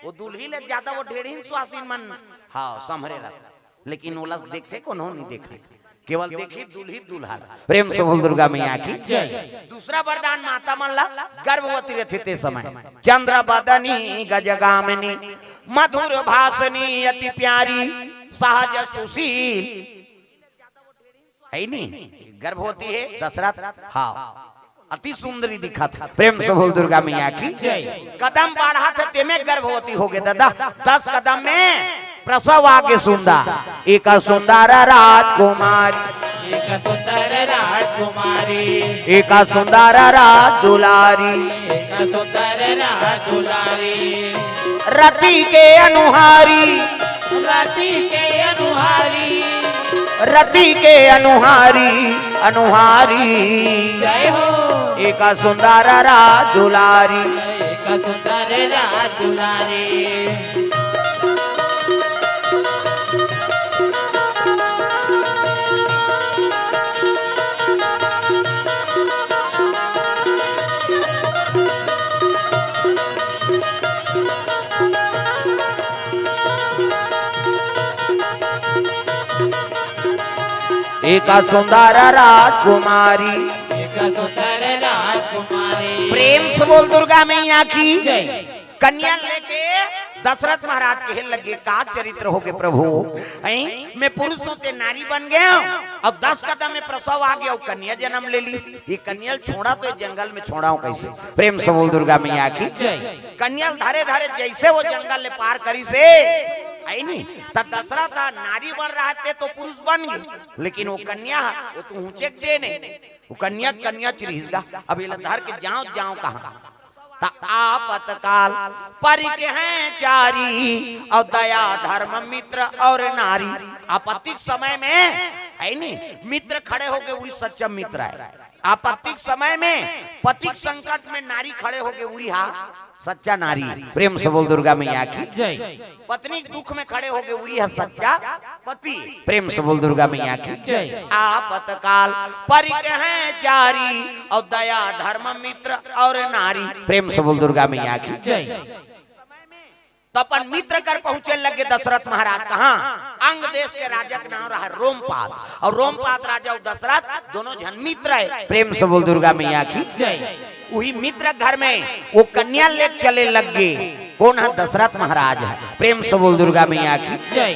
वो दुल्ही ले ज्यादा वो ढेढ़ीन सुहासिन मन, हाँ, संभरे रहते, लेकिन वो लग देखते कोनो नहीं देखे, केवल देखी दुल्ही दूल्हा ल। प्रेम से बोल दुर्गा मैया की। जय। दूसरा वरदान माता मन ला, गर्भवती रहते ते समय, चंद्र बदनी गजगामिनी, मधुर भाषणी अति प्यारी, सहज सुशील, है नी? गर्भवती है दशरथ, हाँ, अति सुंदरी दिखत। प्रेम से बोल दुर्गा मैया की। जय। कदम बढ़ात हे, तेमे गर्भवती हो गए दादा। दस कदम में प्रसव आगे सुंदर, एक सुंदर राजकुमारी, एक सुंदर राजकुमारी, एक सुंदर राज दुलारी, एक सुंदर राज दुलारी। रति के अनुहारी, रति के अनुहारी, रति के अनुहारी, अनुहारी। जय हो। एक सुंदर राज दुलारी, एक सुंदर राज दुलारी। एक सुंदर राजकुमारी। एक सुंदर राजकुमारी। प्रेम से बोल दुर्गा मैया की। जय। कन्या लेके दशरथ महाराज कहे लगे, का चरित्र हो गए प्रभु? हैं? मैं पुरुष होते नारी बन गया और दस कदम में प्रसव आ गया और कन्या जन्म ले ली। ये कन्या छोड़ा तो जंगल में छोड़ा हूँ कैसे? प्रेम से बोल दुर्गा मैया की। जय। कन्या धरे धरे जैसे वो जंगल ले पार करी से, आई नहीं, त दशरथ नारी बन रहा थे तो पुरुष बन गए, लेकिन वो कन्या वो तो ऊंचे दे नहीं, वो कन्या कन्या चिरहिस गा। अब ये धर के जाओ, जाओ कहाँ? त आपतकाल परिके हैं चारी, और दया धर्म मित्र और नारी। आपत्ति के समय में, है नी, मित्र खड़े होके वही सच्चा मित्र है। आपत्ति के समय में पति के संकट में नारी खड़े होके वही हा सच्चा नारी। प्रेम से बोल दुर्गा मैया की। जय। पत्नी के दुख में खड़े होके वही हा सच्चा पति। प्रेम से बोल दुर्गा मैया की। जय। आपतकाल परिके हैं चारी, और दया धर्म मित्र और नारी। प्रेम से बोल दुर्गा मैया की। जय। तो अपन मित्र कर पहुंचे लगे दशरथ महाराज। कहाँ? अंग देश के राजा के नाम रहा रोमपाद, और रोमपाद राजा और दशरथ दोनों जन मित्र है। प्रेम से बोल दुर्गा मैया की। जय। वही मित्र घर में वो कन्या ले चले लग गए। कौन है? दशरथ महाराज है। प्रेम से बोल दुर्गा मैया की। जय।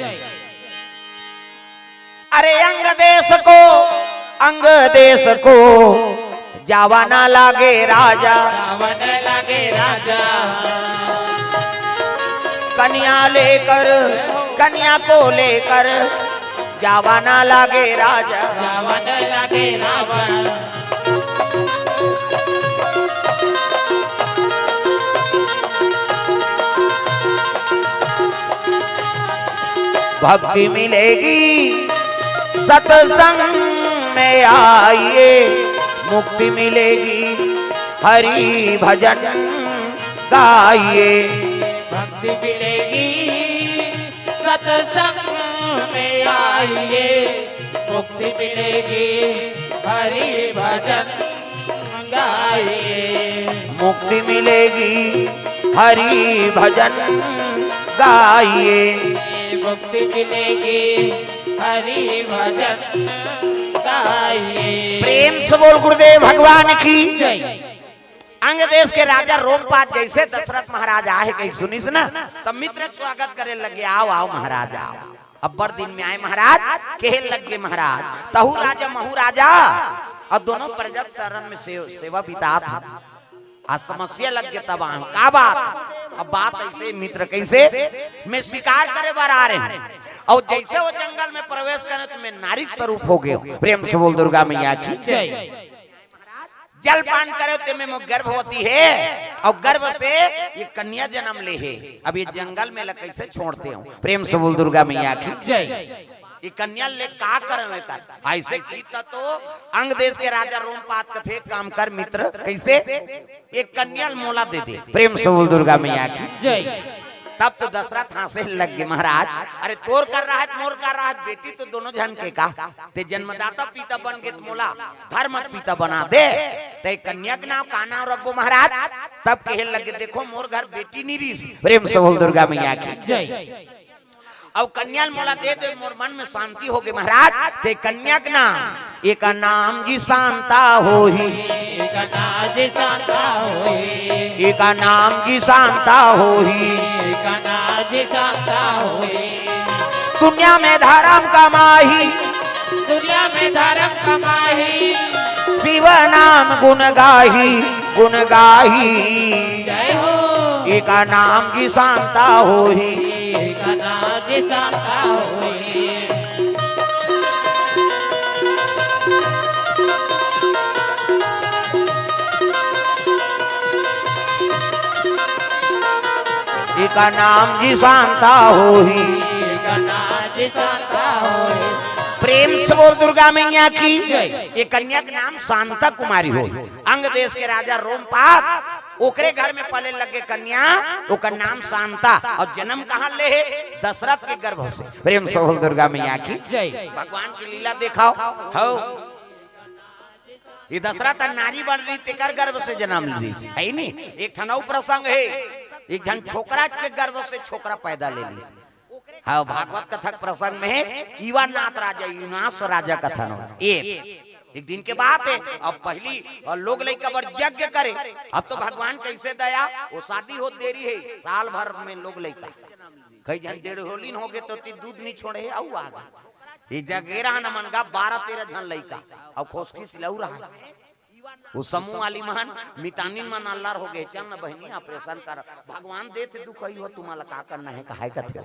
अरे अंग देश को, अंग देश को जावा ना लागे राजा। जावा ना लागे राजा। कन्या लेकर, कन्या को लेकर जावा ना लागे राजा। जावा ना लागे राजा। भक्ति मिलेगी सत्संग में आइए, मुक्ति मिलेगी हरि भजन गाइए। भक्ति मिलेगी सत्संग में आइए, मुक्ति मिलेगी हरि भजन गाइए। मुक्ति मिलेगी हरि भजन गाइए। मुक्ति मिलेगी हरि भजन गाइए। प्रेम से बोल गुरुदेव भगवान की। जय। अंग देश के राजा रोमपाद जैसे दशरथ महाराज आए कहीं सुनिस ना, तब मित्र के स्वागत करे लगे, आओ आओ महाराज आओ। अब्बड़ दिन में आए महाराज, कहे लग गए महाराज, तहु राजा महु राजा, और दोनों प्रजा के शरण में से, सेवा बितात है। आज समस्या लग गए तब आए, का बात? अब बात ऐसे मित्र कैसे, मैं शिकार करे बर आ रहे हैं, अउ जइसे वो जंगल में प्रवेश करे त मैं नारी के स्वरूप हो गेंव। प्रेम से बोल दुर्गा मैया की। जय। जलपान करे त मैं मोर गर्भवती हे, अउ गर्भ से ये कन्या जनम ले हे। अब ये जंगल में ला कइसे छोड़ देंव? प्रेम से बोल दुर्गा मैया की। जय। ये कन्या ले का करंव एकर? अइसे किही त तो अंग देश के राजा रोमपाद कथे, काम कर मित्र, कइसे? ये कन्या ल मोला दे दे। प्रेम से बोल दुर्गा मैया की। जय। तब तो दशरथ हाँसे लग गे, महाराज, अरे तोर कर रहा हे, मोर कर रहा हे, बेटी तो दोनों झन के का, ते जन्मदाता पिता बन गे त मोला धर्म पिता बना दे, ते कन्या के नाम का नाम रखबो महाराज? तब कहे लगे, देखो मोर घर बेटी नइ रिहिस। प्रेम से बोल दुर्गा मैया की। जय। अउ कन्या ल मोला दे दे, मोर मन में शांति हो गे महाराज। ते कन्या के नाम, एकर नाम जी शांता होही। एकर नाम जी शांता होही। एकर नाम जी शांता होही। एकर नाम जी शांता होही। दुनिया में धर्म कमाही। दुनिया में धर्म कमाही। शिव नाम गुण गाही, गुण गाही। जय हो। एकर नाम जी शांता होही। एकर नाम जी शांता होही। एकर नाम जी शांता होही। एकर नाम जी शांता होही। प्रेम से बोल दुर्गा मैया की। जय। ये कन्या के नाम शांता कुमारी होही। अंग देश के राजा रोमपाद ओकरे घर में पले लगे कन्या, ओकर नाम शांता। अउ जनम कहाँ ले हे? दशरथ के गर्भ से। प्रेम से बोल दुर्गा मैया की। जय। भगवान के लीला देखाव। हव। ये दशरथ नारी बन रही, तेकर गर्भ से जनम ले रही हे नी। एक ठन अउ प्रसंग हे, एक झन छोकरा के गर्भ से छोकरा पैदा ले ली। हाँ, भागवत कथा के प्रसंग में हे, इवानाथ राजा, इवनाश राजा कथा न। एक, एक दिन के बात हे, अब पहिली अउ लोग लइका बर यज्ञ करे, अब तो भगवान कइसे दया, वो शादी होत देरी हे, साल भर में लोग लइका, कई झन डेढ़ होलिन हो गे तो ती दूध नइ छोड़े हे, अउ आ गे। ये जगेरा न मन गा बारह तेरह झन लइका, अउ खोसकी सिलऊ रहा। वो समूह वाली मन, मितानिन मन अल्लर हो गे, चल न बहिनी, operation कर, भगवान देथे दुख, अई हो तुम्हां ला का करना हे, कहाय कथे।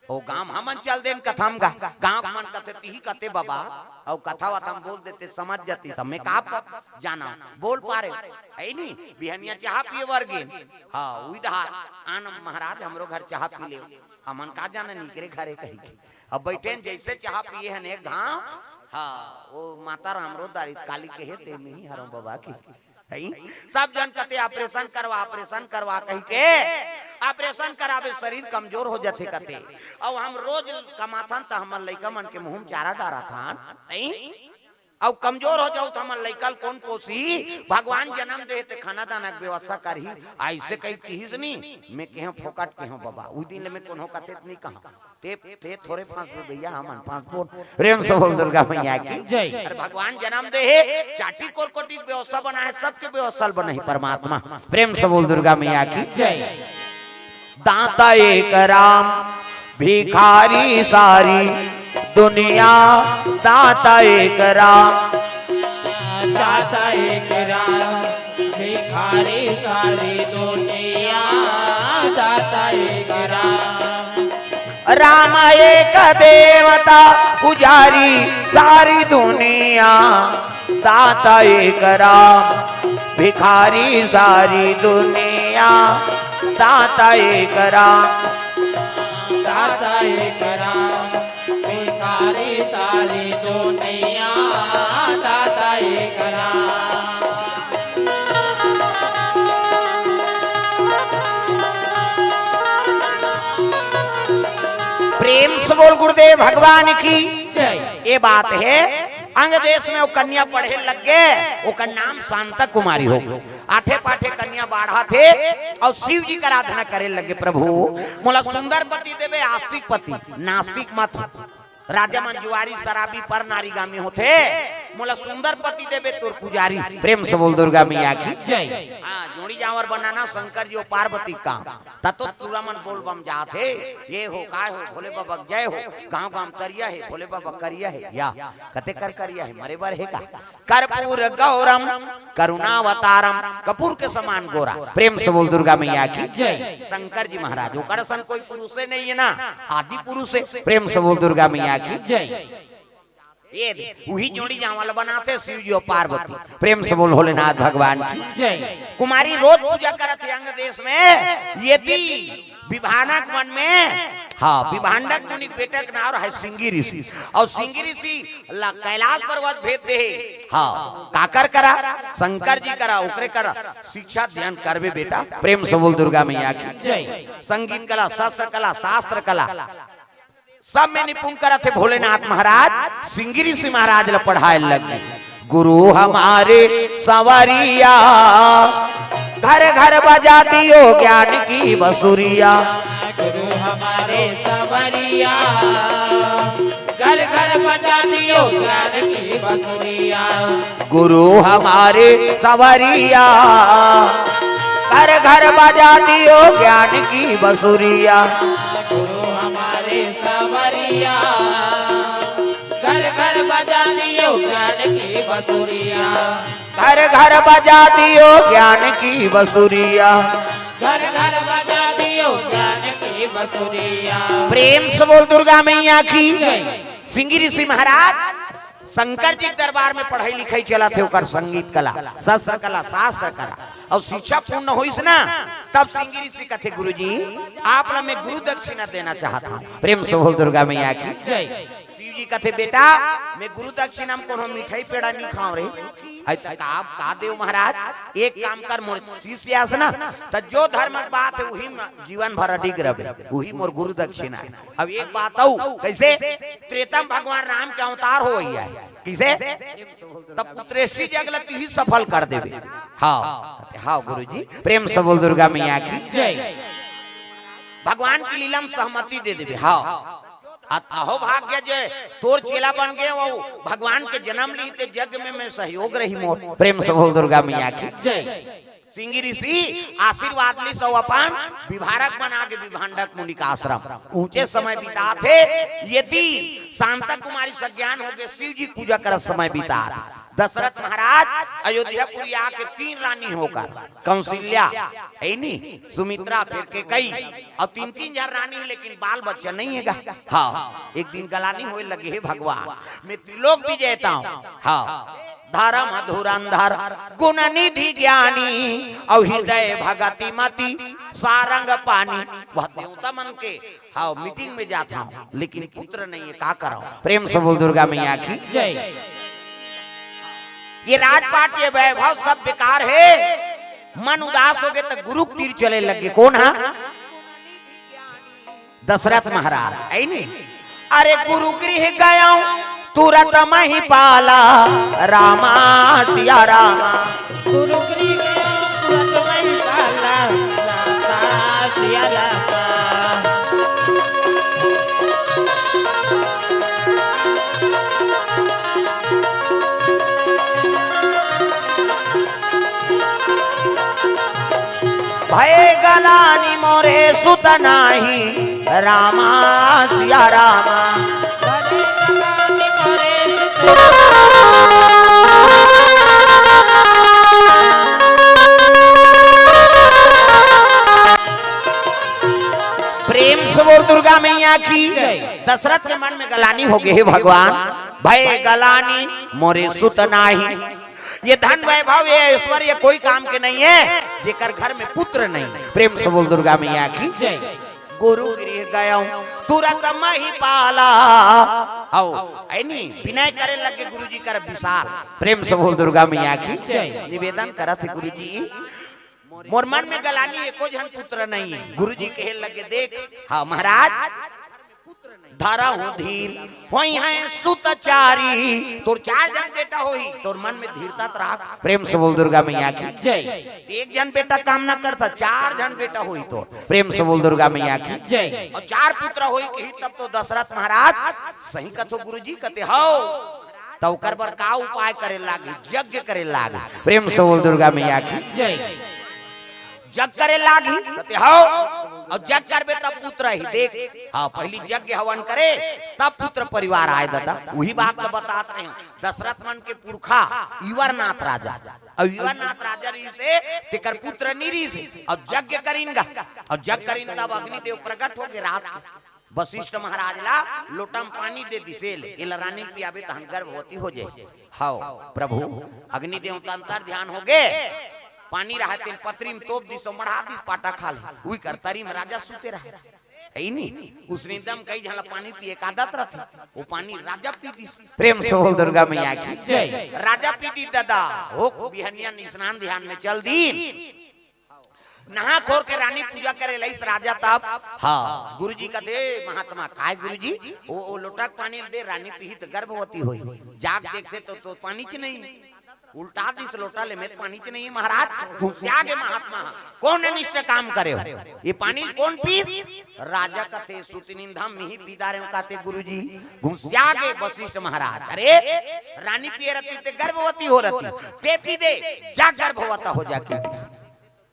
ओ गांव हमन चल देन कथा म गा, गांव के मन कथे तिही कथे बबा, अउ कथा वथा म बोल देते, समझ जाती, सब में का प-, जाना, बोल पारे, हे नी, बिहनिया चाहा पिए बर गेन, हाँ, उही डहार, आन महाराज, हमरो घर चाहा पी ले, हमन का जाना, निकरे घरे कही के। अब बइठेन जइसे चाहा पिए हन एक घांव, हाँ, ओ माता राम रो दारी काली कहे ते मिही हरंव बबा की। हई? सब जन कथे operation करवा, operation करवा कही के, operation कराबे शरीर कमजोर हो जाथे कथे। अउ हम रोज कमाथन त हमर लइका मन के मुंह म चारा डारथन, हई? अउ कमजोर हो जाहू त हमर लइका ल कोन पोसही? भगवान जनम दे हे ते खाना दाना के व्यवस्था करही, अइसे कही किहिस नी, मैं केहेंव फोकट केहेंव बबा, उ दिन ले मैं कोनो कथे त नइ कहंव। ते, ते थोरे फांसबे भइया, हमन फांसबोन। प्रेम से बोल दुर्गा मैया की। जय। अरे भगवान जनम दे हे, चाटी कोरकोटी के व्यवस्था बनाहे, सबके व्यवस्था बनाही परमात्मा। प्रेम से बोल दुर्गा मैया की। जय। दाता एक राम, भिखारी सारी दुनिया, दाता एक राम। दाता एक राम, भिखारी सारी दुनिया, दाता एक राम। राम एक देवता पुजारी सारी दुनिया, दाता एक राम, भिखारी सारी दुनिया, दाता एक राम। दाता एक राम, भिखारी सारी दुनिया, दाता एक राम। प्रेम से बोल गुरुदेव भगवान की। जय। ये बात हे, अंग देश में वो कन्या पढ़े लग गे, ओकर नाम शांता कुमारी हो गे। आठे पाठे कन्या बाढ़त हे अउ शिव जी के आराधना करे लगे, प्रभु मोला सुंदर पति देबे, आस्तिक पति, नास्तिक मत हो। राजा मन जुआरी, शराबी, पर नारीगामी होथे, मोला सुंदर पति देबे तोर पुजारी। प्रेम से बोल दुर्गा मैया की। जय। हाँ, जोड़ी जांवर बनाना शंकर जी अउ पार्वती के काम। त तो टूरा मन बोल बम जात हे, ये हो, काय हो, भोले बाबा के जय हो, गांव गांव तरिया हे, भोले बाबा करिया हे, या कते कर करिया हे, मरे बर हे का? कर्पूर गौरम करुणावतारम, कपूर के समान गोरा। प्रेम से बोल दुर्गा मैया की। जय। शंकर जी महाराज, ओकर असन कोई पुरुषे नहीं है ना, आदि पुरुष है। प्रेम से बोल दुर्गा मैया की। जय। ये दे, उही जोड़ी जांवर बनाथे शिव जी अउ पार्वती। प्रेम से बोल भोलेनाथ भगवान की। जय। कुमारी रोज पूजा करत हे अंग देश में, येती विभानक वन में, हाँ, विभांडक मुनि के बेटा के नाम हे सिंगी ऋषि। अउ सिंगी ऋषि ला कैलाश पर्वत भेज दे हे। हाँ, काकर करा? शंकर जी करा, ओकरे करा शिक्षा अध्ययन करबे बेटा। प्रेम से बोल दुर्गा मैया की। जय। संगीत कला, शस्त्र कला, शास्त्र कला, सब में निपुण करत हे भोलेनाथ महाराज। सिंगी ऋषि महाराज ला पढ़ाए लग गे। गुरु हमारे संवरिया, घर घर बजा दियो ज्ञान की बसुरिया। गुरु हमारे संवरिया, घर घर बजा दियो ज्ञान की बसुरिया। गुरु हमारे संवरिया, घर घर बजा दियो ज्ञान की बसुरिया। गुरु हमारे संवरिया, घर घर बजा दियो ज्ञान की बसुरिया। घर घर बजा दियो ज्ञान की बसुरिया। घर घर बजा दियो ज्ञान की बसुरिया। प्रेम से बोल दुर्गा मैया की। जय। सिंगी ऋषि महाराज शंकर जी के दरबार में पढ़ाई लिखाई चलत हे, ओकर संगीत कला, शस्त्र कला, शास्त्र कला, अउ शिक्षा पूर्ण होइस ना, तब सिंगी ऋषि कथे, "गुरुजी, आप ला मैं गुरु दक्षिणा देना चाहत हूँ।" प्रेम से बोल दुर्गा मैया की। जय। शिव जी कथे, "बेटा, मैं गुरु दक्षिणा में कोनो मिठाई पेड़ा नहीं खाओ रे।" "अरे त का, का देव महाराज, एक काम कर, मोर शिष्य आस ना, त जो धर्म के बात हे, उही में जीवन भर अडिग रहे, उही मोर गुरु दक्षिणा हे।" अब एक बात अउ, कैसे? त्रेता में भगवान राम के अवतार हो भैया, कैसे? तब पुत्रेशी जग ल तिही सफल कर देबे। हाँ, हाँ गुरुजी, प्रेम से बोल दुर्गा मैया की। जय। भगवान की लीला में सहमति दे देबे। हाँ। अत अहो भाग्य जे तोर चेला बन गे, वो भगवान के जन्म ली ते यज्ञ में, मैं सहयोग रही मोर। प्रेम से बोल दुर्गा मैया की। जय। सिंगी ऋषि आशीर्वाद ली सो अपन विभारक बना के विभांडक मुनि का आश्रम ऊंचे समय बिताथे। यदि शांता कुमारी सज्ञान हो गए, शिव जी पूजा करत समय बितात। दशरथ महाराज अयोध्यापुरी आके तीन रानी होकर, कौशल्या, है नी, सुमित्रा, फिर कैकई, अउ तीन तीन झन रानी, लेकिन बाल बच्चा नहीं हे गा। हाँ, एक दिन गलानी होए लगे, "हे भगवान, मैं त्रिलोक विजेता हूँ।" हाँ, धर्म धुरंधर गुण निधि ज्ञानी, अउ हृदय भगति मति सारंग पानी। वह देवता मन के, हाँ, मीटिंग में जात हूँ, लेकिन पुत्र नहीं हे, का करव? प्रेम से बोल दुर्गा मैया की। जय। ये राजपाट, ये वैभव सब बेकार हे। मन उदास हो गे त गुरु के तीर चले लगे। कौन हा? दशरथ महाराज, है नी? "अरे गुरु गृह गयो तुरत महिपाला, रामा सिया रामा।" गुरु गृह गयो तुरत महिपाला, रामा सिया रामा। भय गलानी मोरे सुत नाही, रामा सिया रामा। प्रेम से बोल दुर्गा मैया की। जय। दशरथ के मन में गलानी हो गए, "हे भगवान, भय गलानी मोरे सुत नाही।" ये धन वैभव, ये ऐश्वर्य कोई काम के नहीं है, जेकर घर में पुत्र नहीं। प्रेम से बोल दुर्गा मैया की। जय। गुरु गृह गयो तुरत महिपाला। आओ, है नी, विनय करे लगे गुरुजी कर विशाल। प्रेम से बोल दुर्गा मैया की। जय। निवेदन करत हे गुरुजी, मोर मन में गलानी, एको झन पुत्र नहीं हे। गुरुजी कहे लगे, "देख, हाँ महाराज, धरा हूँ धीर, होई है सुत चारी।" तोर चार झन बेटा होही, तोर मन में धीरता त राख। प्रेम से बोल दुर्गा मैया की। जय। एक झन बेटा काम ना करता, चार झन बेटा होही तोर। प्रेम से बोल दुर्गा मैया की। जय। अउ चार पुत्र होही कही, तब तो दशरथ महाराज सही कथो गुरुजी, कथे हव। त ओकर बर का उपाय करे लागही? यज्ञ करे लागही। प्रेम से बोल दुर्गा मैया की। जय। जग करे लागही, कथे, "हव, अउ जग करबे तब पुत्र आही।" देख, हाँ, पहिली यज्ञ हवन करे, तब पुत्र परिवार आय ददा। उही बात ल बतात रहेंव। दशरथ मन के पुरखा इवरनाथ राजा, अउ इवरनाथ राजा रहिस हे, तेकर पुत्र नी रहिस हे। अउ यज्ञ करिन गा, अउ जग करिन तब अग्निदेव प्रगट होगे रात के। वशिष्ठ महाराज ला लोटा म पानी दे दिस, "ले, एला रानी ल पियाबे, तहन गर्भवती हो जाही।" हव, प्रभु, अग्निदेव त अंतर ध्यान होगे, पानी रहय तेला पतरी म तोप दिस, मढ़ा दिस, पाटा खा ले। उही कर तरी म राजा सुते रहय। हे नी? उसने दम कई झन ला पानी पिए के आदत रथे, वो पानी राजा पी दिस। प्रेम से बोल दुर्गा मैया की। जय। राजा पी दिस ददा, हो बिहनिया स्नान ध्यान में चल दीन। नहा खोर के रानी पूजा करे लइस राजा तब। हाँ, गुरुजी कथे, "महात्मा, काय गुरुजी?" "ओ, ओ लोटा के पानी दे, रानी पीही त गर्भवती होही।" जाके देखथे त, त पानीच नहीं। उल्टा दिस लोटा ले, "में त पानीच नहीं महाराज।" गुस्सा गे महात्मा, "कौन अनिष्ट काम करे हो? ये पानी ल कौन पीस?" राजा कथे, "सुत निंदा, मिही पी डारेंव" कथे गुरुजी। गुस्सा गे वशिष्ठ महाराज, "अरे, रानी पिए रहती ते गर्भवती हो रहती, ते पी दे, जा गर्भवती हो जा" कहि दिस।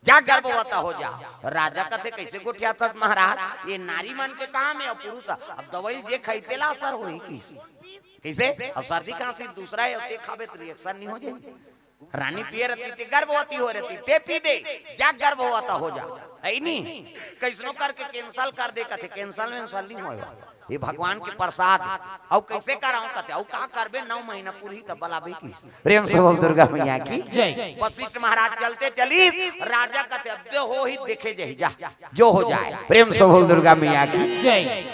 "जा गर्भवती हो जा।" राजा कथे, "कइसे गोठियाथस महाराज? ये नारी मन के काम हे, अउ पुरुष ह, अब दवाई जे खाही तेला असर होही" कहिस। कइसे? "अब सर्दी खांसी दूसरा हे, ते खाबे त reaction नहीं हो जाही?" रानी पिए रहती ते गर्भवती हो रहती, ते पी दे, जा गर्भवती हो जा, हे नी? कइसनो करके cancel कर दे कथे, cancel वेंसल नहीं होय। ये भगवान के प्रसाद। अउ कइसे करांव कथे, "अउ का करबे, नौ महीना पूरही तब बलाबे" कहिस। प्रेम से बोल दुर्गा मैया की। जय। वशिष्ठ महाराज चलते चलिस, राजा कथे, "अब जो होही देखे जाही, जा, जो हो जाए।" प्रेम से बोल दुर्गा मैया की। जय।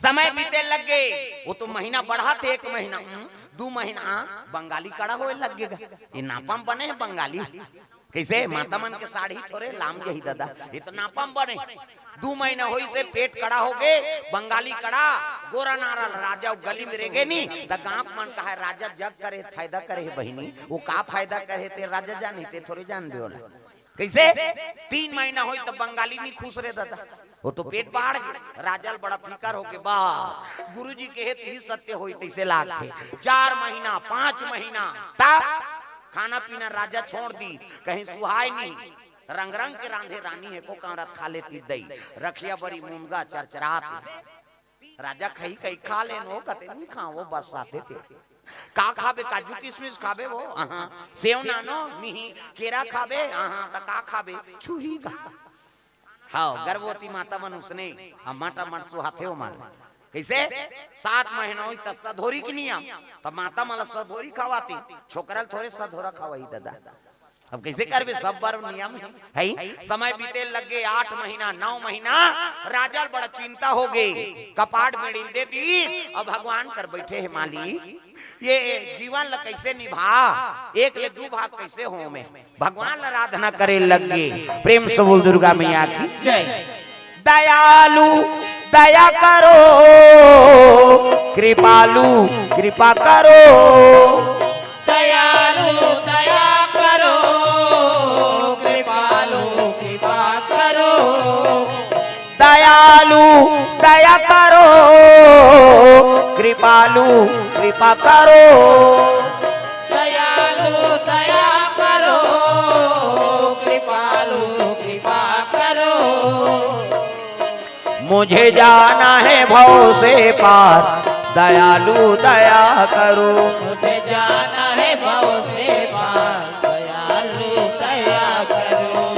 समय बीते लग गे, वो तो महीना बढ़त हे, एक महीना, हम्म, दू महीना, बंगाली कड़ा होय लग गे गा। ये नापा म बने हे बंगाली। कइसे? माता मन के साड़ी थोरे लाम जाही ददा, ये तो नापा म बने। दू महीना होइस हे, पेट कड़ा होगे, बंगाली कड़ा, गोरा नारा ल राजा अउ गली में रेंगे नी, त गांव के मन कहय, "राजा जग करे, फायदा करे हे बहिनी।" वो का फायदा करे हे ते राजा जानही, ते थोरे जानबे ओला। कइसे? तीन महीना होइस त बंगाली नी खुस रे ददा, वो तो पेट बाढ़ गे, राजा ल बड़ा फिकर होगे, बा, गुरुजी कहे त ही सत्य होही तइसे लागथे। चार महीना, पांच महीना, तब खाना पीना राजा छोड़ दिस, कहीं सुहाय नहीं। रंग रंग के रांधे रानी हे, एको कांवरा त खा लेती दई, रखिया बरी, मुनगा चरचरात। राजा खाही कहि खा लेन, वो कथे, "नहीं खांव, वो बस आथे ते।" "का खाबे? काजू किशमिश खाबे वो?" "अहां।" "सेव नानो?" "नहीं।" "केरा खाबे?" "अहां।" "त का खाबे?" "छुही का।" हव, गर्भवती माता मन उसने, अउ मटा मट सुहाथे ओमन। कइसे? सात महीना होइस त सधोरी के नियम, त माता मन ल सधोरी खवातिस, छोकरा ल थोरे सधोरा खवाही ददा। अब कइसे करबे, सब बर नियम हे, हे? समय बीते लग गे, आठ महीना, नौ महीना, राजा ल बड़ा चिंता होगे, कपाट बेड़ी ल दे दिस, अउ भगवान कर बइठे हे, "मालिक, ये जीवन ल कइसे निभा, एक ले दू भाग कइसे हों में?" भगवान ल आराधना करे लग गे। प्रेम से बोल दुर्गा मैया की। जय। दयालु दया करो, कृपालु कृपा करो। दयालु दया करो, कृपालु कृपा करो। दयालु दया करो, कृपालु कृपा करो। दयालु दया करो, कृपालु कृपा करो। मुझे जाना है भव से पार, दयालु दया करो। मुझे जाना है भव से पार, दयालु दया करो।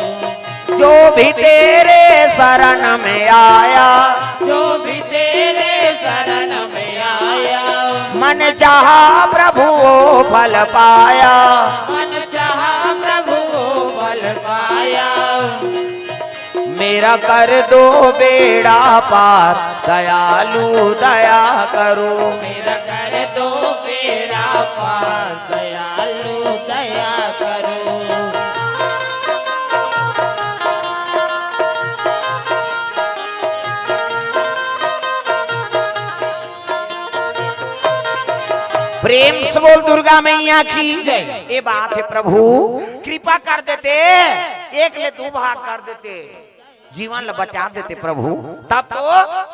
जो भी तेरे शरण में आया, जो भी तेरे शरण में आया, मन चाहा प्रभु वो फल पाया। मन चाहा प्रभु वो फल पाया। मेरा कर दो बेड़ा पार, दयालु दया करो। मेरा कर दो बेड़ा पार, दयालु दया करो। प्रेम से बोल दुर्गा मैया की जय। ये बात हे प्रभु, कृपा कर देते, एक ले दू भाग कर देते। जीवन ल बचा देते प्रभु। तब तो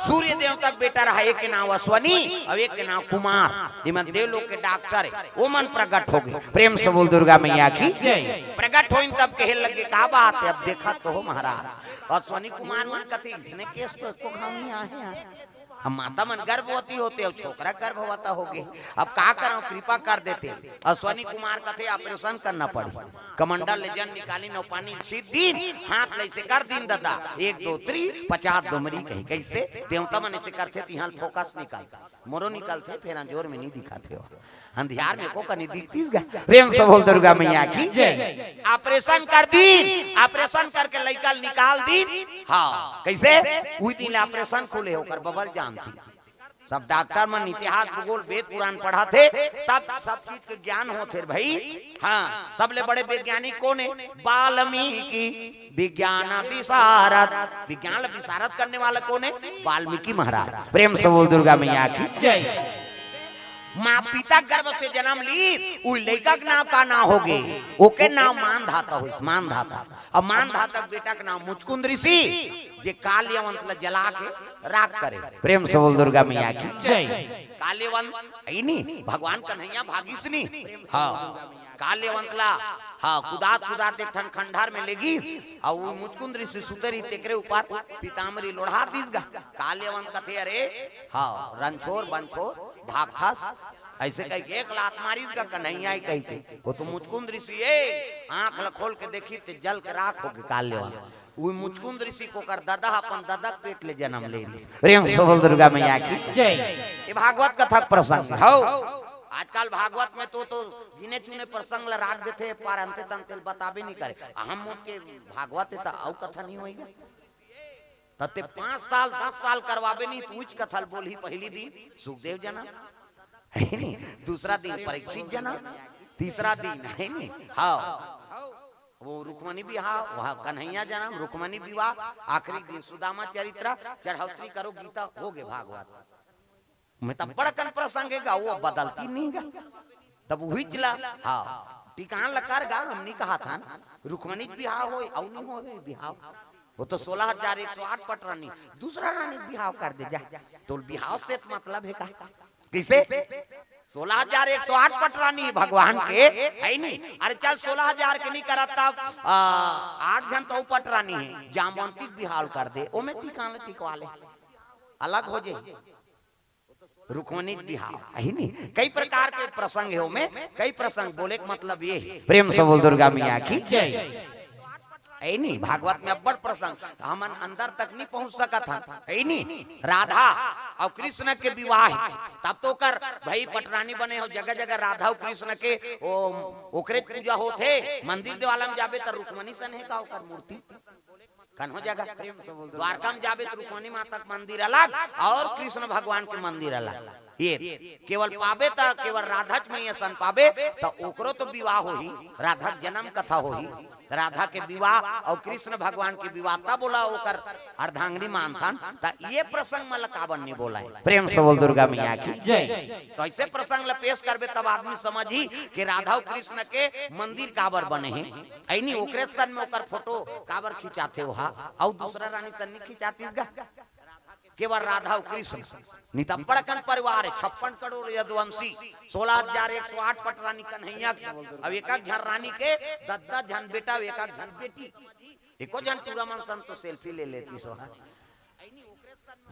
सूर्य देवता के बेटा रहा, एक के नाव अश्वनी अउ एक के नाव कुमार, जेमन देवलोक के डॉक्टर हे, ओमन प्रगट हो गे। प्रेम से बोल दुर्गा मैया की। प्रगट होइन तब कहे लगे, का बात हे, अब देखा तो हो महाराज, अश्वनी कुमार मन कथे, इसने केस तो एको घाव नहीं आहे यार। अब माता मन गर्भवती होते अउ छोकरा गर्भवती हो गे, अब का करंव, कृपा कर देते। अश्वनी कुमार कथे, ऑपरेशन करना पड़ी। कमंडल ले जन निकालिन अउ पानी छीत दिन, हाथ ल अइसे कर दिन ददा, एक दो तीन, पचास डोमरी कही। कइसे? देवता मन अइसे करथे, तिहां ले फोकस निकलथे, मोरो निकलथे, फेर अंजोर में नइ दिखत हे। अंधियार में एको कनी दिखतिस गा। प्रेम से बोल दुर्गा मैया की। ऑपरेशन कर दिन, ऑपरेशन करके लइका ल निकाल दिन। हां, कइसे? उही दिन ले ऑपरेशन खुले, ओकर बबल जानती। सब डॉक्टर मन इतिहास, भूगोल, वेद पुराण पढ़थे, तब सब चीज के ज्ञान होथे रे भई। हां, सबले बड़े वैज्ञानिक कोन हे? वाल्मीकि, विज्ञान विशारद। विज्ञान ल विशारद करने वाला कोन हे? वाल्मीकि महाराज। प्रेम से बोल दुर्गा मैया की। मां पिता गर्भ से जनम लीस, उही लइका के नाव का नाव होगे? ओके नाव मांधाता होइस, मांधाता। अब मांधाता के बेटा के नाव मुचकुंद ऋषि, जे काल यवन ल जला के राख करे। प्रेम से बोल दुर्गा मैया की। काल यवन, अइनी, भगवान कन्हैया भागिस नी। हां, काल यवन ला, हां, कुदात कुदात एक ठन खंडहर में लेगिस, अउ वो मुचकुंद ऋषि सुते रहिस, तेकरे ऊपर पीतांबरी लोढ़ा दिस गा। काल यवन कथे, अरे, हां, रंछोर बंछोर भागथस, अइसे कहिके एक लात मारिस गा कन्हैया कहिके। वो तो मुचकुंद ऋषि ए, आंख ल खोल के देखिस ते जल के राख होगे काल यवन। उही मुचकुंद ऋषि के ओकर ददा ह अपन ददा के पेट ले जनम ले रिहिस। प्रेम से बोल दुर्गा मैया की। ये भागवत कथा के प्रसंग हे। हव, आजकल भागवत में तो, तो गिने चुने प्रसंग ल राख देथे, पर अंते तंते ल बताबे नइ करे। अहम मोट के भागवत हे त अउ कथा नइ होही गा। त ते पांच साल, दस साल करवाबे नहीं, त उहीच कथा ल बोलही, पहिली दिन सुखदेव जनम, हे नी? दूसरा दिन परीक्षित जनम, तीसरा दिन, हे नी? हां, वो रुक्मणी बिहाव, वहां कन्हैया जनम, रुक्मणी विवाह, आखिरी दिन सुदामा चरित्र, चढ़ौतरी करो, गीता, होगे भागवत। में त बड़कन प्रसंग हे गा, वो बदलती नहीं गा। तब उहीच ला, हां, टिकान ल कर गा, हम नइ कहत हन, रुक्मणी बिहाव होय, अउ नइ होय बिहाव। वो तो सोलह हजार एक सौ आठ पटरानी, दूसरा रानी बिहाव कर दे जा। तोला बिहाव से त मतलब हे का? कइसे? सोलह हजार एक सौ आठ पटरानी भगवान के, हे नी? अरे चल, सोलह हजार के नइ करत तब, आ, आठ झन तो अउ पटरानी हे, जामवंती के बिहाव कर दे, ओमे टिकान ल टिकवा ले, अलग हो जाही। रुक्मणी के बिहाव, हे नी? कई प्रकार के प्रसंग हे ओमे, कई प्रसंग बोले के मतलब ये हे। प्रेम से बोल दुर्गा मैया की। हे नी? भागवत में अब्बड़ प्रसंग, हमन अंदर तक नइ पहुंच सकत हन, हे नी? राधा अउ कृष्ण के विवाह हे, तब तो ओकर भई पटरानी बने हो, जगह जगह राधा अउ कृष्ण के, ओ, ओकरे पूजा होथे। मंदिर देवाला में जाबे त रुक्मणी सन हे का ओकर मूर्ति? कन्हो जगह। द्वारका में जाबे त रुक्मणी माता के मंदिर अलग अउ कृष्ण भगवान के मंदिर अलग। ये केवल पाबे त केवल राधा च मैया सन पाबे, त ओकरो तो विवाह होही, राधा के जन्म कथा होही, राधा के विवाह अउ कृष्ण भगवान के विवाह, तब ओला ओकर अर्धांगिनी मानथन। त ये प्रसंग मन ल काबर नइ बोलाय? प्रेम से बोल दुर्गा मैया की। जय। तो अइसे प्रसंग ल पेश करबे, तब आदमी समझही कि राधा अउ कृष्ण के मंदिर काबर बने हे। अइनी ओकरे सन में ओकर फोटो काबर खिंचाथे ओहा, अउ दूसरा रानी सन नइ खिंचातिस गा। केवल राधा अउ कृष्ण, नइ त बड़कन परिवार हे, छप्पन करोड़ यदुवंशी, सोलह हजार एक सौ आठ पटरानी कन्हैया के, अउ एक एक झन रानी के दस दस झन बेटा, एक एक झन बेटी, एको झन टूरा मन सन तो सेल्फी ले लेतिस ओहा।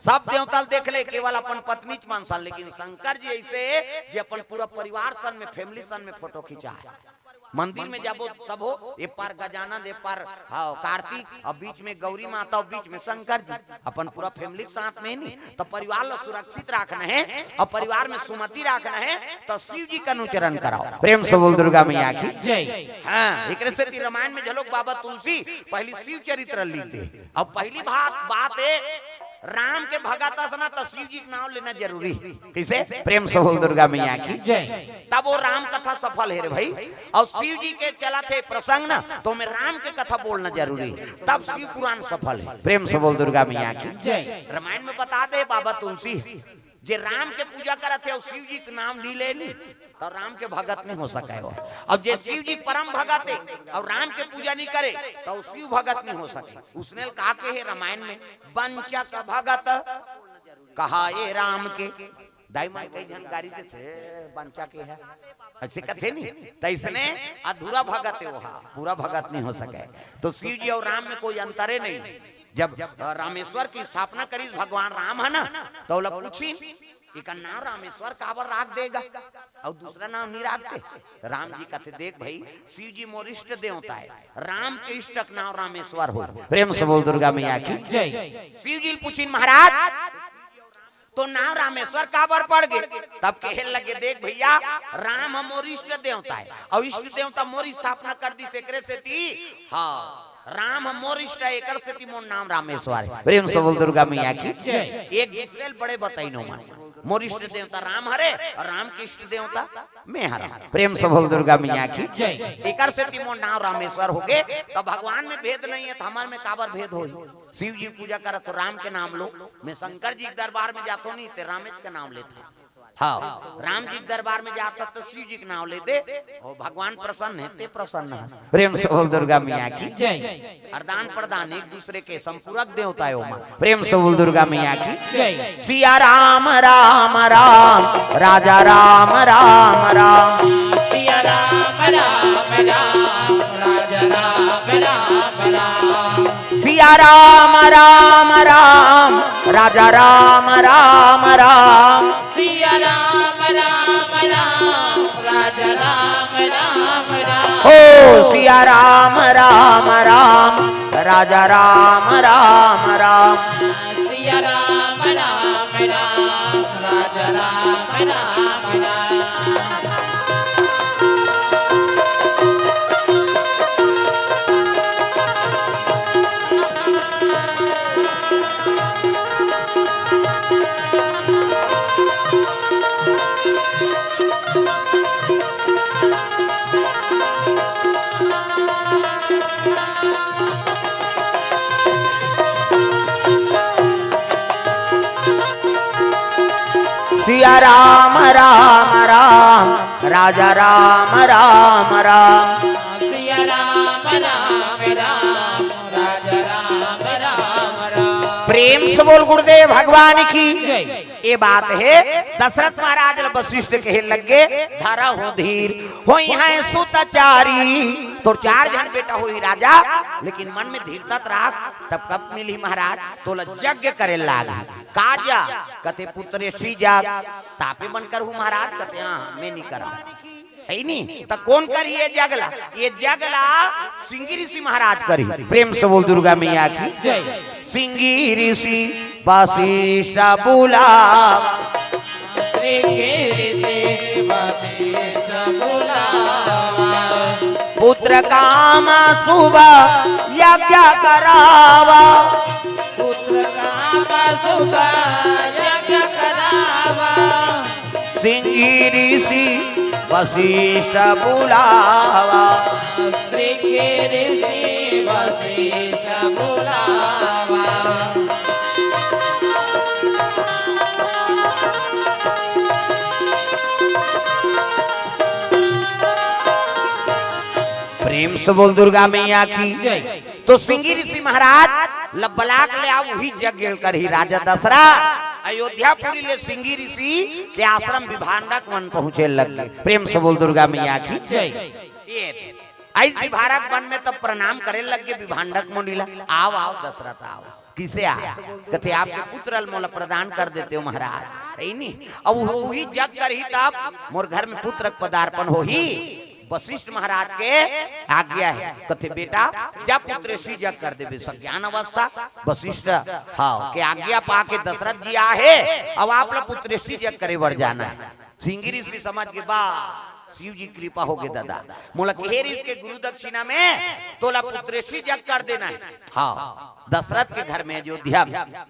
सब देवता ल देख ले, केवल अपन पत्नी च मन सन, लेकिन शंकर जी अइसे हे जे अपन पूरा परिवार सन में, फैमिली सन में फोटो खिंचाय। मंदिर में जाबो तब हो, ए पार गजानन, ए पार, हां, कार्तिक, अउ बीच में गौरी माता, अउ बीच में शंकर जी, अपन पूरा फैमिली के साथ में नी, त परिवार ल सुरक्षित राखना हे, अउ परिवार में सुमति राखना हे, त शिव जी के अनुचरण कराओ। प्रेम से बोल दुर्गा मैया की। जय। हां, एकरे सेती रामायण में घलोक बाबा तुलसी पहिली शिव चरित्र लिख दे। अब पहिली बात, बात हे, राम के भगत अस ना, त शिव जी के नाव लेना जरूरी हे। कइसे? प्रेम से बोल दुर्गा मैया की। जय। तब वो राम कथा सफल हे रे भई। अउ शिव जी के चलत हे प्रसंग ना, त ओमे राम के कथा बोलना जरूरी हे, तब शिव पुराण सफल हे। प्रेम से बोल दुर्गा मैया की। जय। रामायण में बता दे बाबा तुलसी, जे राम के पूजा करत हे अउ शिव जी के नाम ली ले नी, त राम के भगत नहीं हो सके हो। अब जे शिव जी परम भगत हे अउ राम के पूजा नहीं करे, त शिव भगत नहीं हो सके। उसने का के हे रामायण में, "बंचक भगत कहाए राम के।" दाई मन कई झन गारी देथे, "बंचक हे," अइसे कथे नी। त इसने अधूरा भगत हे वो हा, पूरा भगत नहीं हो सके। त शिव जी अउ राम में कोई अंतरे नहीं। जब, अ, रामेश्वर के स्थापना करिस भगवान राम ह ना, त ओला पूछिन, "एकर नाम रामेश्वर काबर राख दे गा? अउ दूसरा नाम नहीं राखते?" राम जी कथे, "देख भई, शिव जी मोर इष्ट देवता हे, राम के इष्ट के नाम रामेश्वर हो।" प्रेम से बोल दुर्गा मैया की जय। शिव जी ल पूछिन, "महाराज, तोर नाम रामेश्वर काबर पड़ गे?" तब कहे लगे, "देख भैया, राम ह मोर इष्ट देवता हे, अउ इष्ट देवता मोर स्थापना कर दिस, एकरे सेती, हाँ, राम ह मोर इष्ट हे, एकर सेती मोर नाम रामेश्वर हे।" प्रेम से बोल दुर्गा मैया की जय। एक दूसरे ल बड़े बताइन ओमन, "मोर इष्ट देवता राम हरे अउ राम के इष्ट देवता मैं हरंव।" प्रेम से बोल दुर्गा मैया की जय। एकर सेती मोर नाम रामेश्वर हो गे, त भगवान में भेद नहीं हे, त हमर में काबर भेद होही? शिव जी पूजा करत हो, राम के नाम लो। मैं शंकर जी के दरबार में जाथों नहीं, ते रामेश के नाम लेथों। हाँ, राम जी के दरबार में जाथों त शिव जी के नाम ले दे, अउ भगवान प्रसन्न हे, ते प्रसन्न हस। प्रेम से बोल दुर्गा मैया की जय। अरदान प्रदान एक दूसरे के संपूरक देवता हे ओमन। प्रेम से बोल दुर्गा मैया की जय। सिया राम राम राम, राजा राम राम राम। सिया राम राम राम, राजा राम राम राम। सिया राम राम राम, राजा राम राम राम। सिया राम राम राम, राजा राम राम राम। हो सिया राम राम राम, राजा राम राम राम। सिया राम राम राम, राजा राम राम राम। सिया राम राम राम, राजा राम राम राम। सिया राम राम राम, राजा राम राम राम। प्रेम से बोल गुरुदेव भगवान की जय। ये बात हे, दशरथ महाराज ल वशिष्ठ कहे लगे, "धरा हो धीर, होइहैं सुत चारी।" तोर चार झन बेटा होही राजा, लेकिन मन में धीरता त राख, तब कब मिलही महाराज, तोला यज्ञ करे लाग। का जा, कथे पुत्रेष्ठी जग, तापे मन करहू महाराज, कथे, "हाँ, हाँ, मैं नहीं करहूँ।" हे नी? त कोन करही ये जग ला? ये जग ला सिंगी ऋषि महाराज करही। प्रेम से बोल दुर्गा मैया की जय। सिंगी ऋषि वशिष्ठ बुलावा। सिंगी ऋषि वशिष्ठ बुलावा। पुत्र काम शुभ यज्ञ करावा। पुत्र काम शुभ यज्ञ करावा। सिंगी ऋषि वशिष्ठ बुलावा। सिंगी ऋषि वशिष्ठ बुलावा। प्रेम से बोल दुर्गा मैया की जय। तो सिंगी ऋषि महाराज ल बलाके ले आव, उही यज्ञ ल करही। राजा दशरथ अयोध्यापुरी ले सिंगी ऋषि के आश्रम विभांडक वन पहुंचे लग गे। प्रेम से बोल दुर्गा मैया की जय। ये आइज विभांडक वन में तब प्रणाम करे लग गे विभांडक मुनि ला। "आव, आव दशरथ, आव।" "किसे आय?" कथे, "आपके पुत्र ल मोला प्रदान कर देते हो महाराज।" हे नी? अब उही यज्ञ करही तब मोर घर में पुत्र के पदार्पण होही। वशिष्ठ महाराज के आज्ञा हे। कथे, "बेटा, जा पुत्रेष्ठी जग कर देबे।" सज्ञान अवस्था वशिष्ठ, हाँ, के आज्ञा पाके दशरथ जी आहे, अब आप ला पुत्रेष्ठी जग करे बर जाना हे। सिंगी ऋषि समझ गे, "बा, शिव जी कृपा हो गे दादा, मोला कहे रिहिस के गुरु दक्षिणा में तोला पुत्रेष्ठी जग कर देना हे।" हाँ, दशरथ के घर में, अयोध्या में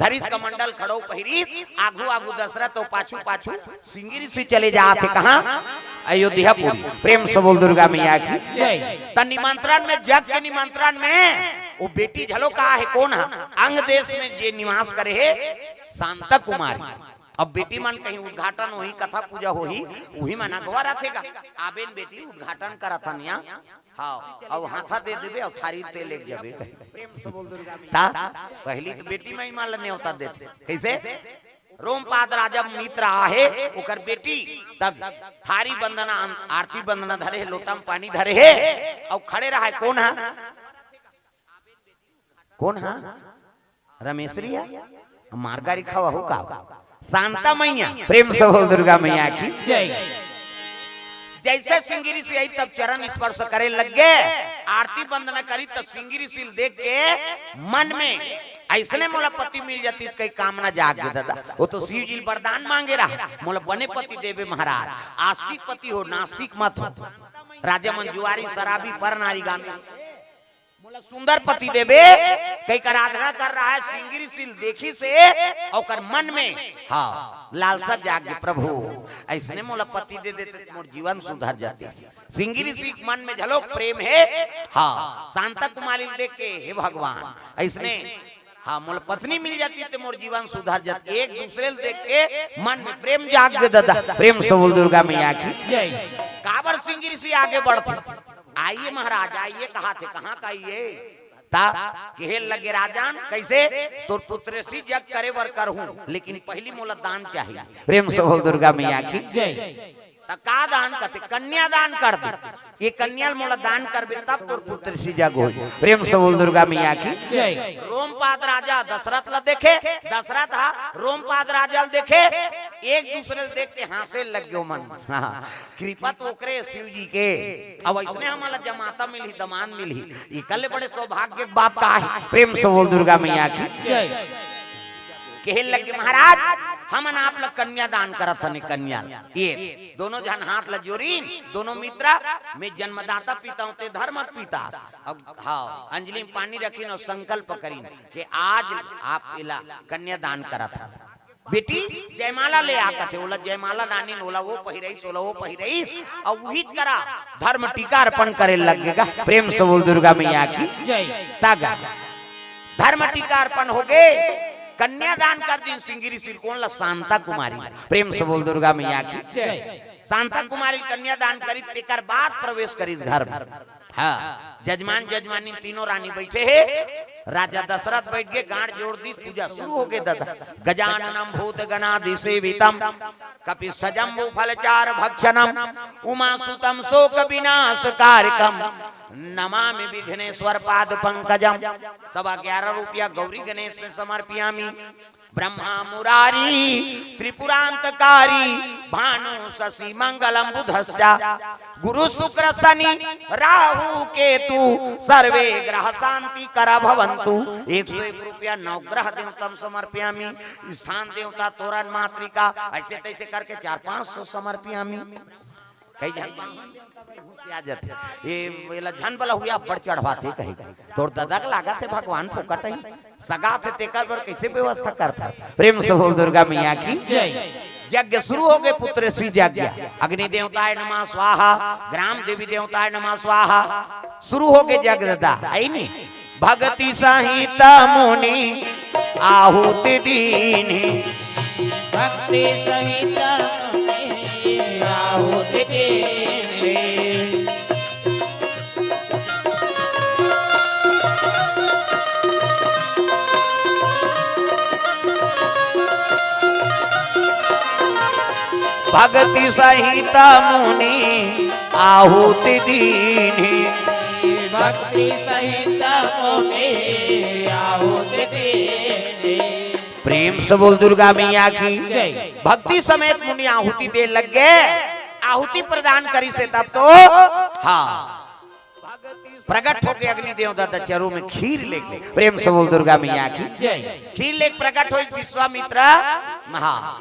धरिस कमंडल खड़ो पहिरिस, आगू आगू दशरथ अउ पाछू पाछू सिंगी ऋषि चले जात हे। कहाँ? अयोध्यापुरी। प्रेम से बोल दुर्गा मैया की जय। त निमंत्रण में, जग के निमंत्रण में वो बेटी झलो का हे, कोन ह? अंग देश में जे निवास करे हे, शांता कुमारी। अब बेटी मन कहीं उद्घाटन होही, कथा पूजा होही, उही मन अगवा रथे गा। आबेन बेटी, उद्घाटन करत हन या। हाँ, अउ हाथा दे देबे अउ थारी ते लेके जाबे। ता पहली तो बेटी माई मन ल नेवता देथे। कैसे? रोमपाद राजा मित्र आहे, ओकर बेटी तब थारी बंदना, आरती बंदना धरे हे, लोटा में पानी धरे हे, अउ खड़े रहा है। कोन हा? कोन हा? रमेशरी हा? मार गारी खावा हो का? शांता मैया, प्रेम से बोल दुर्गा मैया की। जय। जैसे सिंगी ऋषि आई तब चरण स्पर्श करे लग गे, आरती बंदना करी तब सिंगी ऋषि ल देख के मन में ऐसने मोला पति मिल जातिस कई कामना जाग गे दादा। वो तो शिव जी ल वरदान मांगे रहा, मोला बने पति देबे महाराज, आस्तिक पति हो, नास्तिक मत हो। राजा मन जुआरी, शराबी, पर नारी गामी, मोला सुंदर पति देबे, कई कर आराधना कर रहा है, सिंगी ऋषि ल देखिस हे, ओकर मन में, हाँ, लालसा जाग गे, प्रभु, ऐसने मोला पति दे देते त मोर जीवन सुधर जातिस। सिंगी ऋषि के मन में घलोक प्रेम हे, हाँ, शांता कुमारी ल देख के, हे भगवान, ऐसने, हाँ, मोला पत्नी मिल जातिस त मोर जीवन सुधर जातिस। एक दूसरे ल देख के मन में प्रेम जाग गे दादा, प्रेम से बोल दुर्गा मैया की। जय। काबर सिंगी ऋषि आगे बढ़थे? आइए महाराज, आइए, कहाथे, कहाँ का आइए? ता कहे लगे राजन, कैसे? तोर पुत्रेसी जग करे बर करहूं, लेकिन पहली मोला दान चाहिए। प्रेम से बोल दुर्गा मैया की। जय। त का दान? कथे कन्या दान कर दे। ये कन्या ल मोला दान करबे तब तोर पुत्रेसी जग होई। प्रेम से बोल दुर्गा मैया की। जय। रोमपाद राजा दशरथ ल देखे, दशरथ हा रोमपाद राजा ल देखे, एक दूसरे ल देख के हांसे लग गयो मन। हाँ। कृपा तो ओकरे शिव जी के। अब ऐसने हमन ला जमाता मिलही, दमांद मिलही, इकर ले बड़े सौभाग्य के बात का हे? प्रेम से बोल दुर्गा मैया की। जय। कहे लगे महाराज, हमन आप ला कन्या दान करत हन, कन्या। ये दोनों झन हाथ ला जोरिन, दोनों मित्र, मैं जन्मदाता पिता हूं, ते धर्म पिता। अब हाँ, अंजलि में पानी रखिन अउ संकल्प करिन कि आज आप एला कन्या दान करत हन। बेटी जयमाला ले आ कथे, ओला जयमाला लानिन, ओला वो पहिरइस, ओला वो पहिरइस, अउ उहीच करा धर्म टीका अर्पण करे लग गे गा। प्रेम से बोल दुर्गा मैया की। जय। तागा धर्म टीका अर्पण हो गे, कन्या दान कर दिन सिंगी ऋषि ल। कोन ला? शांता कुमारी। प्रेम से बोल दुर्गा मैया की। जय। शांता कुमारी ल कन्या दान करी, तेकर बाद प्रवेश करिस घर में। हाँ, जजमान जजमानी तीनों रानी बैठे हे। राजा दशरथ बैठ गे, गांठ जोड़ दिस, पूजा शुरू हो गे दादा। गजाननम भूत गणाधिसेवितम कपित सजम्बू फल चार भक्षणम उमा सुतम शोक विनाश कारकम नमामि विघ्नेश्वर पाद पंकजम। सवा ग्यारह रुपया गौरी गणेश में समर्पयामी। ब्रह्मा मुरारी त्रिपुरांतकारी भानु शशि मंगलम बुधस्या गुरु शुक्र शनि राहु केतु सर्वे ग्रह शांति करा भवंतु। एक सौ एक रुपया नवग्रह देवतम समर्पयामी। स्थान देवता तोरण मातृका ऐसे तैसे करके चार पांच सौ समर्पयामी। कई झन आ जाथे, ये एला झन बला हुआ बड़ चढ़वाथे कही। तोर ददा के लागत हे भगवान फोकट ही सगा थे, तेकर बर कैसे व्यवस्था करथस? प्रेम से बोल दुर्गा मैया की। जय। यज्ञ शुरू हो गे, पुत्रेसी यज्ञ। अग्नि देवताय नमः स्वाहा, ग्राम देवी देवताय नमः स्वाहा। शुरू हो गे यज्ञ दादा, आई नी? भक्ति सहित मुनि आहुति दीन्ही। भक्ति सहित मुनि आहुति दीन्ही। भक्ति सहित मुनि आहुति दीन्ही। भक्ति सहित मुनि आहुति दीन्ही। प्रेम से बोल दुर्गा मैया की। जय। भक्ति समेत मुनि आहुति दे लग गे। आहुति प्रदान करिस हे तब तो, हाँ, प्रकट होके अग्नि देवता चरू में खीर लेके। प्रेम से बोल दुर्गा मैया की। जय। खीर लेके प्रकट होइस विश्वामित्र महा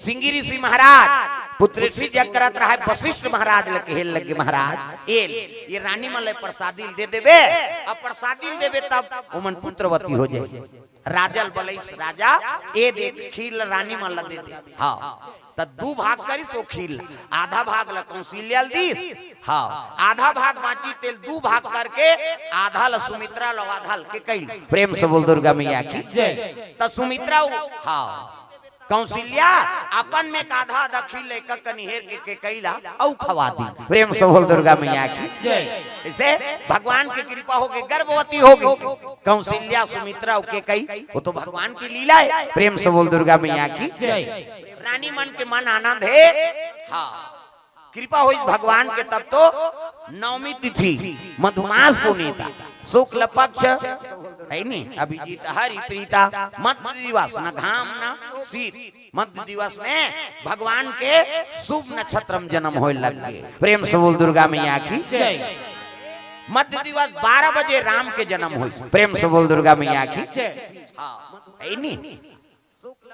सिंगी ऋषि महाराज, पुत्रेसी यज्ञ करत रहा हे, वशिष्ठ महाराज ल कहे लगे, महाराज, ए, ये रानी मन ल प्रसादी ल दे देबे, अब प्रसादी ल देबे तब ओमन पुत्रवती हो जाही। राजा ल बलइस, राजा, ए दे खीर ल रानी मन ल दे दे। हाँ, त दू भाग करिस ओ खीर ल, आधा भाग ल कौशल्या ल दीस, हाँ, आधा भाग बांचिस तेल दू भाग करके आधा ल सुमित्रा ल, आधा ल केकई ल। प्रेम से बोल दुर्गा मैया की। जय। त सुमित्रा उ, हाँ, कौशल्या अपन में का आधा आधा खीर लेकर कनिहेर के केकई ला अउ खवा दी। प्रेम से बोल दुर्गा मैया की। जय। ऐसे भगवान की कृपा होगी, गर्भवती होगी कौशल्या, सुमित्रा अउ केकई, वो तो भगवान की लीला है। प्रेम से बोल दुर्गा मैया की। जय। रानी मन के मन आनंद है। हाँ, कृपा होई भगवान के, तब तो नवमी तिथि मधुमास पुनीता, शुक्ल पक्ष है नी, अभिजीत हरि प्रीता, मध्य दिवस, न घाम न शीत, मध्य दिवस में भगवान के शुभ नक्षत्र में जन्म होए लग गए। प्रेम से बोल दुर्गा मैया की। जय। मध्य दिवस बारह बजे राम के जन्म होइस। प्रेम से बोल दुर्गा मैया की। जय। हाँ, है नी।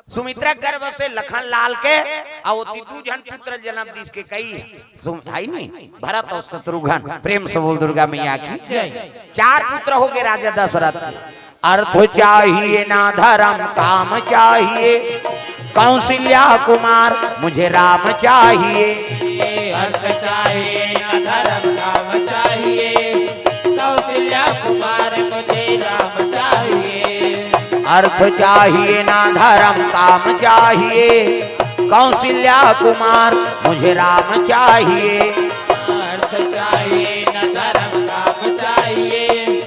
सुमित्रा गर्भ से लखन लाल के, अउ ओती दू झन पुत्र जन्म दिस केकई, सुम-, है नी, भरत अउ शत्रुघ्न। प्रेम से बोल दुर्गा मैया की। जय। चार पुत्र हो गए राजा दशरथ के। अर्थ चाहिए ना धर्म काम चाहिए, कौशल्या कुमार मुझे राम चाहिए। अर्थ चाहिए ना धर्म काम चाहिए, कौशल्या कुमार मुझे राम चाहिए। अर्थ चाहिए ना धर्म काम चाहिए, कौशल्या कुमार मुझे राम चाहिए। अर्थ चाहिए ना धर्म काम चाहिए,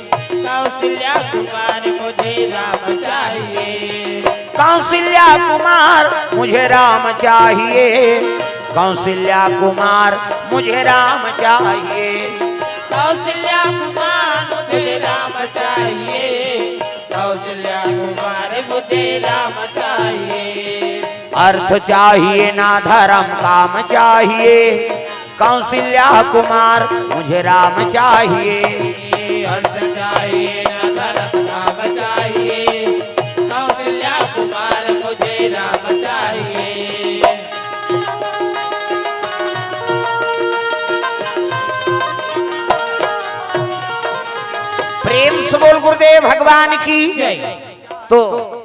कौशल्या कुमार मुझे राम चाहिए। कौशल्या कुमार मुझे राम चाहिए, कौशल्या कुमार मुझे राम चाहिए। कौशल्या कुमार मुझे राम चाहिए, कौशल्या कुमार मुझे राम चाहिए। अर्थ चाहिए ना धर्म काम चाहिए, कौशल्या कुमार मुझे राम चाहिए। अर्थ चाहिए ना धर्म काम चाहिए, कौशल्या कुमार मुझे राम चाहिए। प्रेम से बोल गुरुदेव भगवान की। जय। तो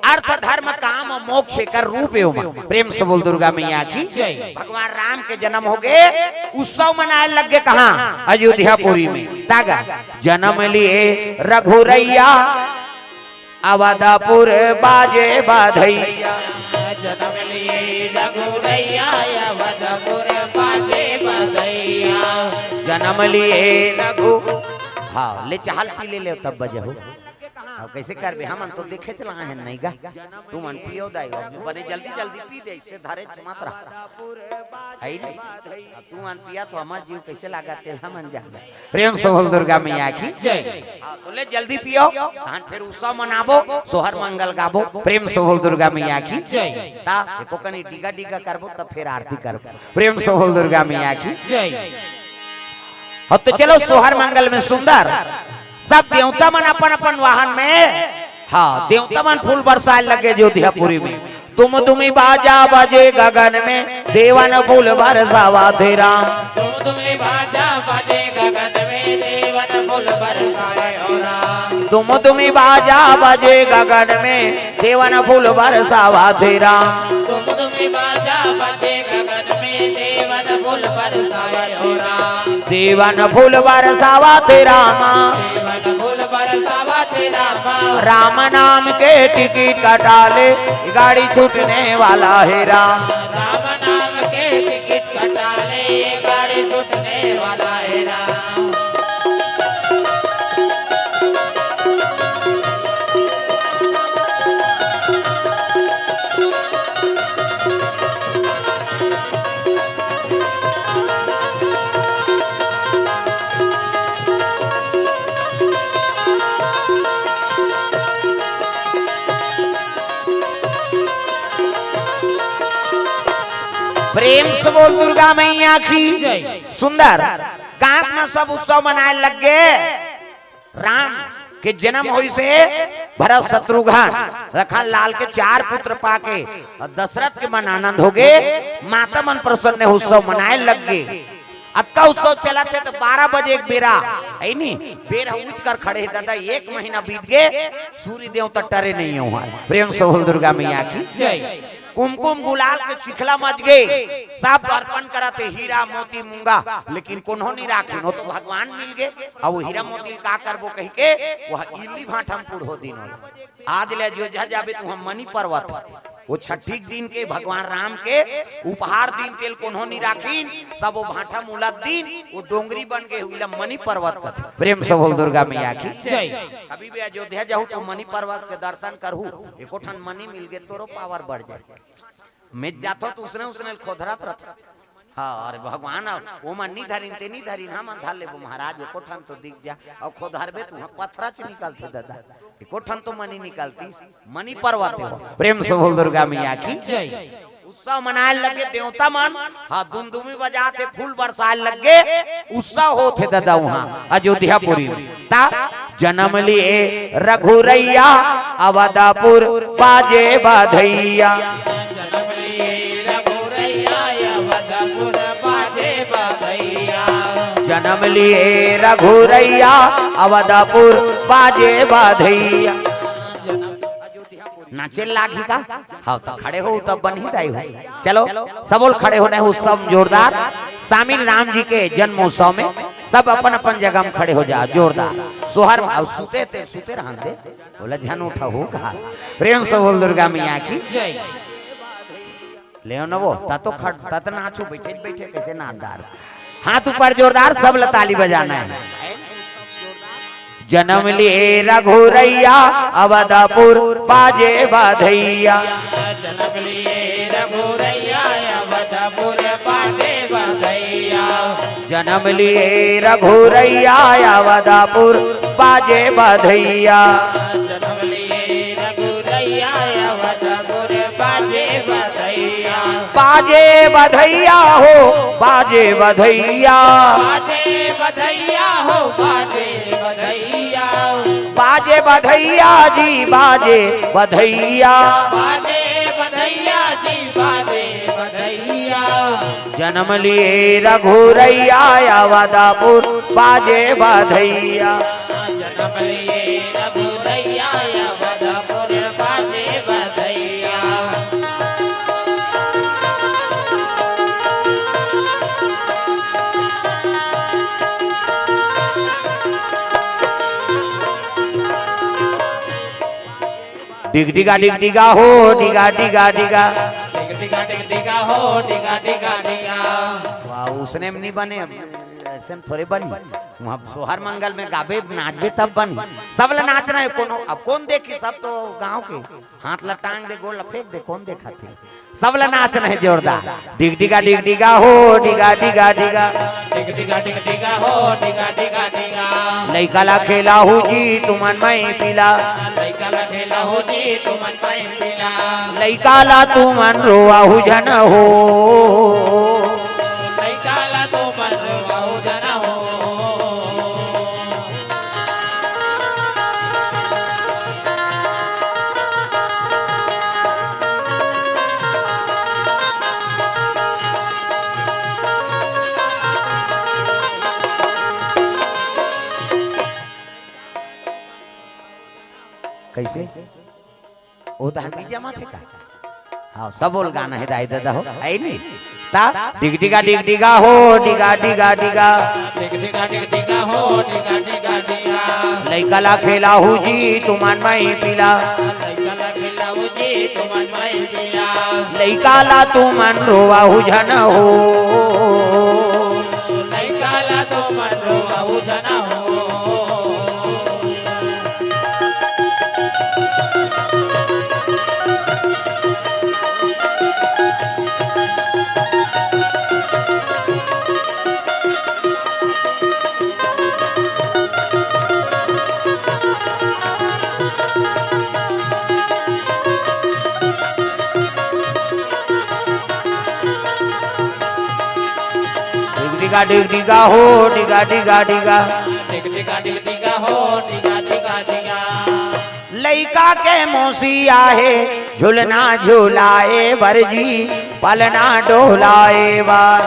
अर्थ धर्म काम मोक्ष एकर रूप हे ओमा। प्रेम से बोल दुर्गा मैया की। जय। भगवान राम के जन्म हो गए, उत्सव मनाए लग गए कहाँ? अयोध्यापुरी में। तागा जन्म लिए रघुरैया, अवधपुर बाजे बधैया। जन्म लिए रघुरैया, अवधपुर बाजे बधैया। जन्म लिए रघु, हाँ, ले चाहल पी ले, ले तब बजहू। अब कैसे करबे? हमन तो देखे चला है नहीं गा। तुमन पियो दाई, अब बने जल्दी जल्दी पी दे, इससे धरे मत रहा। है नहीं? अब तुमन पिया तो हमार जीव कैसे लागा, तेल हमन जान। प्रेम से बोल दुर्गा मैया की। जय। हाँ, तो ले जल्दी पियो, तहन फिर उत्सव मनाबो, सोहर मंगल गाबो। प्रेम से बोल दुर्गा मैया की। जय। ता एको कनी डीगा डीगा करबो, तब फिर आरती करबो। प्रेम से बोल दुर्गा मैया की। जय। अब तो चलो सोहर मंगल में सुंदर सब देवता मन अपन अपन वाहन में, हाँ, देवता मन फूल बरसाए लगे अयोध्यापुरी में। तुम तुमी बाजा बजे गगन में, देवन फूल बरसावा थे राम। तुम तुमी बाजा बजे गगन में, देवन फूल बरसाए हो राम। तुम तुमी बाजा बजे गगन में, देवन फूल बरसावा थे राम। तुम तुमी बाजा बजे गगन में, देवन फूल बरसाए हो राम। देवन फूल बरसावा थे रामा। देवन फूल बरसावा थे रामा। राम नाम के टिकट कटा ले, गाड़ी छूटने वाला है राम। राम नाम के टिकट कटा ले, गाड़ी छूटने वाला है राम। प्रेम से बोल दुर्गा मैया की। जय। सुंदर। गांव में सब उत्सव मनाए लग गए। राम के जन्म होइस हे, भरत शत्रुघ्न लखन लाल के चार पुत्र पाके, अउ दशरथ के मन आनंद हो गे, माता मन प्रसन्न हे, उत्सव मनाए लग गे। अतका उत्सव चलत हे त बारह बजे एक बेरा, है नी, बेर ह उठ कर खड़े हे, दादा, एक महीना बीत गे, सूर्य देवता टरे नहीं हे वहाँ। प्रेम से बोल दुर्गा मैया की। जय। कुमकुम गुलाल के चिखला मच गे, सब अर्पण करत हे, हीरा मोती मूंगा, लेकिन कोनो नहीं राखिन, वो तो भगवान मिल गे। अब वो हीरा मोती का करबो कहि के, वह इल्ली भांठा में पुड़हो दिन होला। आज ले अयोध्या जाबे तो हम मनी पर्वत, वो छठी के दिन के भगवान राम के उपहार दिन तेल कोनो नी राखिन, सब वो भांठा मुलक दिन, वो डोंगरी बन के हुई ला मनी पर्वत कथे। प्रेम से बोल दुर्गा मैया की। जय। कभी भी अयोध्या जाहू तो मनी पर्वत के दर्शन करहू, एको ठन मनी मिल गे तोरो पावर बढ़ जाए। मैं जाथो तो उसने, उसने खोधरत रहत। हाँ, अरे भगवान, अब वो मन नी धरिन, ते नी धरिन, हम धर लेबो महाराज, एको ठन तो दिख जा। और खोधरबे तू, हाँ, पथरा च निकलथे दादा, एको ठन तो मनी निकलती, मनी पर्वत हो। प्रेम से बोल दुर्गा मैया की। जय। उत्सव मनाए लगे देवता मन, हाँ, दुमदुमी बजाथे, फूल बरसाए लगे, उत्सव होथे दादा वहाँ अयोध्यापुरी में। ता जनम लिए रघुरैया, अवधपुर बाजे बधैया। जनम लिए रघुरैया, अवधपुर बाजे बधैया। जनम लिए रघुरैया, अवधपुर बाजे बधैया। नाचे लागही का? हाँ, तो खड़े हो, तब बनही दाई हो। चलो, सबोल खड़े हो, नहीं उत्सव जोरदार। शामिल राम जी के जन्मोत्सव में सब अपन अपन जगह में खड़े हो जा, जोरदार। सोहर में, अब सुते ते, सुते रहन दे, बोला झन उठा हो कहा। प्रेम से बोल दुर्गा मैया की। जय। ले न वो, ता तो खड़, ता तो नाचू, बैठे बैठे कैसे नाचदार। हाथ ऊपर जोरदार, सब ला ताली बजाना है। जनम लिए रघुरैया, अवधपुर बाजे बधैया। जनम लिए रघुरैया, अवधपुर बाजे बधैया। जनम लिए रघुरैया, अवधपुर बाजे बधैया। जनम लिए रघुरैया, अवधपुर बाजे बधैया। बाजे बधैया हो, बाजे बधैया। बाजे बधैया हो, बाजे बधैया। बाजे बधैया जी, बाजे बधैया। बाजे बधैया जी, बाजे बधैया। जनम लिए रघुरैया, अवधपुर बाजे बधैया। जनम लिए रघुरैया, अवधपुर बाजे बधैया। डिग डिगा डिग डिगा हो, डिगा डिगा डिगा। डिग डिगा डिग डिगा हो, डिगा डिगा डिगा। वाह, उसने में नहीं बने, ऐसे में थोड़े बनी। वहाँ सोहर मंगल में गाबे, नाचबे तब बनी। सब ला नाचना है, कोनो, अब कौन देखी, सब तो गाँव के। हाथ ला टांग दे, गोड़ ला फेंक दे, कौन देखा थे? सब ला नाचना है जोरदार। डिग डिगा डिग डिगा हो, डिगा डिगा डिगा। डिग डिगा डिग डिगा हो, डिगा डिगा डिगा। लइका ला खेलाहू जी तुमन मई पीला। लइका ला खेलाहू जी तुमन मई पीला। लइका ला तुमन रोवाहू झन हो। लइका ला तुमन रोवाहू झन हो। कैसे? ओ तहन बीच जमा थे का? हाँ, सब बोल गाना है दाई दादा हो, है नी? ता डिग डिगा डिग डिगा हो, डिगा डिगा डिगा। डिग डिगा डिग डिगा हो, डिगा डिगा डिगा। लइका ला खेलाहू जी तुमन मई पीला। लइका ला खेलाहू जी तुमन मई पीला। लइका ला तुमन रोवाहू झन हो। लइका ला तुमन रोवाहू झन हो। डिग डिगा डिग डिगा हो, डिगा डिगा डिगा। डिग डिगा डिग डिगा हो, डिगा डिगा डिगा। लइका के मौसी आहे, झुलना झुलाए बर जी, पलना डोलाए बर।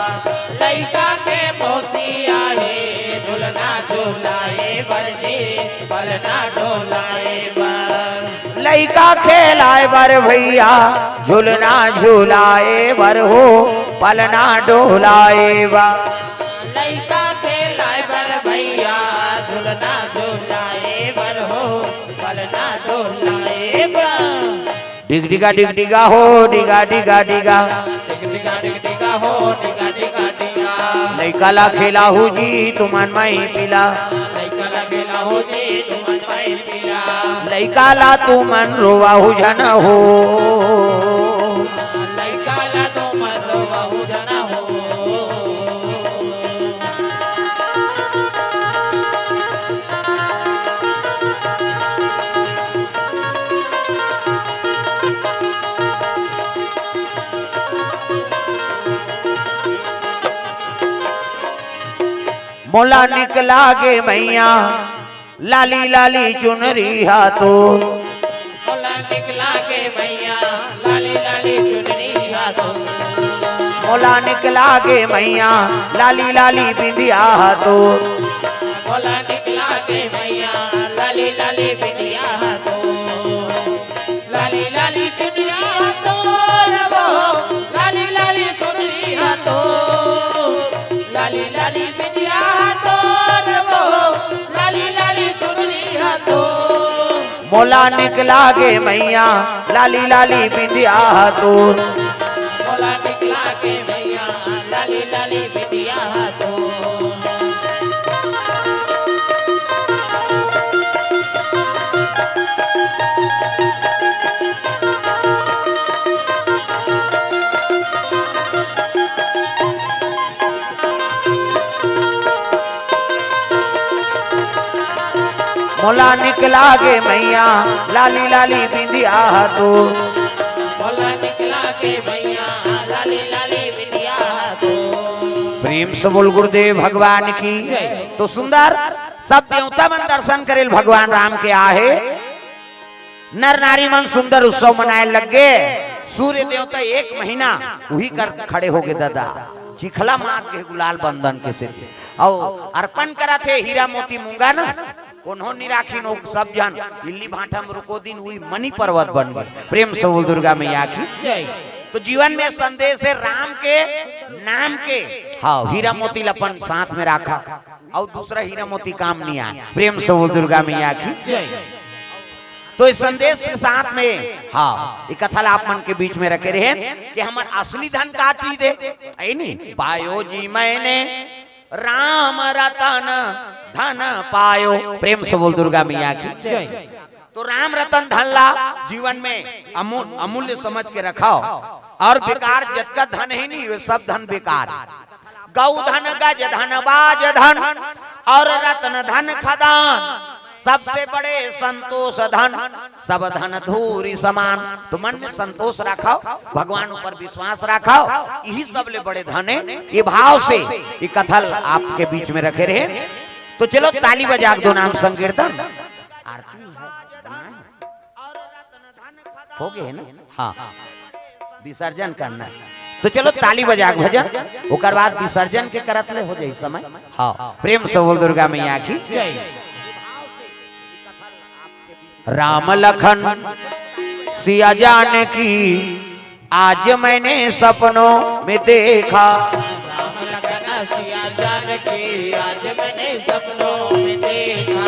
लइका के मौसी आहे, झुलना झुलाए बर जी, पलना डोलाए बर। लइका खेलाए बर भैया, झुलना झुलाए बर हो, पलना डोलाए बर। लइका खेलाए बर भैया, झुलना झुलाए बर हो, पलना डोलाए बर। डिग डिगा डिग डिगा हो, डिगा डिगा डिगा। डिग डिगा डिग डिगा हो, डिगा डिगा डिगा। लइका ला खेलाहू जी तुमन मई पीला। लइका ला खेलाहू जी तुमन मई पीला। लइका ला तुमन रोवाहू झन हो। लइका ला तुमन रोवाहू झन हो। मोला निक लागे मइया, लाली लाली चुनरी हा तो। मोला निक लागे मइया, लाली लाली चुनरी हा तो। मोला निक लागे मइया, लाली लाली बिंदिया हा तो। मोला निक लागे मइया, लाली लाली बिंदिया हा तो। लाली लाली चुनरी हा तो रे वो, लाली लाली चुनरी हा तो। लाली लाली बिंदिया हा तो रे वो, लाली लाली चुनरी हा तो। मोला निक लागे मइया, लाली लाली बिंदिया हा तो। मोला निक लागे मइया, लाली लाली बिंदिया हा तो। मोला निक लागे मइया, लाली लाली बिंदिया हा तो। मोला निक लागे मइया, लाली लाली बिंदिया हा तो। प्रेम से बोल गुरुदेव भगवान की। तो सुंदर सब देवता मन दर्शन करेल भगवान राम के आहे। नर नारी मन सुंदर उत्सव मनाए लग गे। सूर्य देवता एक महीना उही कर खड़े हो गे दादा, चिखला मात के गुलाल बंदन के सेती, अउ अर्पण करत हे हीरा मोती मूंगा ना, कोनो नी राखिन, ओ सब झन इल्ली भांठा में रुको दिन, उही मनी पर्वत बन गे। प्रेम से बोल दुर्गा मैया की। जय। तो जीवन में संदेश हे राम के नाम के, हाँ, हीरा मोती ल अपन साथ में राखा, अउ दूसरा हीरा मोती काम नी आए। प्रेम से बोल दुर्गा मैया की। जय। तो इस संदेश के साथ में, हाँ, ये कथा ला आप मन के बीच में रखे रहेन कि हमर असली धन का चीज हे, है नी? पायो जी मैंने राम रतन धन पायो। प्रेम से बोल दुर्गा मैया की। जय। तो राम रतन धन ला जीवन में अमू-, अमूल्य समझ के रखव, अउ बेकार जतका धन हे नी, वो सब धन बेकार। गौ धन, गज धन, बाज धन अउ रतन धन खदान, सबसे बड़े संतोष धन, सब धन धूरि समान। तो मन में संतोष राखव, भगवान ऊपर विश्वास राखव, इही सबले बड़े धन हे। ये भाव से ये कथा ल आपके बीच में रखे रहेन। तो चलो ताली बजा के दो नाम संकीर्तन। आरती हे, हो गे हे ना? हाँ, विसर्जन करना हे। तो चलो ताली बजा के भजन, ओकर बाद विसर्जन के करत ले हो जाई समय। हाँ, प्रेम से बोल दुर्गा मैया की। जय। राम लखन सिया जानकी आज मैंने सपनों में देखा। राम लखन सिया जानकी आज मैंने सपनों में देखा।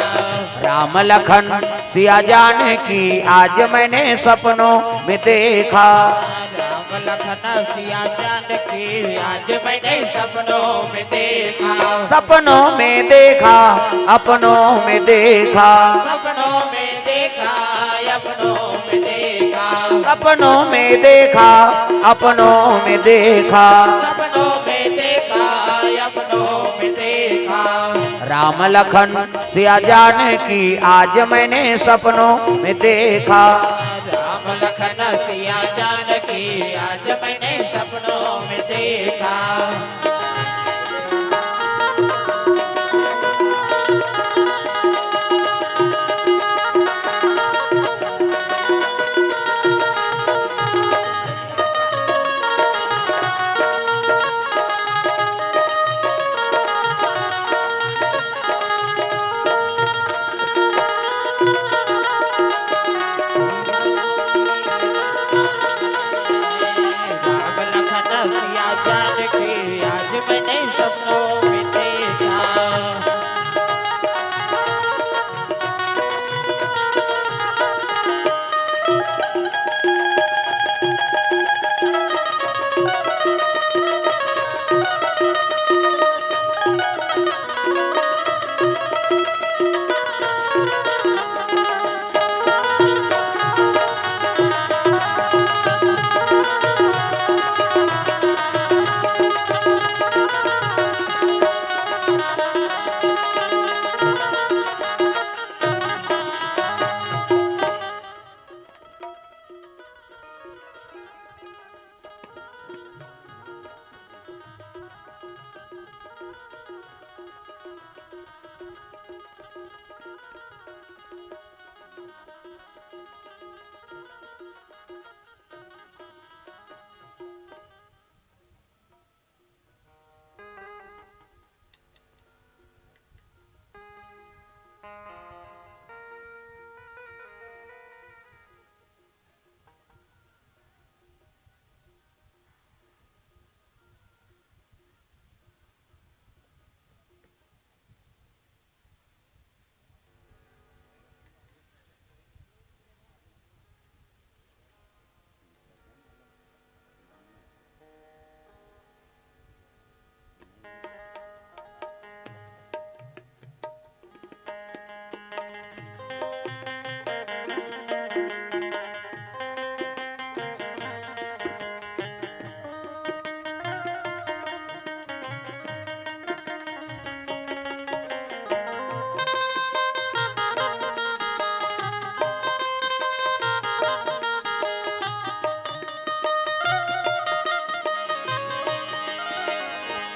राम लखन सिया जानकी आज मैंने सपनों में देखा। राम लखन सिया जानकी आज मैंने सपनों में देखा। सपनों में देखा, अपनों में देखा। सपनों में देखा, अपनों में देखा। सपनों में देखा, अपनों में देखा। सपनों में देखा, अपनों में देखा। राम लखन सिया जानकी आज मैंने सपनों में देखा। राम लखन सिया जानकी आज मैंने सपनों में देखा। राम लखन सिया जानकी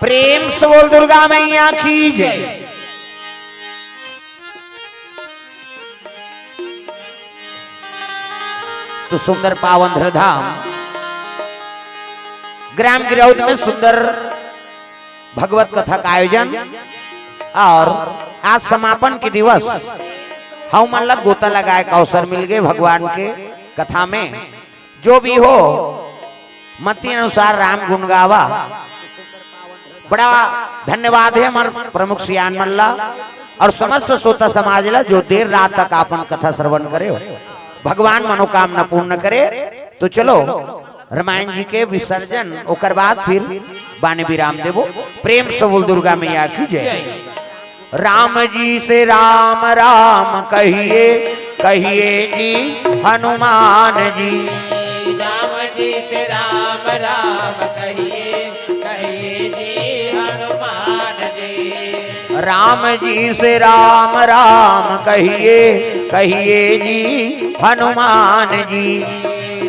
प्रेम से बोल दुर्गा मैया की जय। तो सुंदर पावन धरधाम ग्राम गिरौद में सुंदर भगवत कथा का आयोजन और आज समापन के दिवस हम मन ला गोता लगाए का अवसर मिल गए भगवान के कथा में। जो भी हो मति अनुसार राम गुण गावा। बड़ा धन्यवाद है हमार प्रमुख सियान मन ला और समस्त श्रोता समाज ला जो देर रात तक आपन कथा श्रवण करे हो। भगवान मनोकामना पूर्ण करे। तो चलो रामायण जी के विसर्जन ओकर बाद फिर बाने विराम देबो। प्रेम से बोल दुर्गा मैया की जय। राम जी से राम राम कहिए, कहिए जी हनुमान जी। राम जी से राम राम कहिए, कहिए जी हनुमान जी। राम जी से राम राम कहिए, कहिए जी हनुमान जी।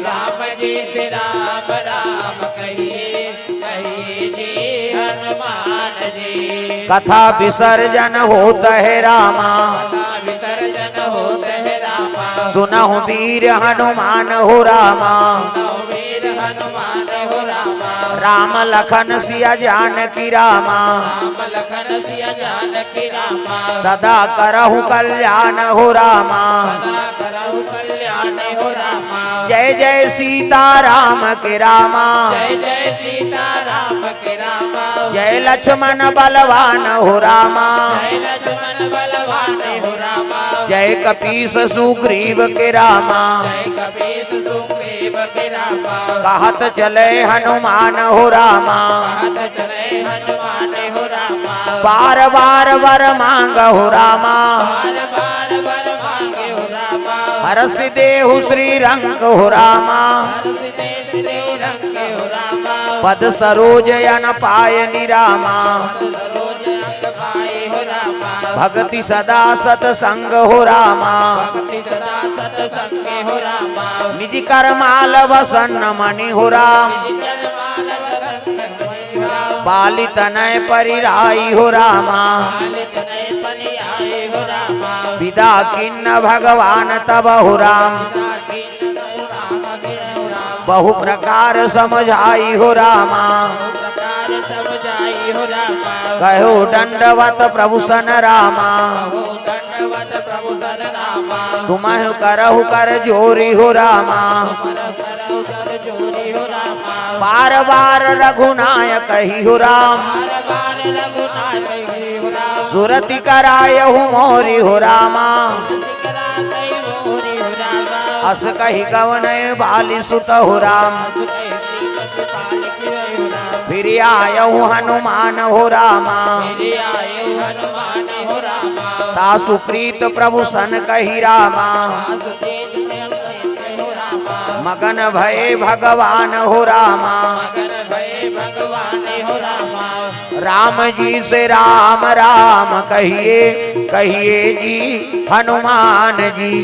राम जी से राम राम कहिए, कहिए जी हनुमान जी। कथा विसर्जन होत है रामा। कथा विसर्जन होत है रामा। सुनहु वीर हनुमान हो रामा। सुनहु वीर हनुमान हो रामा। राम लखन सिया जानकी रामा। राम लखन सिया जानकी रामा। सदा करहु कल्याण हो रामा। सदा करहु कल्याण हो रामा। जय जय सीता राम के रामा। जय जय सीता राम के रामा। जय लक्ष्मण बलवान हो रामा। जय लक्ष्मण बलवान हो रामा। जय कपीस सुग्रीव के रामा। जय कपीस सुग्रीव के रामा। कहत चले हनुमान हो रामा। कहत चले हनुमान हो रामा। बार बार वर मांग हो रामा। बार बार वर मांग हो रामा। हरष देहु श्री रंग हो रामा। हरष देहु श्री रंग हो रामा। पद सरोज अन पायनि रामा। पद सरोज अन पाए हो रामा। भक्ति सदा सतसंग हो रामा। भक्ति सदा सतसंग हो रामा। निज कर माल वसन मणि हो राम। निज कर माल वसन मणि हो राम। बालि तनय परिराई हो रामा। बालि तनय परिराई हो रामा। विदा किन्न भगवान तब हो राम। विदा किन्न भगवान तब हो राम। बहु प्रकार समझाई हो रामा। बहु प्रकार समझाई हो रामा। कहो दंडवत प्रभु सन रामा। कहो दंडवत प्रभु सन रामा। तुमहु करहु कर जोरी हो रामा। तुमहु करहु कर जोरी हो रामा। बार बार रघुनायक कही हो राम। बार बार रघुनायक कही हो राम। सुरति करायहु मोरी हो रामा। सुरति करायहु मोरी हो रामा। अस कहि गवनय बाली सुत हो राम। अस कहि गवनय बाली सुत हो राम। फिर आयहु हनुमान हो रामा। फिर आयहु हनुमान हो रामा। तासु प्रीत प्रभु सन कही रामा। तासु प्रीत प्रभु सन कही हो रामा। मगन भये भगवान हो रामा। मगन भये भगवान हो रामा। राम जी से राम राम कहिए, कहिए जी हनुमान जी।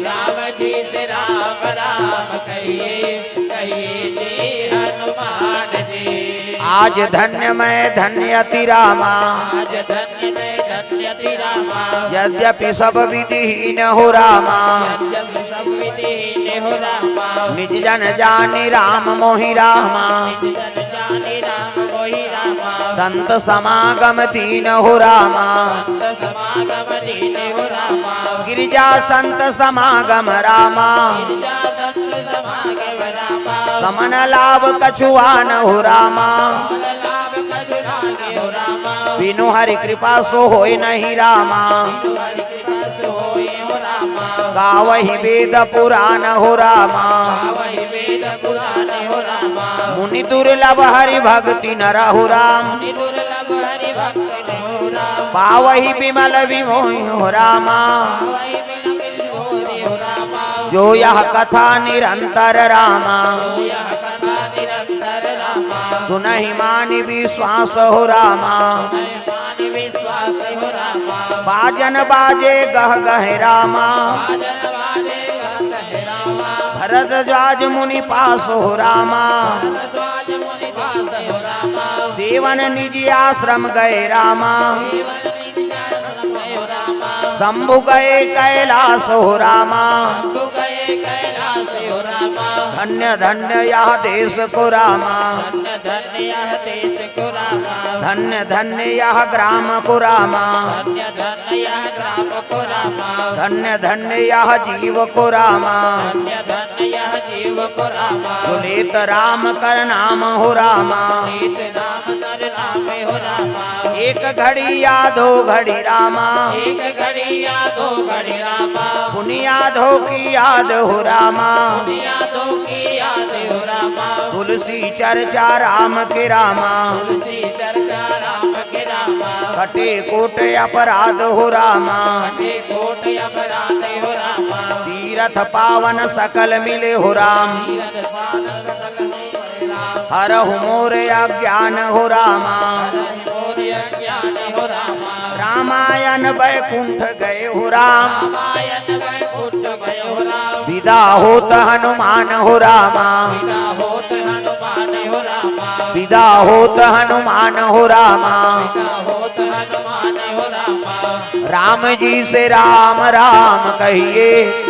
राम जी से राम राम कहिए, कहिए जी हनुमान जी। आज धन्य मैं धन्य अति रामा। आज धन्य मैं धन्य अति रामा। यद्यपि सब विधिहीन हो रामा। यद्यपि सब विधिहीन हो रामा। निज जन जानी राम मोहि रामा। निज जन जानी राम मोहि रामा। संत समागम दीन हो रामा। संत समागम दीन हो रामा। गिरिजा संत समागम रामा। गिरिजा संत समागम रामा। समन लाभ कछुआन हो रामा। समन लाभ कछुआन हो रामा। बिनु हरि कृपा सो होय नहीं रामा। बिनु हरि कृपा सो होय हो रामा। गावहि वेद पुराण हो रामा। गावहि वेद पुराण हो रामा। मुनि दुर्लभ हरि भक्ति नर हो राम। मुनि दुर्लभ हरि भक्ति नर हो राम। पावहि विमल विमोहि हो रामा। पावहि विमल विमोहि हो रामा। जो यह कथा निरंतर रामा। जो यह कथा निरंतर रामा। सुनहि मानि विश्वास हो रामा। सुनहि मानि विश्वास हो रामा। बाजन बाजे गह गह रामा। बाजन बाजे गह गह रामा। भरद्वाज मुनि पास हो रामा। भरद्वाज मुनि पास हो रामा। सेवन निज आश्रम गए रामा। सेवन निज आश्रम गए रामा। शंभु गए कैलास हो रामा। शंभु गए कैलास हो रामा। धन्य धन्य यह देश को रामा। धन्य धन्य यह देश को रामा। धन्य धन्य यह ग्राम को रामा। धन्य धन्य यह ग्राम को रामा। धन्य धन्य यह जीव को रामा। धन्य धन्य यह जीव को रामा। जो लेत राम कर नाम हो रामा। जो लेत राम कर नाम हो रामा। एक घड़ी या दो घड़ी रामा। एक घड़ी या दो घड़ी रामा। पुनि यादों की याद हो रामा। पुनि यादों की याद हो रामा। तुलसी चर्चा राम के रामा। तुलसी चर्चा राम के रामा। कटे कोट अपराध हो रामा। कटे कोट अपराध हो रामा। तीरथ पावन सकल मिले हो राम। तीरथ पावन सकल मिले हो राम। हरहु मोर अज्ञान हो रामा। हरहु मोर अज्ञान हो रामा। रामायण बैकुंठ गए हो राम। रामायण बैकुंठ गए हो राम। विदा होत हनुमान हो रामा। विदा होत हनुमान हो रामा। विदा होत हनुमान हो रामा। विदा होत हनुमान हो रामा। राम जी से राम राम कहिए,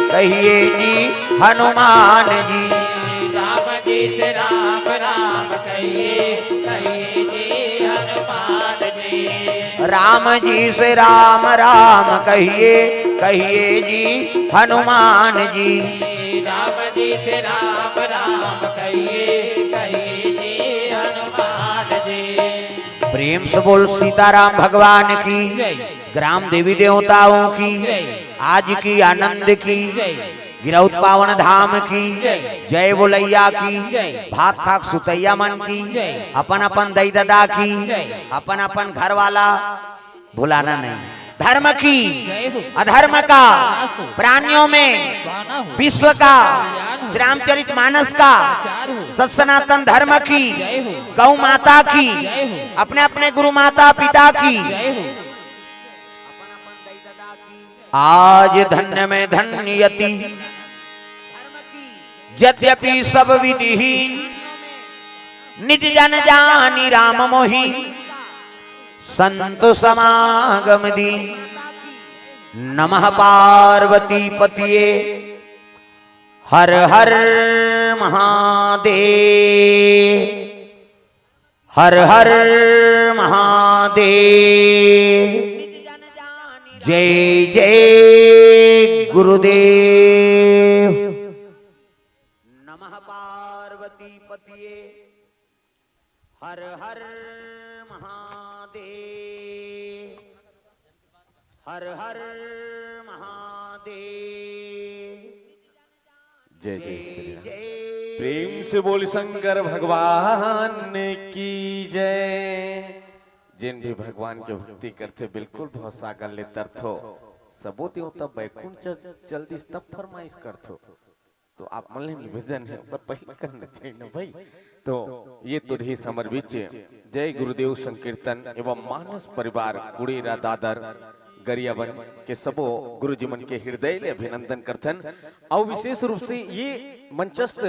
कहिए जी हनुमान जी। राम जी से राम राम कहिए, कहिए जी हनुमान जी। राम जी से राम राम कहिए, कहिए जी हनुमान जी। राम जी से राम राम कहिए, कहिए जी हनुमान जी। प्रेम से बोल सीताराम भगवान की, जय। ग्राम देवी देवताओं की, जय। आज की आनंद की, जय। गिरौद पावन धाम की, जय। जय बोलैया की, जय। भात खाक सुतैया मन की, जय। अपन अपन दई ददा की, जय। अपन अपन घर वाला भुलाना नहीं। धर्म की, जय हो। अधर्म का, विनाश हो। प्राणियों में, पाना हो। विश्व का, कल्याण हो। श्री रामचरित मानस का, प्रचार हो। सत सनातन धर्म की, जय हो। गौ माता की, जय हो। अपने अपने गुरु माता पिता की, जय हो। आज धन्य में धन्य यति, यद्यपि सब विधिहीन, निज जन जानि राम मोहि, संत समागम दीन। नमः पार्वती पतिये, हर हर महादेव। हर हर महादेव। जय जय गुरुदेव। नमः पार्वती पतिये। हर हर महादेव। हर हर महादेव। जय जय श्री राम। प्रेम से बोल शंकर भगवान की जय। जेन भी भगवान के भक्ति करथे, बिल्कुल भवसागर ले तरथो, सबो देवता बैकुंठ चल, चल दिस, तब फरमाइश करथो। तो आप मन ले निवेदन हे, ओकर पहले करना चाहिए ना भाई। तो ये तो रही हमर बीच जय गुरुदेव संकीर्तन एवं मानस परिवार कुड़ेरा दादर गरियाबंद के सबो गुरुजी मन के हृदय ले अभिनंदन करथन। अउ विशेष रूप से ये मंचस्थ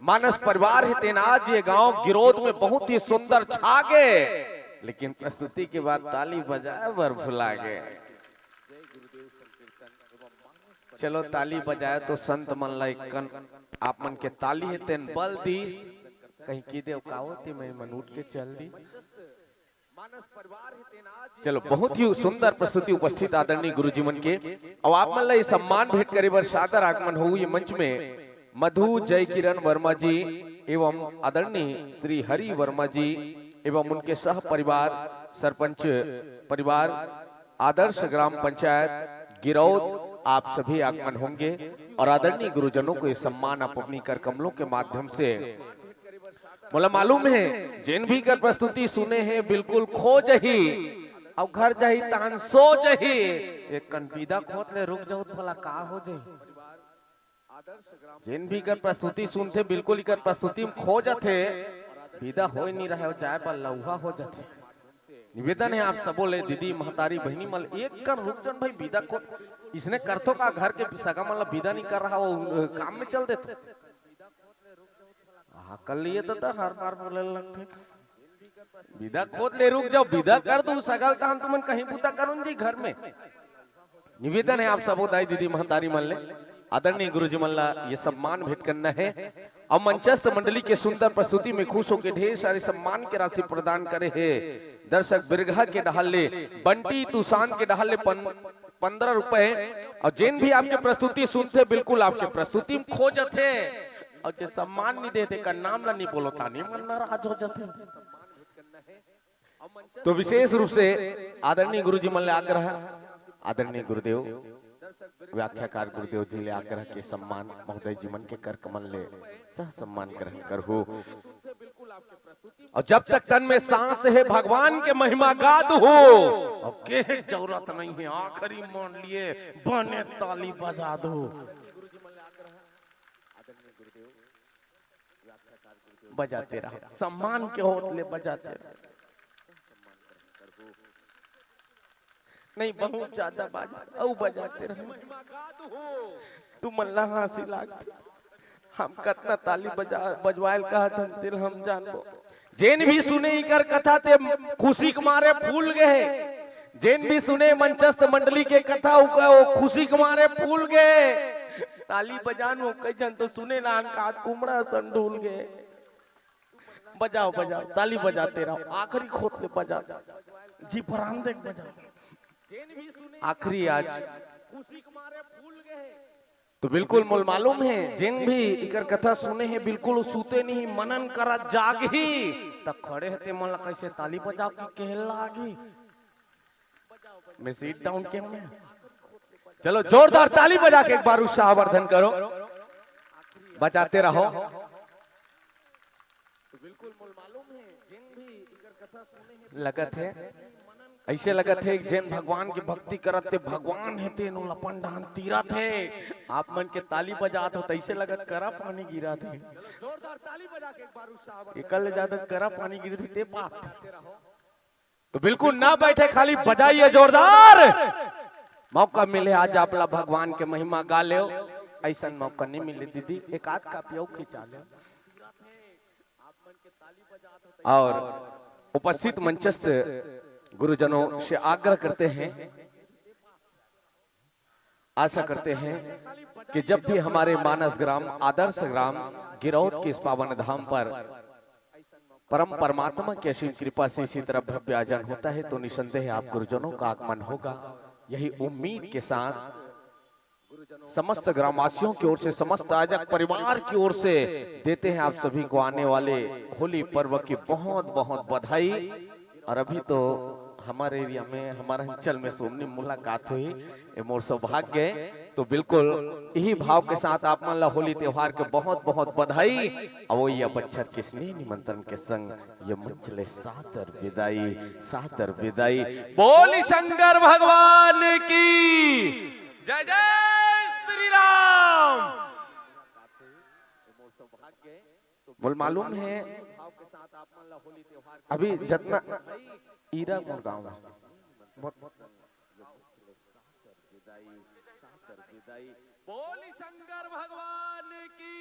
मानस परिवार हे, तेन आज ये गांव गिरौद में बहुत ही सुंदर छा गे, लेकिन प्रस्तुति के बाद ताली बजाए बर भुला गे। चलो, ताली बजाए तो संत मन ला एक कन आप मन के ताली हे, तेन बल दीस, कहीं की देव का होती, मैं मन उठ के चल दीस। चलो, बहुत ही सुंदर प्रस्तुति उपस्थित आदरणीय गुरुजी मन के। अब आप मन ला ये सम्मान भेंट करे बर सादर आगमन हो ये मंच में मधु जय किरण वर्मा जी एवं आदरणीय श्री हरि वर्मा जी एवं उनके सह परिवार, सरपंच परिवार, आदर्श ग्राम पंचायत गिरौद, आप सभी आगमन होंगे और आदरणीय गुरुजनों को ये सम्मान आप अपनी कर कमलों के माध्यम से। मोला मालूम हे, जेन भी कर प्रस्तुति सुने हे, बिल्कुल खो जही, अउ घर जही तहन सो जही। एक कन बिदा खोत ले रुक जाऊ, भला का हो जही? जेन भी कर प्रस्तुति सुनथे, बिल्कुल इकर प्रस्तुति में खो जथे, बिदा होय नहीं रहे, जाए पर लौहा हो जथे। निवेदन हे आप सबो ले, दीदी, महतारी, बहिनी मन, एक कन रुक जन भाई, बिदा खोत इसने करथो का? घर के सगा मन ला बिदा नहीं कर रहा, वो, अ, काम में चल देथो। कर लिए तो, तो हर बार बोले लगथे। विदा खोद ले, रुक जाओ, विदा कर दू सगल, तहन तुमन कहीं बूता करो जी घर में। निवेदन है आप सबो दाई दीदी महतारी मन ले, आदरणीय गुरुजी मन ला ये सम्मान भेंट करना है। और मंचस्थ मंडली के सुंदर प्रस्तुति में खुश होकर ढेर सारे सम्मान के राशि प्रदान करे हे दर्शक बिरगहा के डहार ले, बंटी तुसान के डहार ले पन-, पंद्रह रुपए। और जेन भी आपके प्रस्तुति सुनथे, बिल्कुल आपके प्रस्तुति में खो जथे, और जे सम्मान नहीं देथे का नाम ला नहीं बोलो, तानी मन नाराज हो जथे। तो विशेष रूप से आदरणीय गुरुजी मन ले आग्रह, आदरणीय गुरुदेव व्याख्याकार गुरुदेव जी ले आग्रह के सम्मान महोदय जी मन के कर कमल ले सह सम्मान ग्रहण करहु। और जब तक तन में सांस है भगवान के महिमा गा दू हो, और के जरूरत नहीं है आखिरी मान लिए बने ताली बजा दू। बजाते रहो, सम्मान के होत ले बजाते रहो। नहीं, बहुत ज्यादा बाज, अउ बजाते रहो। तू मन ला हंसी लागथे। हम कतना ताली बजा, बजवायल कहत हन, तेल हम जानबो। जेन भी सुने इकर कथा ते खुशी के मारे फूल गए। जेन भी सुने मंचस्थ मंडली के कथा, उका वो खुशी के मारे फूल गए। ताली बजान वो कई जन तो सुने नान का कुमड़ा सन डूल गए। बजाओ, बजाओ, ताली बजाते रहो, आखिरी खोत ले बजाओ, जी फरान देख बजाओ। आखिरी आज। तो बिल्कुल मोल मालूम है, जिन भी इकर कथा सुने हैं, बिल्कुल सूते नहीं, मनन करा जागही। त खड़े हते मन ला कैसे ताली बजा के कहे लागी। मैं सीट डाउन के हूँ। चलो, जोरदार ताली बजा के एक बार उत्साहवर्धन करो, बजाते रहो। लगत है, ऐसे लगत है, जेन भगवान के भक्ति करत ते भगवान है, तेन ओला अपन डाहन तीरत है। आप मन के ताली बजात हो, तैसे लगत करा पानी गिरत है। एकर ले ज्यादा करा पानी गिरत है, ते बात। तो बिल्कुल ना बैठे, खाली बजाइए जोरदार। मौका मिले आज आप ला भगवान के महिमा गा ले, ऐसा मौका नहीं मिले दीदी, एक आध कापी अउ खिंचा ले। और उपस्थित मंचस्थ गुरुजनों से आग्रह करते हैं, आशा करते हैं कि जब भी हमारे मानस ग्राम, आदर्श ग्राम गिरौद के इस पावन धाम पर परम परमात्मा की असीम कृपा से इसी तरह भव्य आयोजन होता है, तो निसंदेह आप गुरुजनों का आगमन होगा। यही उम्मीद के साथ समस्त ग्रामवासियों की ओर से, समस्त आयोजक परिवार की ओर से देते हैं आप सभी को आने वाले होली पर्व की बहुत बहुत बधाई। और अभी तो हमारे एरिया में, हमारे अंचल में सोमनी मुलाकात हुई, ये मोर सौभाग्य है। तो बिल्कुल यही भाव के साथ आप मन ला होली त्योहार के बहुत बहुत बधाई। अवइया बच्छर के स्नेह निमंत्रण के संग ये मंच ले सादर विदाई, सादर विदाई। बोल शंकर भगवान की जय, जय श्री राम। बोल मालूम है, अभी जतना ईरा मोर गाँव में, बोल शंकर भगवान की।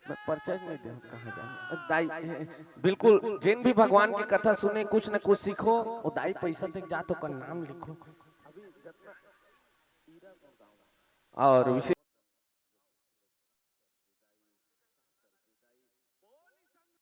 मैं परिचय नहीं दे, कहाँ जाना दाई। बिल्कुल, जिन भी भगवान की कथा सुने, कुछ न कुछ सीखो। वो दाई पैसा देख जा तो ओकर नाम लिखो। और विशेष